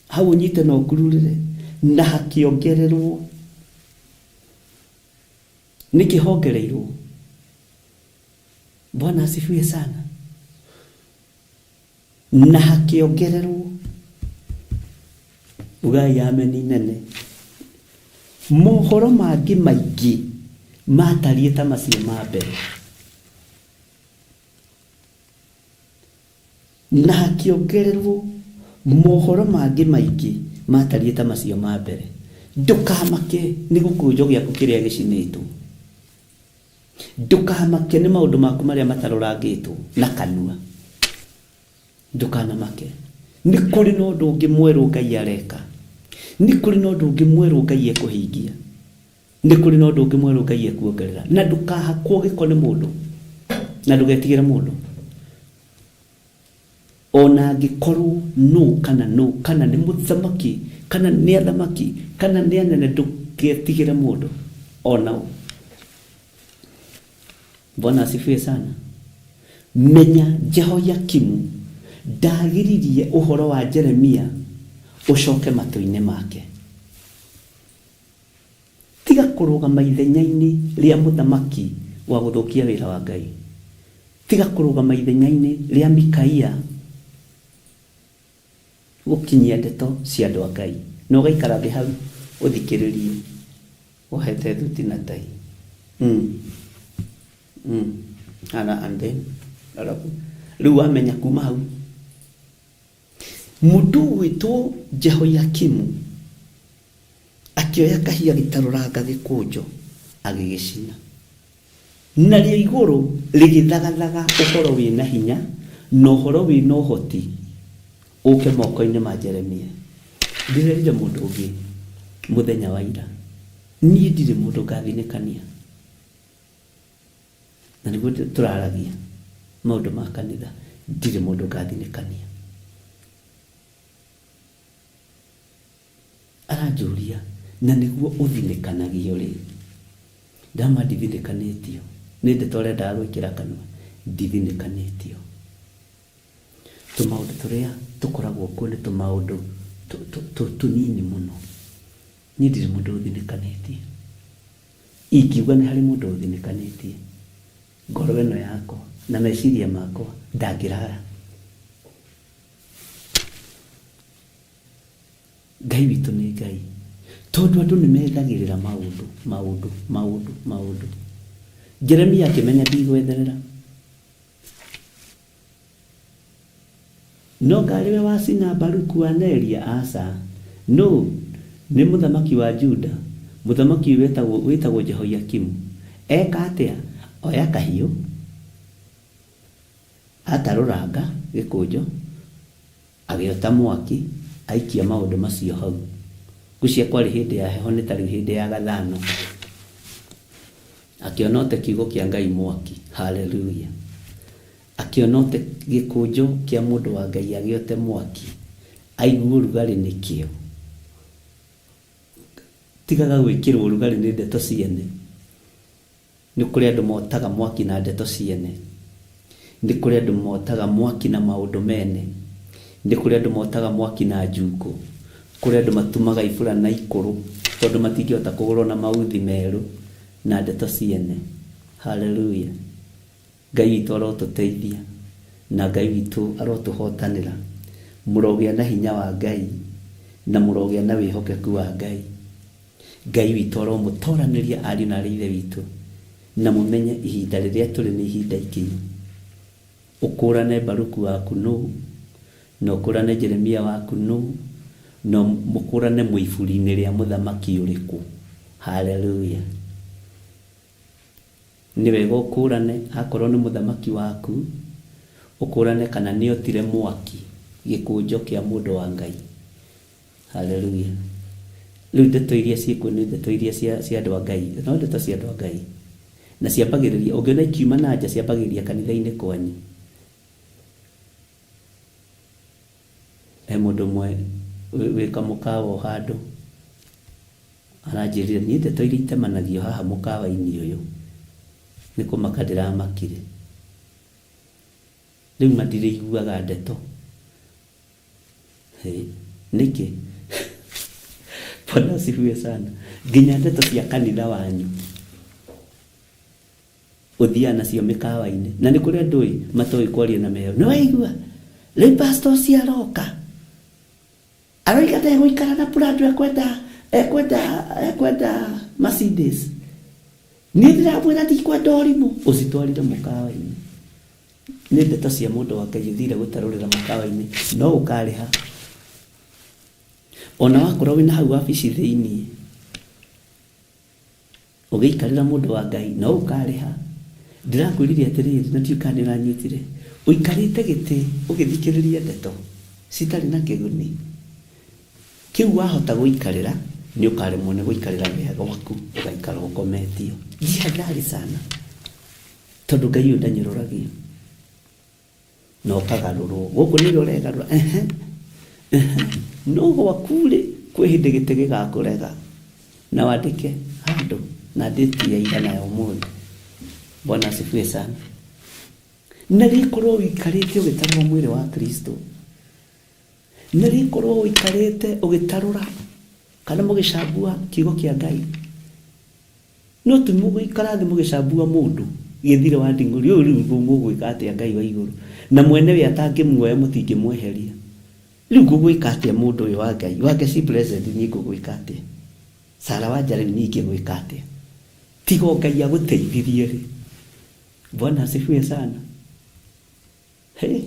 Hau ũnyite na ũkururĩre na hakĩongererwo. Nĩkĩ hongereirwo? Bwana asifiwe sana. Na hakĩongererwo, ugai ameni nene, mohoro mangĩ maingĩ maatariĩ ta macio ma mbere. Na hakĩongererwo mohoro mangĩ maingĩ maatariĩ ta macio ma mbere. Ndũkamake nĩ gĩkũnjo gĩaku kĩrĩa gĩcinĩtwo. Ndũkamake nĩ maũndũ maku marĩa matarũrangĩtwo na kanua. Ndũkanamake. Nĩ kũrĩ na ũndũ ũngĩ mwerũ Ngai areka. Nĩ kũrĩ na ũndũ ũngĩ mwerũ Ngai ekũhingia. Nĩ kũrĩ na ũndũ ũngĩ mwerũ Ngai ekuongerera. Na ndũkahakwo gĩko nĩ mũndũ. Na ndũgetigĩre mũndũ. O na angĩkorwo nũ kana nũ, kana nĩ mũthamaki, kana nĩ athamaki, kana nĩ anene, ndũketigĩre mũndũ o na ũ. Bwana asifiwe sana. Menya Jehoiakimu ndagiririe ũhoro wa Jeremia ũcoke matũ-inĩ make. Tiga kũrũgama ithenya-inĩ rĩa mũthamaki wa gũthũkia wĩra wa Ngai. Tiga kũrũgama ithenya-inĩ rĩa Mikaia gũkinyia ndeto cia andũ a Ngai na ũgaikara thĩ hau ũthikĩrĩrie wohete thuti na tai. Ana and then arabu rĩu wamenya kuma hau mũndũ ũgwĩtwo Jehoiakimu akĩoya kahiũ agĩtarũranga gĩkũnjo agĩgĩcina. Narĩo igũrũ rĩgĩthagathaga ũhoro wĩ na hinya na ũhoro wĩ na ũhoti ũũke moko-inĩ ma Jeremia. Ndĩrerire mũndũ ũngĩ mũthenya wa ira, niĩ ndirĩ mũndũ ngathinĩkania. Na nĩguo tũraragia maũndũ ma kanitha, ndirĩ mũndũ ngathinĩkania. Aranjũria, na nĩguo ũthinĩkanagio rĩ? Ndama ndithinĩkanĩtio. Nĩ ndeto ũrendaga gwĩkĩra kanua? Ndithinĩkanĩtio. Tũmaũndũ tũrĩa tũkoragwo kuo nĩ tũmaũndũ tũnini mũno. Niĩ ndirĩ mũndũ ũthinĩkanĩtie. Ingiuga nĩ harĩ mũndũ ũthinĩkanĩtie, ngoro ĩno yakwa na meciria makwa ndangĩrara. Ngai witũ nĩ Ngai. Tondũ andũ nĩ methagĩrĩra maũndũ, maũndũ, maũndũ, maũndũ. Jeremia akĩmenya ndigwetherera. No ngarĩ we wacina Baruku wa Neria? Aca. Nũ? Nĩ mũthamaki wa Juda, mũthamaki ũyũ wetagwo, wĩtagwo Jehoiakimu. Eka atĩa? Oya kahiũ, atarũranga gĩkũnjo, Agĩota mwaki, aikia maũndũ macio hau. Ngwĩciria kwarĩ hĩndĩ ya heho nĩ ta rĩu hĩndĩ ya gathano. Akĩona ote kiugo kĩa Ngai mwaki. Hallelujah. Akĩona ote gĩkũnjo kĩa mũndũ wa Ngai agĩote mwaki. Aigue ũrugarĩ nĩkĩo. Tigaga gwĩkĩrwo ũrugarĩ nĩ ndeto ciene. Nĩ kũrĩ andũ motaga mwaki na ndeto ciene. Nĩ kũrĩ andũ motaga mwaki na maũndũ mene. Nĩ kũrĩ andũ motaga mwaki na njukũ. Kũrĩ andũ matumaga ibura na ikũrũ tondũ matingĩhota kũgũra ona mauthi merũ na ndeto ciene. Hallelujah. Ngai witũ arotũteithia na Ngai witũ arotũhotanĩra. Mũrogĩa na hinya wa Ngai na mũrogĩa na wĩhokeku wa Ngai. Ngai witũ aromũtoranĩria ariũ na aarĩ a Ithe witũ, na mũmenye ihinda rĩrĩa tũrĩ nĩ ihinda ikinyu. Ũkũũrane Baruku waku nũ, na ũkũũrane Jeremia waku nũ, na mũkũũrane mwĩ iburi-inĩ rĩa mũthamaki ũrĩkũ. Haleluya! Nĩ wega ũkũũrane akorwo nĩ mũthamaki waku, ũkũũrane kana nĩotire mwaki gĩkũnjo kĩa mũndũ wa Ngai. Haleluya. Rĩu ndeto iria ciĩkuo nĩ ndeto iria cia, cia andũ a Ngai, no ndeto cia andũ a Ngai. Na ciambagĩrĩria, ũngĩona ikiuma na nja ciambagĩrĩria kanitha-inĩ kwanyu. He mũndũ ũmwe wĩ kamũkawa o handũ, aranjĩrire niĩ ndeto iria itemanagio haha mũkawa-inĩ ũyũ, nĩ kũmaka ndĩramakire. Rĩu ma ndirĩiguaga ndeto. Hĩ, nĩkĩ? Bwana asifiwe sana. Nginya ndeto cia kanitha wanyu ũthiaga nacio mĩkawa-inĩ na nĩ kũrĩ andũ ĩ matoĩ kwaria na meo. Nĩ waigua rĩu pastor ũcio aroka aroiga ndegũikara na Prado ekwenda ekwenda ekwenda Mercedes. Niĩ ndĩramwĩra ndikwenda ũrimũ ũcitwarire mũkawa-inĩ. Nĩ ndeto cia mũndũ wa Ngai ũthire gũtarũrĩra mũkawa-inĩ no ũkarĩha. Ona wakorwo wĩna hau wabici thĩiniĩ ũgĩikarĩra mũndũ wa Ngai no ũkarĩha. Ndĩrakwĩrire atĩrĩrĩ na ndiũĩ kana nĩ ũranyitire, ũikarĩte gĩtĩ ũgĩthikĩrĩria ndeto citarĩ na kĩguni, kĩu wahota gũikarĩra nĩ ũkaremwo nĩ gũikarĩra gĩa gwaku ũgaikara ũkometio. Jihadhari sana. Tondũ Ngai ũyũ ndanyũrũragio na ũkagarũrwo. Gũkũ nĩrĩo ũregarũra, ehe, ehe. No gwaku-rĩ, kwĩ hĩndĩ gĩtĩ gĩgakũrega na wandĩke handũ na ndĩti ya ira na ya ũmũthĩ. Bwana asifiwe sana. Na rĩkorwo ũikarĩte ũgĩtarũra mwĩrĩ wa Kristo, na rĩkorwo ũikarĩte ũgĩtarũra kana mũgĩcambua kiugo kĩa Ngai, No ti mũgũikara thĩ mũgĩcambua mũndũ. Gĩthire wa nding'ũri ũyũ rĩu mũgwĩka atĩa Ngai wa igũrũ? Na mwene we atangĩmuoya mũtingĩmweheria. Rĩu ngũgwĩka atĩa mũndũ ũyũ wa Ngai? Wangeci Blessed niĩ ngũgwĩka atĩa? Sarah Wanja rĩu niĩ ingĩgwĩka atĩa? Tiga o Ngai agũteithirie rĩ. Bwana asifiwe sana. Hĩ!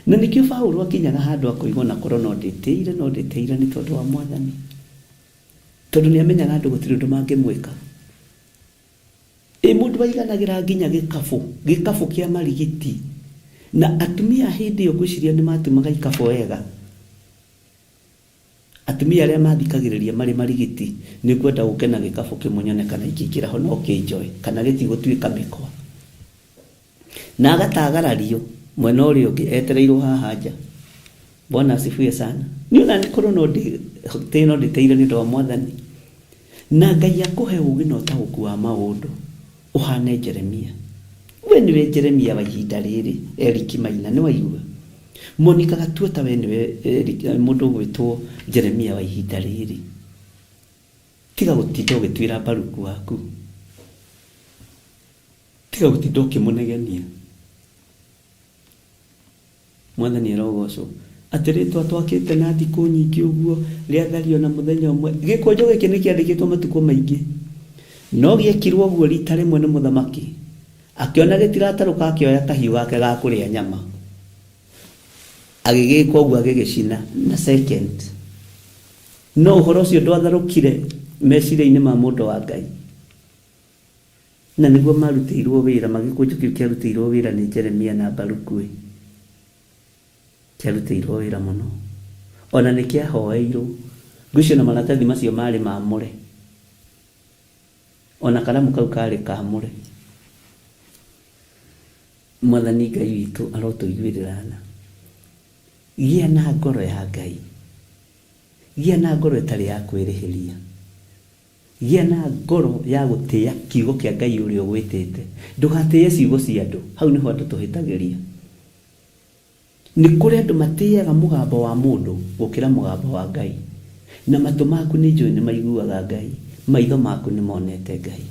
Na nĩkĩo Paulo akinyaga handũ akoiga ona korwo no ndĩtĩire no ndĩtĩire nĩ tondũ wa Mwathani. Tondũ nĩ amenyaga andũ gũtirĩ ũndũ mangĩmwĩka. Ĩ mũndũ aiganagĩra nginya gĩkabũ, gĩkabũ kĩa marigiti. Na atumia a hĩndĩ ĩyo ngwĩciria nĩ matumaga ikabũ wega. Atumia arĩa mathikagĩrĩria marĩ marigiti, nĩ ngwenda ũke na gĩkabũ kĩmwe nyone kana ingĩingĩra ho no kĩnjoe, kana gĩtigũtuĩka mĩkwa. Na agatagarario mwena ũrĩa ũngĩ etereirwo haha nja. Bwana asifiwe sana. Niĩ ona nĩ korwo no ndĩtĩe no ndĩtĩire nĩ ũndũ wa Mwathani. Na Ngai akũhe ũgĩ na ũtaũku wa maũndũ ũhane Jeremia. We nĩwe Jeremia wa ihinda rĩrĩ, Eric Maina, nĩ waigua? Monica Gatuota we nĩwe Eric, mũndũ ũgwĩtwo Jeremia wa ihinda rĩrĩ. Tiga gũtinda ũgĩtuĩra Baruku waku. Tiga gũtinda ũkĩmũnegenia. Mwathani arogocwo. Atĩ rĩtwa twakĩte na thikũ nyingĩ ũguo rĩathario na mũthenya ũmwe. Gĩkũnjo gĩkĩ nĩ kĩandĩkĩtwo matukũ maingĩ. No gĩekirwo ũguo rita rĩmwe nĩ mũthamaki. Akĩona gĩtiratarũka akĩoya kahiũ gake ga kũrĩa nyama. Agĩgĩka ũguo agĩgĩcina na second. No ũhoro ũcio ndwatharũkire meciria-inĩ ma mũndũ wa Ngai. Na nĩguo maarutĩirũo wĩra, magĩkũnjo kĩu kĩarutĩirũo wĩra nĩ Jeremia na Baruku-ĩ, kĩarutĩirũo wĩra mũno. O na nĩ kĩahoeirũo. Ngwĩciria o na maratathi macio maarĩ maamũre. O na karamu kau kaarĩ kaamũre. Mwathani Ngai witũ arotũiguĩrĩra tha. Gĩa na ngoro ya Ngai. Gĩa na ngoro ĩtarĩ ya kwĩrĩhĩria. Gĩa na ngoro ya gũtĩa kiugo kĩa Ngai ũrĩa ũgwĩtĩte. Ndũgatĩe ciugo cia andũ. Hau nĩho andũ tũhĩtagĩria. Nĩ kũrĩ andũ matĩaga mũgambo wa mũndũ gũkĩra mũgambo wa Ngai. Na matũ maku nĩ njũĩ nĩ maiguaga Ngai, maitho maku nĩ monete Ngai.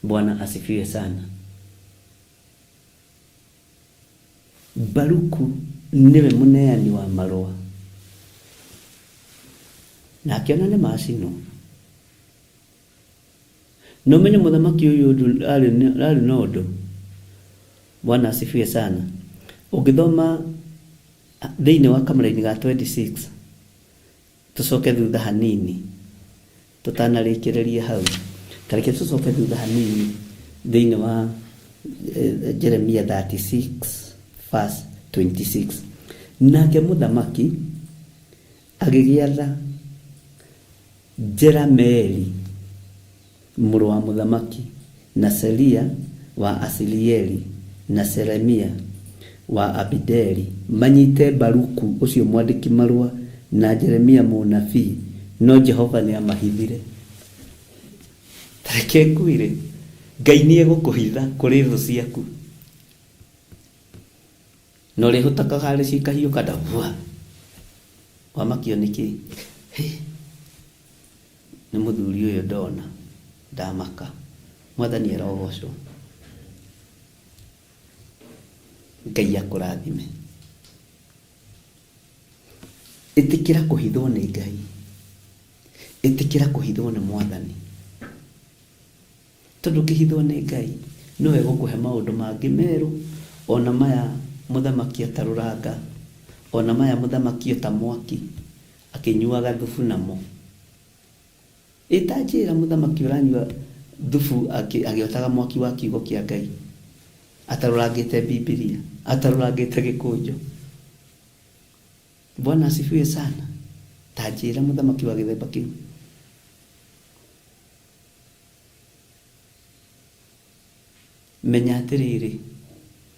Bwana asifiwe sana. Baruku nĩwe mũneani wa marũa, na akĩona nĩ macinwo. Na ũmenye mũthamaki ũyũ ũndũ arĩ na ũndũ. Bwana asifiwe sana. Ũngĩthoma thĩinĩ wa kamũraini ga 26, Tũcoke thutha hanini tũtanarĩkĩrĩria hau. Ta reke tũcoke thutha hanini thĩinĩ wa Jeremia 36 verse 26. Nake mũthamaki agĩgĩatha Jerameeli mũrũ wa mũthamaki, na Seria wa Asirieli, na Shelemia wa Abideeli, manyite Baruku ũcio mwandĩki-marũa, na Jeremia mũnabii, no Jehova nĩamahithire. Ta reke ngwĩre, Ngai nĩegũkũhitha kũrĩ thũ ciaku, na ũrĩhũtakaga harĩ cio ikahiũka nda vua! Wamakio nĩ kĩ? Hĩ! Nĩ mũthuri ũyũ ndona ndamaka. Mwathani arogocwo. Ngai akũrathime. Ĩtĩkĩra kũhithwo nĩ Ngai. Ĩtĩkĩra kũhithwo nĩ Mwathani. Tondũ ũkĩhithwo nĩ Ngai, nowe egũkũhe maũndũ mangĩ merũ, ona maya mũthamaki atarũranga, ona maya mũthamaki ota mwaki akĩnyuaga thubu namo. Ĩ ta njĩra mũthamaki ũranyua thubu agĩotaga mwaki wa kiugo kĩa Ngai, atarũrangĩte Bibilia, atarũrangĩte gĩkũnjo. Bwana asifiwe sana. Ta njĩra mũthamaki wa gĩthemba kĩu. Menya atĩrĩrĩ,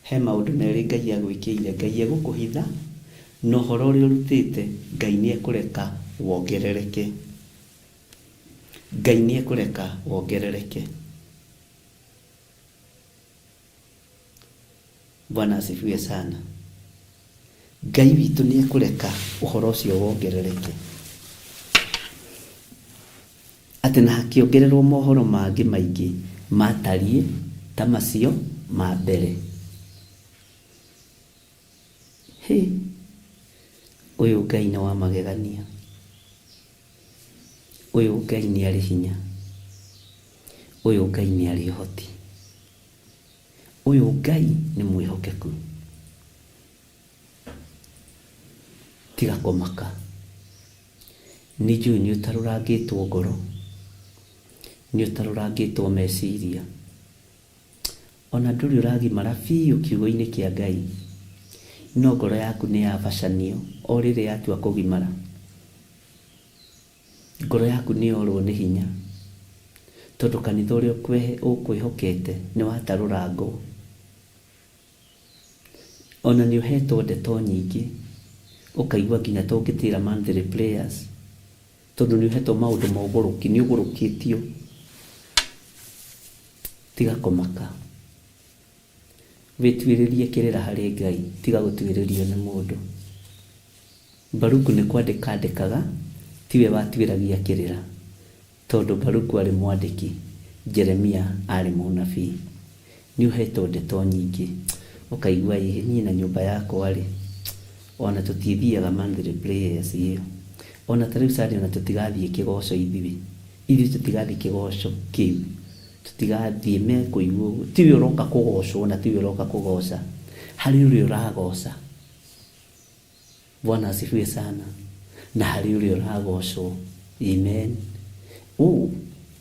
he maũndũ merĩ Ngai agwĩkĩire, Ngai egũkũhitha, na ũhoro ũrĩa ũrutĩte Ngai nĩekũreka wongerereke. Ngai nĩekũreka wongerereke. Bwana asifiwe sana. Ngai witũ nĩekũreka ũhoro ũcio wongerereke. Atĩ na hakĩongererwo mohoro mangĩ maingĩ Maatariĩ ta macio ma mbere. Hĩ! Ũyũ Ngai nĩ wa magegania. Ũyũ Ngai nĩ arĩ hinya. Ũyũ Ngai nĩ arĩ ũhoti. Ũyũ Ngai nĩ mwĩhokeku. Tiga kũmaka. Nĩ njũĩ nĩ ũtarũrangĩtwo ngoro, nĩ ũtarũrangĩtwo meciria. Ona ndũrĩ ũragimara biũ kiugo-inĩ kĩa Ngai, no ngoro yaku nĩ yabacanio o rĩrĩ yatua kũgimara. Ngoro yaku nĩ yorwo nĩ hinya, tondũ kanitha ũrĩa ũkwĩhokete nĩ watarũrangwo. Ona nĩ ũhetwo ndeto nyingĩ, ũkaigua nginya ta ũngĩtĩra monthly prayers, tondũ nĩ ũhetwo maũndũ ma ũgũrũki, nĩ ũgũrũkĩtio. Tiga kũmaka. Wĩtuĩrĩrie kĩrĩra harĩ Ngai, tiga gũtuĩrĩrio nĩ mũndũ. Baruku nĩ kwandĩka andĩkaga, tiwe watuĩragia kĩrĩra. Tondũ Baruku aarĩ mwandĩki, Jeremia aarĩ mũnabii. Nĩ ũhetwo ndeto nyingĩ, ũkaigua ĩ niĩ na nyũmba yakwa-rĩ, o na tũtithiaga monthly prayers ĩyo. O na ta rĩu Sunday o na tũtigathiĩ kĩgoco ithuĩ. Ithuĩ tũtigathiĩ kĩgoco kĩu. Tũtigathiĩ mekũigua ũguo. Tiwe ũroka kũgocwo na tiwe ũroka kũgoca. Harĩ ũrĩa ũragoca. Bwana asifiwe sana. Na harĩ ũrĩa ũragocwo. Amen. Ũũ,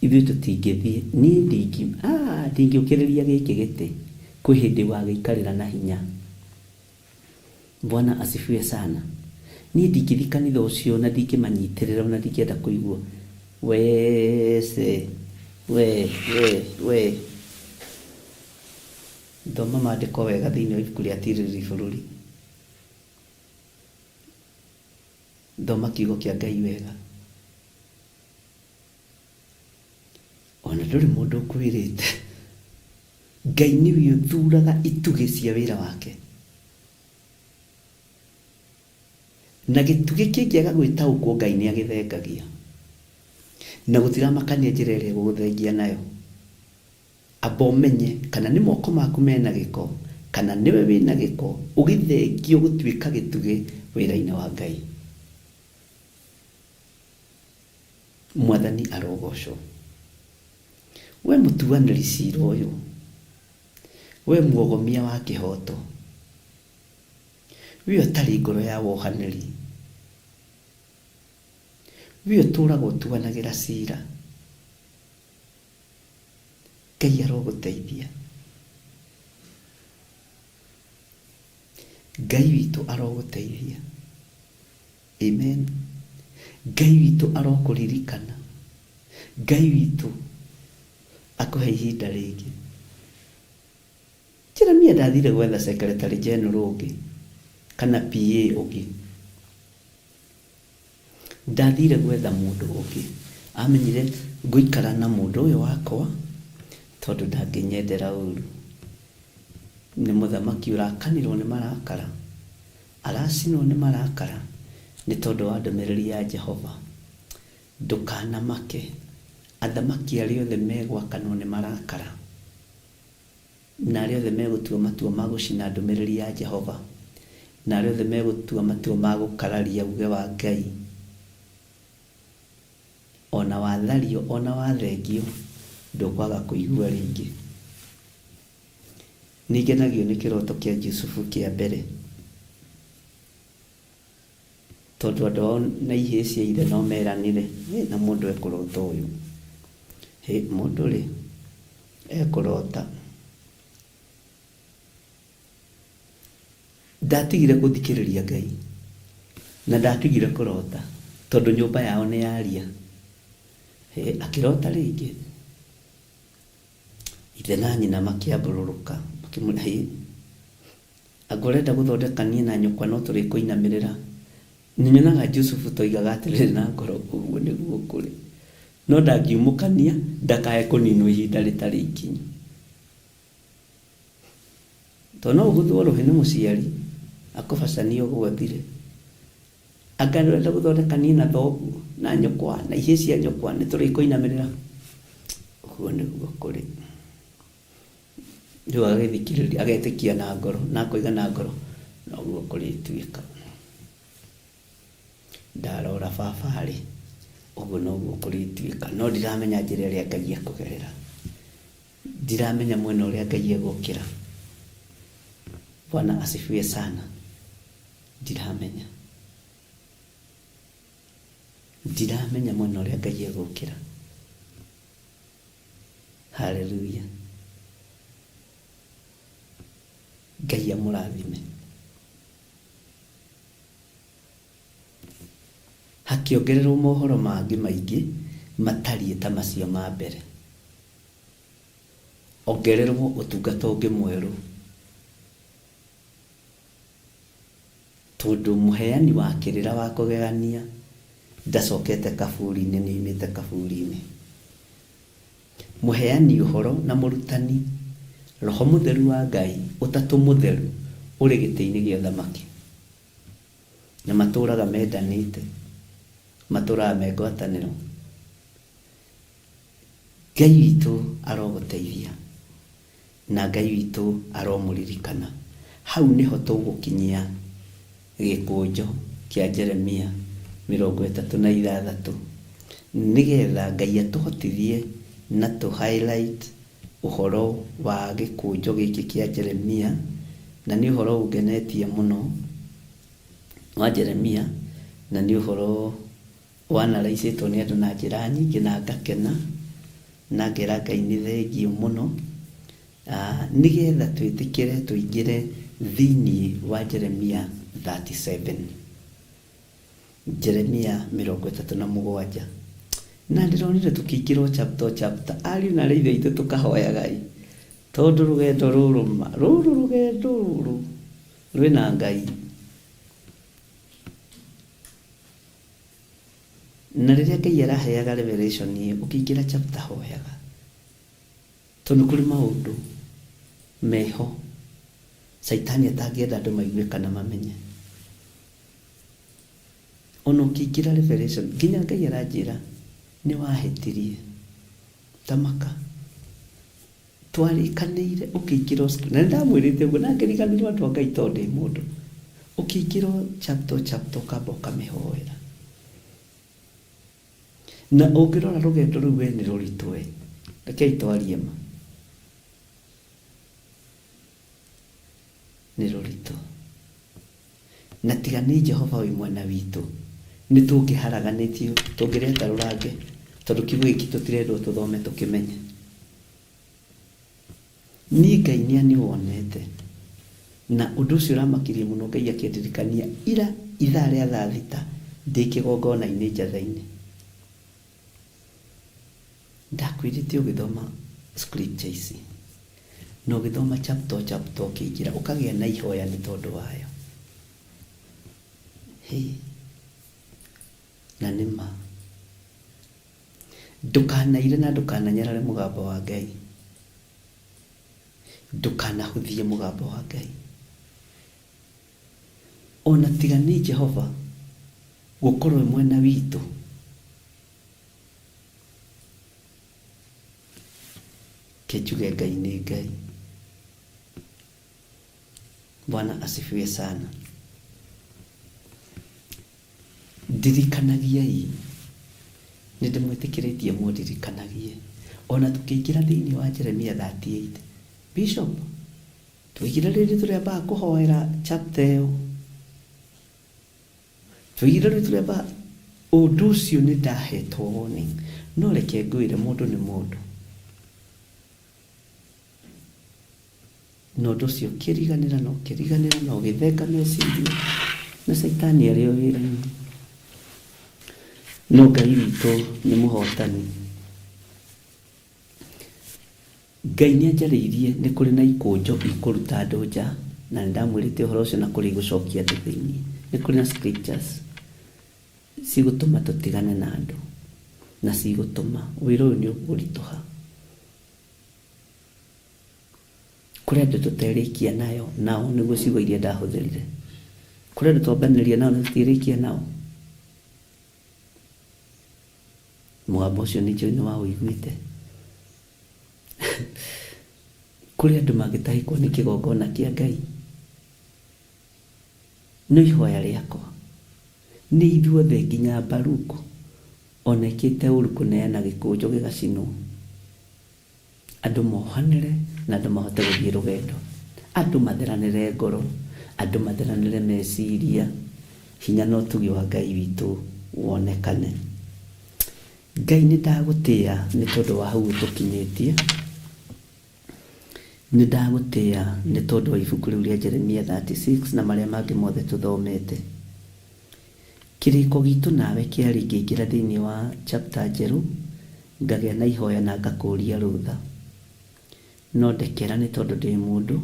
ithuĩ tũtingĩthiĩ, niĩ ndingi, ah, ndingĩũkĩrĩria gĩkĩ gĩtĩ. Kwĩ hĩndĩ wagĩikarĩra na hinya. Bwana asifiwe sana. Niĩ ndingĩthiĩ kanitha ũcio na ndingĩmanyitĩrĩra ona ndingĩenda kũigua. Wee, we, we, we. Thoma maandĩko wega thĩinĩ wa ibuku rĩa Tirĩrĩri Bũrũri. Thoma kiugo kĩa Ngai wega. Ona ndũrĩ mũndũ ũkwĩrĩte. Ngai nĩwe ũthuraga itugĩ cia wĩra wake. Na gĩtugĩ kĩngĩaga gwĩtaũkwo Ngai nĩ agĩthengagia. Na gũtiramakania njĩra ĩrĩa egũgũthengia nayo. Amba ũmenye kana nĩ moko maku mena gĩko kana nĩwe wĩna gĩko ũgĩthengio gũtuĩka gĩtugĩ wĩra-inĩ wa Ngai. Mwathani arogocwo. We mũtuanĩri cira ũyũ, we muogomia wa kĩhoto, we ũtarĩ ngoro ya wohanĩri, we ũtũraga ũtuanagĩra cira, Ngai arogũteithia. Ngai witũ arogũteithia. Amen. Ngai witũ arokũririkana. Ngai witũ akũhe ihinda rĩngĩ. Jeremia ndathire gwetha secretary general ũngĩ kana PA ũngĩ. Ndathire gwetha mũndũ ũngĩ. Amenyire ngũikara na mũndũ ũyũ wakwa tondũ ndangĩnyendera ũru. Nĩ mũthamaki ũrakanirwo nĩ marakara. Aracinwo nĩ marakara nĩ tondũ wa ndũmĩrĩri ya Jehova. Ndũkanamake, athamaki arĩa othe megwakanwo nĩ marakara, na arĩa othe megũtua matua ma gũcina ndũmĩrĩri ya Jehova, na arĩa othe megũtua matua ma gũkararia uuge wa Ngai, o na wathario o na wathengio, ndũkwaga kũigua rĩngĩ. Nĩngenagio nĩ kĩroto kĩa Jusufu kĩa mbere, tondũ andũ ao na ihĩĩ cia ithe no meranire, Hĩ, na mũndũ ekũrota ũyũ. Hĩ, mũndũ-rĩ, ekũrota. Ndatigire gũthikĩrĩria Ngai, na ndatigire kũrota, tondũ nyũmba yao nĩ yaria. Hĩ, akĩrota rĩngĩ. Ithe na nyina makĩambũrũrũka, makĩmwĩra, Hĩ, anga ũrenda gũthondeka niĩ na nyũkwa no tũrĩkũinamĩrĩra? Nĩnyonaga Jusufu ta oigaga atĩrĩrĩ na ngoro, Ũguo nĩguo kũrĩ. No ndangiumũkania ndakae kũninwo ihinda rĩtarĩ ikinyu. Tondũ no ũgũthwo rũhĩ nĩ mũciari, akũbacanie ũguo ũthire. Anga ndũrenda gũthondeka niĩ na thoguo, na nyũkwa, na ihĩĩ cia nyũkwa, nĩtũrĩkũinamĩrĩra? Ũguo nĩguo kũrĩ. Rĩu agagĩthikĩrĩria agetĩkia na ngoro na akoiga na ngoro noguo kũrĩtuĩka. Ndarora baba-rĩ, ũguo noguo kũrĩtuĩka. No ndiramenya njĩra ĩrĩa Ngai ekũgerera. Ndiramenya mwena ũrĩa Ngai egũkĩra. Bwana asifiwe sana. Ndiramenya. Ndiramenya mwena ũrĩa Ngai egũkĩra. Haleluya. Ngai amũrathime. Hakĩongererwo mohoro mangĩ maingĩ matariĩ ta macio ma mbere. Ongererwo ũtungata ũngĩ mwerũ. Tondũ mũheani wa kĩrĩra wa kũgegania ndacokete kaburi-inĩ, nĩoimĩte kaburi-inĩ. Mũheani ũhoro na mũrutani, Roho Mũtheru wa Ngai, Ũtatũ Mũtheru, ũrĩ gĩtĩ-inĩ gĩa ũthamaki. Na matũũraga mendanĩte, matũũraga me ngwatanĩro. Ngai witũ arogũteithia, na Ngai witũ aromũririkana. Hau nĩho tũgũkinyia gĩkũnjo kĩa Jeremia 36, nĩgetha Ngai atũhotithie na tũ highlight ũhoro wa gĩkũnjo gĩkĩ kĩa Jeremia, na nĩ ũhoro ũngenetie mũno wa Jeremia, na nĩ ũhoro wanaraicĩtwo nĩ andũ na njĩra nyingĩ na ngakena, na ngera Ngai nĩ thengiũ mũno, nĩgetha twĩtĩkĩre tũingĩre thĩinĩ wa Jeremia 37. Jeremia 37. Na ndĩronire tũkĩingĩra o chapter o chapter, ariũ na aarĩ a Ithe witũ tũkahoyaga-ĩ, tondũ rũgendo rũrũ ma, rũrũ rũgendo rũrũ rwĩna Ngai. Na rĩrĩa Ngai araheaga revelation ĩyo, ũkĩingĩra chapter hoyaga. Tondũ nĩ kũrĩ maũndũ meho caitani atangĩenda andũ maigue kana mamenye. Ona ũkĩingĩra revelation, nginya Ngai aranjĩra nĩ wahĩtirie. Tamaka. Twarĩkanĩire ũkĩingĩra o na nĩ ndamwĩrĩte ũguo na ngĩriganĩrwo andũ a Ngai tondũ ndĩ mũndũ. Ũkĩingĩra o chapter o chapter ũkamba ũkamĩhoera. Na ũngĩrora rũgendo rũu we nĩ rũritũ we. Rekei twarie ma. Nĩ rũritũ. Na tiga nĩ Jehova wĩ mwena witũ, nĩ tũngĩharaganĩtio, tũngĩretarũrange, tondũ kiugo gĩkĩ tũtirendwo tũthome tũkĩmenye. Niĩ Ngai nĩ anĩwonete. Na ũndũ ũcio ũramakirie mũno Ngai akĩndirikania ira ithaa rĩa thaa thita ndĩ kĩgongona-inĩ Njatheinĩ. Ndakwĩrĩte ũgĩthoma scripture ici na ũgĩthoma chapter o chapter ũkĩingĩra ũkagĩa na ihoya nĩ tondũ wayo. Hĩ! Na nĩ ma. Ndũkanaire na ndũkananyarare mũgambo wa Ngai. Ndũkanahũthie mũgambo wa Ngai. O na tiga nĩ Jehova gũkorwo e mwena witũ, Reke njuge Ngai nĩ Ngai. Bwana asifiwe sana. Ndirikanagiai, nĩ ndĩmwĩtĩkĩrĩtie mũndirikanagie. O na tũkĩingĩra thĩinĩ wa Jeremia 38, Bishop, twaigire rĩrĩ tũrĩambaga kũhoera chapter ĩyo. Twaigire rĩrĩ tũrĩambaga, ũndũ ũcio nĩ ndahetwo warning. No reke ngwĩre mũndũ nĩ mũndũ. Na ũndũ ũcio ũkĩriganĩra na ũkĩriganĩra na ũgĩthenga meciria, na Caitani arĩ o wĩra-inĩ. No Ngai witũ nĩ mũhotani. Ngai nĩ anjarĩirie nĩ kũrĩ na ikũnjo ikũruta andũ nja, na nĩ ndamwĩrĩte ũhoro ũcio na kũrĩ igũcokia andũ thĩinĩ. Nĩ kũrĩ na scriptures cigũtũma tũtigane na andũ, na cigũtũma wĩra ũyũ nĩ ũkũritũha. Kũrĩ andũ tũterĩkia nayo nao, nĩguo ciugo iria ndahũthĩrire. Kũrĩ andũ twambanĩrĩria nao na tũtirĩkia nao. Mũgambo ũcio nĩ njũĩ nĩ waũiguĩte. Kũrĩ andũ mangĩtahĩkwo nĩ kĩgongona kĩa Ngai? No ihoya rĩakwa nĩ ithuothe nginya Baruku ona ekĩte ũru kũneana gĩkũnjo gĩgacinwo, andũ mohanĩre na andũ mahote gũthiĩ rũgendo, andũ matheranĩre ngoro, andũ matheranĩre meciria, hinya na ũtugi wa Ngai witũ wonekane. Ngai nĩ ndagũtĩa nĩ tondũ wa hau ũtũkinyĩtie. Nĩ ndagũtĩa nĩ tondũ wa ibuku rĩu rĩa Jeremia 36 na marĩa mangĩ mothe tũthomete. Kĩrĩko gitũ nawe kĩarĩ ngĩingĩra thĩinĩ wa chapter njerũ, ngagĩa na ihoya na ngakũria rũtha. No ndekera nĩ tondũ ndĩ mũndũ,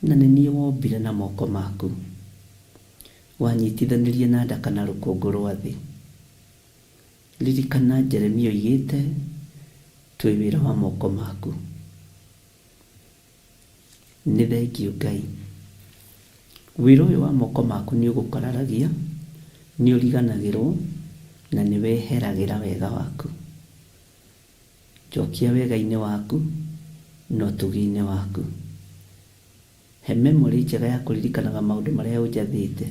na nĩ niĩ wombire na moko maku. Wanyitithanirie na ndaka na rũkũngũ rwa thĩ. Ririkana Jeremia oigĩte, Twĩ wĩra wa moko maku. Nĩ thengiũ Ngai. Wĩra ũyũ wa moko maku nĩ ũgũkararagia, nĩ ũriganagĩrwo, na nĩ weheragĩra wega waku. Njokia wega-inĩ waku na ũtugi-inĩ waku. He memory njega ya kũririkanaga maũndũ marĩa ũnjathĩte.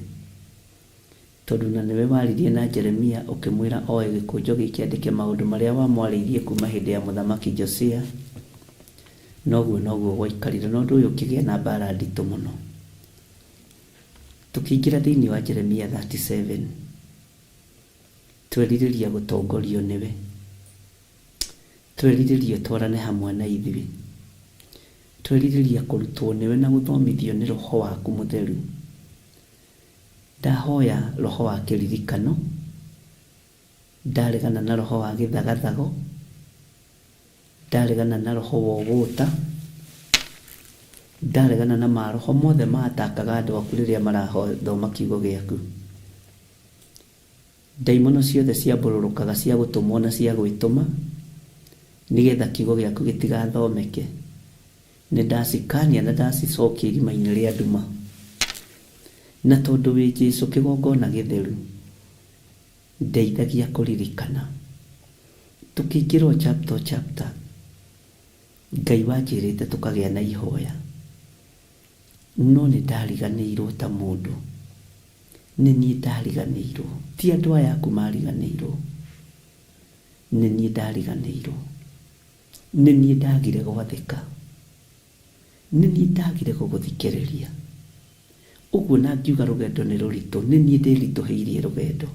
Tondũ na nĩwe waririe na Jeremia ũkĩmwĩra oe gĩkũnjo gĩkĩ andĩke maũndũ marĩa wamwarĩirie kuuma hĩndĩ ya Mũthamaki Josia. Na ũguo noguo gwaikarire, na ũndũ ũyũ ũkĩgĩa na mbaara nditũ mũno. Tũkĩingĩra thĩinĩ wa Jeremia 37, twerirĩria gũtongorio nĩwe. Twerirĩria ũtwarane hamwe na ithuĩ. Twerirĩria kũrutwo nĩwe na gũthomithio nĩ Roho waku Mũtheru. Ndahoya roho wa kĩririkano, ndaregana na roho wa gĩthagathago, ndaregana na roho wa ũgũta, ndaregana na maroho mothe maatakaga andũ aku rĩrĩa marathoma kiugo gĩaku. Ndaimono ciothe ciambũrũrũkaga cia gũtũmwo na cia gwĩtũma, nĩgetha kiugo gĩaku gĩtigathomeke. Nĩndacikaania na ndacicokia irima-inĩ rĩa nduma. Na tondũ wĩ Jesu kĩgongona gĩtheru, ndeithagia kũririkana. Tũkĩingĩra o chapter o chapter, Ngai wanjĩrĩte tũkagĩa na ihoya. No nĩndariganĩirwo ta mũndũ. Nĩ niĩ ndariganĩirwo, ti andũ aya aku mariganĩirwo. Nĩ niĩ ndariganĩirwo. Nĩ niĩ ndagire gwathĩka. Nĩ niĩ ndagire gũgũthikĩrĩria. Ũguo na ngiuga rũgendo nĩ rũritũ, nĩ niĩ ndĩritũhĩirie rũgendo.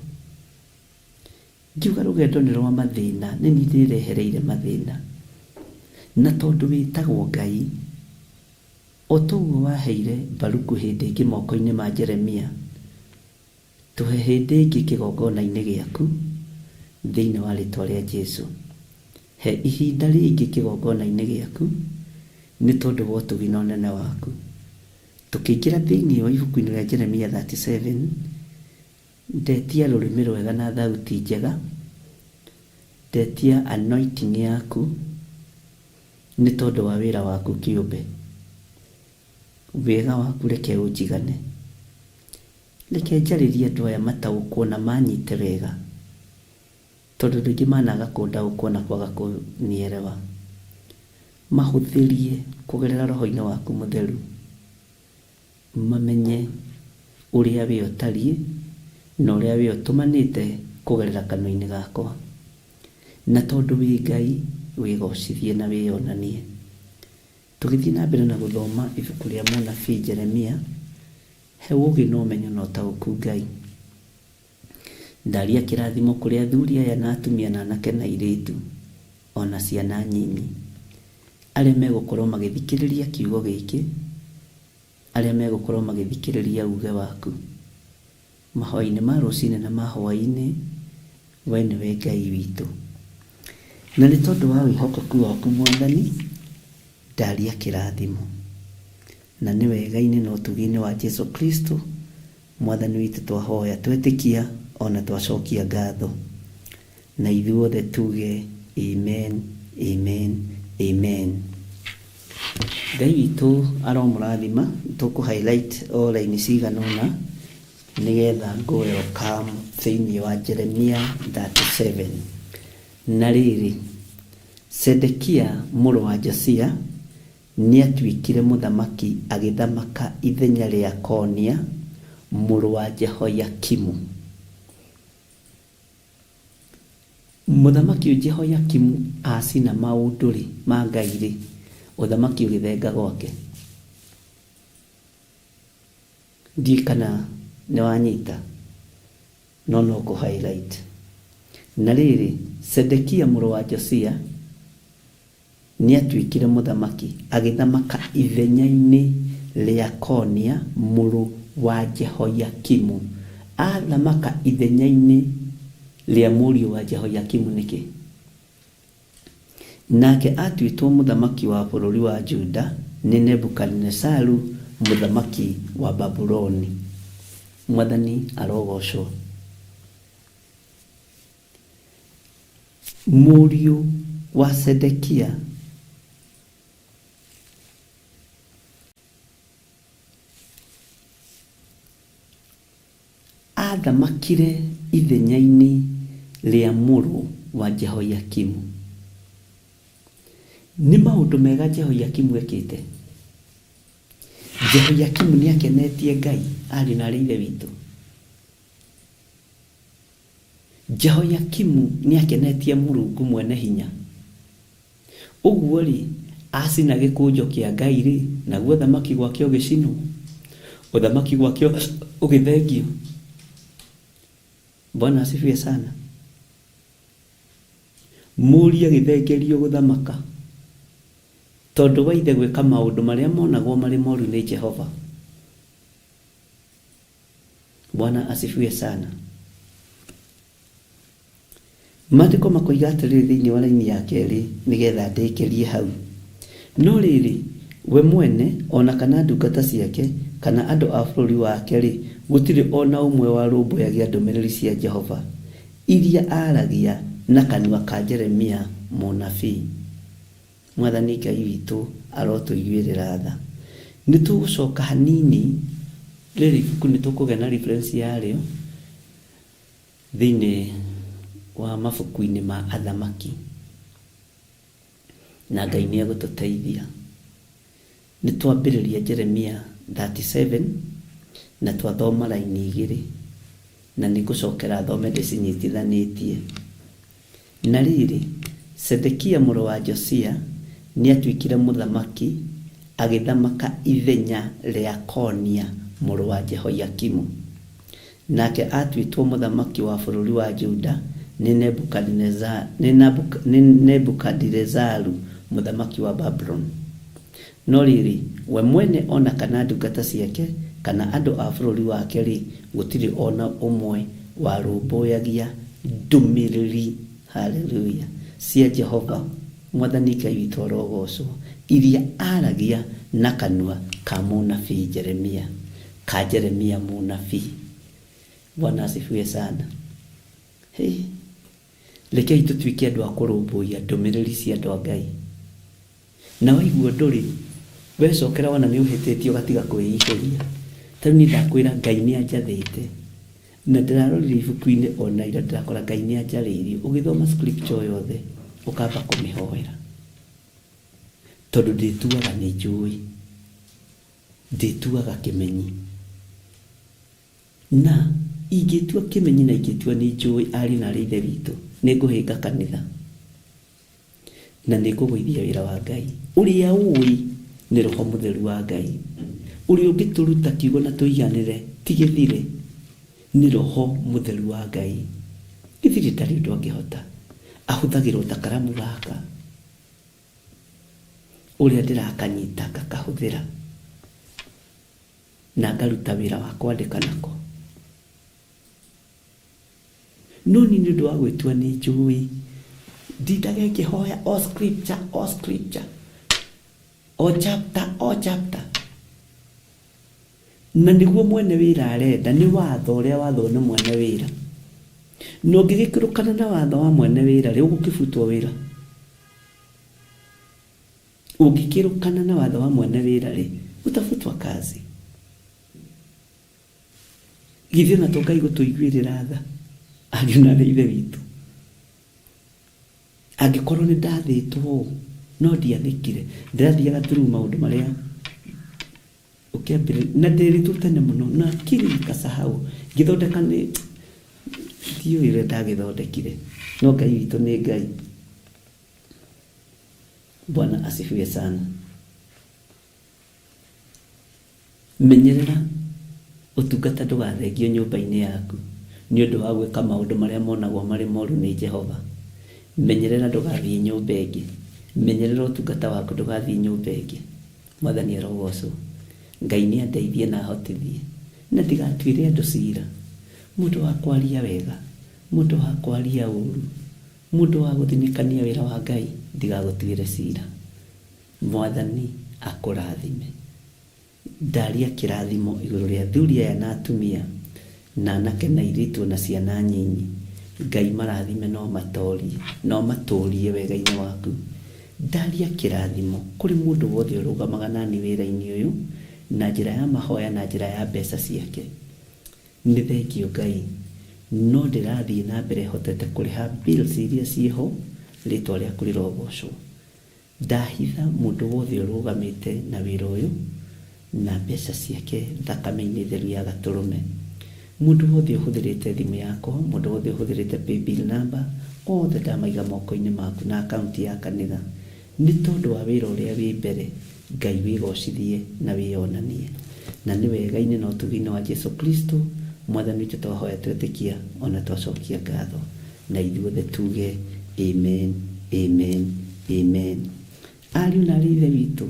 Ngiuga rũgendo nĩ rwa mathĩna, nĩ niĩ ndĩrehereire mathĩna. Na tondũ wĩtagwo Ngai, o ta ũguo waheire Baruku hĩndĩ ĩngĩ moko-inĩ ma Jeremia, Tũhe hĩndĩ ĩngĩ kĩgongona-inĩ gĩaku, thĩinĩ wa rĩtwa rĩa Jesu. He ihinda rĩngĩ kĩgongona-inĩ gĩaku, nĩ tondũ wa ũtugi na ũnene waku. Tũkĩingĩra thĩinĩ wa ibuku-inĩ rĩa Jeremia 37, ndetia rũrĩmĩ rwega na thauti njega, ndetia anointing yaku, nĩ tondũ wa wĩra waku kĩũmbe. Wega waku reke ũnjigane. Reke njarĩrie andũ aya mataũkwo na manyite wega, tondũ andũ aingĩ managa kũndaũkwo na kwaga kũnierewa. Mahũthĩrie kũgerera Roho-inĩ waku Mũtheru, mamenye ũrĩa wee ũtariĩ na ũrĩa wee ũtũmanĩte kũgerera kanua-inĩ gakwa. Na tondũ wĩ Ngai, wĩgocithie na wĩyonanie. Tũgĩthiĩ na mbere na gũthoma ibuku rĩa mũnabii Jeremia, He ũũgĩ na ũmenyo na ũtaũku Ngai. Ndaria kĩrathimo kũrĩ athuri aya na atumia na anake na airĩtu, o na ciana nyinyi, arĩa megũkorwo magĩthikĩrĩria kiugo gĩkĩ, arĩa megũkorwo magĩthikĩrĩria uuge waku. Mahoya-inĩ ma rũcinĩ na ma hwaĩ-inĩ, we nĩwe Ngai witũ. Na nĩ tondũ wa wĩhokeku waku Mwathani, ndaria kĩrathimo. Na nĩ wega-inĩ na ũtugi-inĩ wa Jesu Kristo Mwathani witũ twahoya twetĩkia o na twacokia ngatho. Na ithuothe tuge Amen, amen, amen. Ngai witũ aromũrathima. Tũkũ highlight o raini cigana ũna nĩgetha ngũ welcome thĩinĩ wa Jeremia 37. Na rĩrĩ, Zedekia mũrũ wa Josia. nĩatuĩkire mũthamaki agĩthamaka ithenya rĩa Konia mũrũ wa Jehoiakimu. Mũthamaki ũyũ Jehoiakimu acina maũndũ-rĩ, ma Ngai-rĩ, ũthamaki ũgĩthenga gwake. Ndiũĩ kana nĩwanyita, no no ngũ highlight. Na rĩrĩ, Zedekia mũrũ wa Josia nĩatuĩkire mũthamaki, agĩthamaka ithenya-inĩ rĩa Konia mũrũ wa Jehoiakimu. Athamaka ithenya-inĩ rĩa mũriũ wa Jehoiakimu nĩkĩ? Nake aatuĩtwo mũthamaki wa bũrũri wa Juda nĩ Nebukadinezaru mũthamaki wa Babuloni. Mwathani arogoocwo. Mũriũ wa Zedekia. Aathamakire ithenya-inĩ rĩa mũrũ wa Jehoiakimu. Nĩ maũndũ mega Jehoiakimu eekĩte? Jehoiakimu nĩ aakenetie Ngai, ariũ na aarĩ a Ithe witũ? Jehoiakimu nĩ aakenetie Mũrungu Mwene-Hinya? Ũguo-rĩ, acina gĩkũnjo kĩa Ngai-rĩ, naguo ũthamaki gwake ũgĩcinwo, ũthamaki gwake ũgĩthengio. Bwana asifiwe sana. Mũriũ agĩthengerio gũthamaka, tondũ wa ithe gwĩka maũndũ marĩa monagwo marĩ moru nĩ Jehova. Bwana asifiwe sana. Maandĩko makoiga atĩrĩrĩ thĩinĩ wa raini ya kerĩ nĩgetha ndĩkĩrie hau, No rĩrĩ, we mwene, o na kana ndungata ciake, kana andũ a bũrũri wake-rĩ, gũtirĩ o na ũmwe warũmbũyagia ndũmĩrĩri cia Jehova, iria aaragia na kanua ka Jeremia mũnabii. Mwathani Ngai witũ arotũiguĩrĩra tha. Nĩtũgũcoka hanini, rĩrĩ ibuku nĩtũkũgĩa na reference yarĩo. Thĩinĩ wa mabuku-inĩ ma athamaki, na Ngai nĩ egũtũteithia. Nĩ twambĩrĩria Jeremia 37 na twathoma raini igĩrĩ, na nĩ ngũcokera thome ndĩcinyitithanĩtie. Na rĩrĩ, Zedekia mũrũ wa Josia nĩatuĩkire mũthamaki, agĩthamaka ithenya rĩa Konia mũrũ wa Jehoiakimu. Nake aatuĩtwo mũthamaki wa bũrũri wa Juda nĩ Nebukadirezaru mũthamaki wa Babuloni. No rĩrĩ, we mwene o na kana ndungata ciake, kana andũ a bũrũri wake-rĩ, gũtirĩ o na ũmwe warũmbũyagia ndũmĩrĩri, haleluya, cia Jehova, Mwathani Ngai witũ arogoocwo, iria aaragia na kanua ka mũnabii Jeremia. Ka Jeremia mũnabii. Bwana asifiwe sana. Hey. Rekei tũtuĩke andũ a kũrũmbũiya ndũmĩrĩri cia andũ a Ngai. Na waigua ũndũ-rĩ, wecokera wona nĩ ũhĩtĩtie ũgatiga kwĩihũria. Ta rĩu niĩ ndakwĩra Ngai nĩ anjathĩte, na ndĩrarorire ibuku-inĩ ona ira ndĩrakora Ngai nĩ anjarĩirie. Ũgĩthoma scripture o yothe, ũkamba kũmĩhoera. Tondũ ndĩtuaga nĩ njũĩ. Ndĩtuaga kĩmenyi. Na ingĩtua kĩmenyi na ingĩtua nĩ njũĩ ariũ na aarĩ a Ithe witũ, nĩ ngũhĩnga kanitha. Na nĩ ngũgũithia wĩra wa Ngai. Ũrĩa ũĩ nĩ Roho Mũtheru wa Ngai. Ũrĩa ũngĩtũruta kiugo na tũiganĩre ti gĩthire, nĩ Roho Mũtheru wa Ngai. Gĩthirĩ ndarĩ ũndũ angĩhota. Ahũthagĩra o ta karamu gaka. Ũrĩa ndĩrakanyita ngakahũthĩra na ngaruta wĩra wa kwandĩka nako. No niĩ nĩ ũndũ wa gwĩtua nĩ njũĩ, ndindaga ngĩhoya o scripture o scripture, o chapter o chapter. Na nĩguo mwene wĩra arenda, nĩ watho ũrĩa wathwo nĩ mwene wĩra. Na ũngĩgĩkĩrũkana na watho wa mwene wĩra-rĩ, ũgũkĩbutwo wĩra. Ũngĩkĩrũkana na watho wa mwene wĩra-rĩ, utafutwa kazi. Githĩ ona to Ngai gũtũiguĩrĩra tha, ariũ na aarĩ a Ithe witũ? Angĩkorwo nĩ ndathĩtwo ũũ, No ndiathĩkire. Ndĩrathiaga through maũndũ marĩa ũkĩambĩrĩria na ndĩritũ tene mũno na akili nikasahau. Ngĩthondeka nĩ ndiũĩ ũrĩa ndagĩthondekire. No Ngai witũ nĩ Ngai. Bwana asifiwe sana. Menyerera ũtungata ndũgathengio nyũmba-inĩ yaku nĩ ũndũ wa gwĩka maũndũ marĩa monagwo marĩ moru nĩ Jehova. Menyerera ndũgathiĩ nyũmba ĩngĩ. Menyerera ũtungata waku ndũgathiĩ nyũmba ĩngĩ. Mwathani arogocwo. Ngai nĩ andeithie na ahotithie na ndigatuĩre andũ cira. Mũndũ wa kwaria wega, mũndũ wa kwaria ũru, mũndũ wa gũthinĩkania wĩra wa Ngai, ndigagũtuĩre cira. Mwathani akũrathime. Ndaria kĩrathimo igũrũ rĩa athuri aya na atumia, na anake na airĩtu o na ciana nyinyi. Ngai marathime na ũmatorie, na ũmatũrie wega-inĩ waku. Ndaria kĩrathimo kũrĩ mũndũ wothe ũrũgamaga nani wĩra-inĩ ũyũ na njĩra ya mahoya na njĩra ya mbeca ciake. Nĩ thengiũ Ngai, no ndĩrathiĩ na mbere hotete kũrĩha bills iria ciĩho, rĩtwa rĩaku rĩrogocwo. Ndahitha mũndũ wothe ũrũgamĩte na wĩra ũyũ na mbeca ciake thakame-inĩ theru ya Gatũrũme. Mũndũ wothe ũhũthĩrĩte thimũ yakwa, mũndũ wothe ũhũthĩrĩte paybill number, othe ndamaiga moko-inĩ maku na account ya kanitha. Nĩ tondũ wa wĩra ũrĩa wĩ mbere, Ngai wĩgocithie na wĩyonanie. Na nĩ wega-inĩ na ũtugi-inĩ wa Jesu Kristo, Mwathani witũ twahoya twetĩkia o na twacokia ngatho. Na ithuothe tuge Amen, amen, amen. Ariũ na aarĩ a Ithe witũ,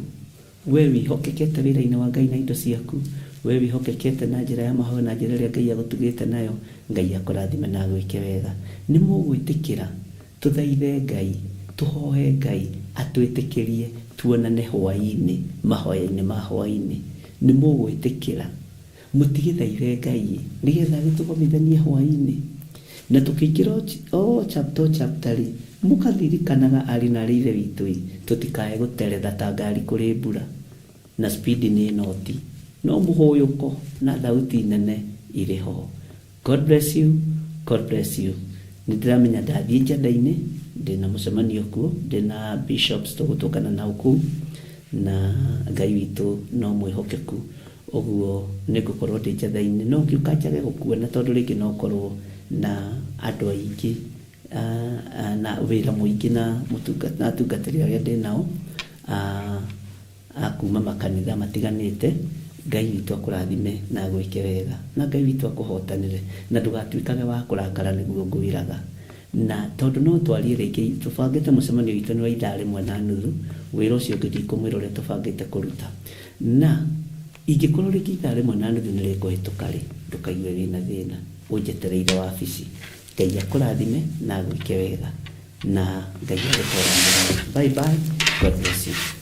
wee wĩhokekete wĩra-inĩ wa Ngai na indo ciaku, wee wĩhokekete na njĩra ya mahoya na njĩra ĩrĩa Ngai agũtugĩte nayo, Ngai akũrathime na agwĩke wega. Nĩ mũgwĩtĩkĩra tũthaithe Ngai, tũhoe Ngai atwĩtĩkĩrie tuonane hwaĩ-inĩ, mahoya-inĩ ma hwaĩ-inĩ? Nĩ mũgwĩtĩkĩra? Mũtigĩthaithe Ngai-ĩ, nĩ getha agĩtũgomithanie hwaĩ-inĩ. Na tũkĩingĩra o chapter o chapter-rĩ, mũkaririkanaga ariũ na aarĩ a Ithe witũ-ĩ, tũtikae gũteretha ta ngari kũrĩ mbura, na speed nĩ noti, no mũhũyũko na thauti nene irĩ ho. God bless you, God bless you. Nĩ ndĩramenya ndathiĩ Njetha-inĩ, ndĩna mũcemanio kuo, ndĩna bishops tũgũtũngana nao kũu, na Ngai witũ no mwĩhokeku. Ũguo nĩ ngũkorwo ndĩ Njetha-inĩ. No ngĩũka njage gũkuona tondũ rĩngĩ no ngorwo na andũ aingĩ na wĩra mũingĩ na atungatĩri arĩa ndĩ nao. A kuuma makanitha matiganĩte, Ngai witũ akũrathime na agwĩke wega, na Ngai witũ akũhotanĩre, na ndũgatuĩkage wa kũrakara nĩguo ngwĩraga. Na tondũ no twarie rĩngĩ, tũbangĩte mũcemanio witũ nĩ wa ithaa rĩmwe na nuthu, wĩra ũcio ũngĩ ndikũmwĩra ũrĩa tũbangĩte kũruta. Na ingĩkorwo rĩngĩ ithaa rĩmwe na nuthu nĩ rĩkũhĩtũka-rĩ, ndũkaigue wĩna thĩna, ũnjetereire wabici. Ngai akũrathime na agwĩke wega, na Ngai agũtwaranĩre. Bye bye, God bless you.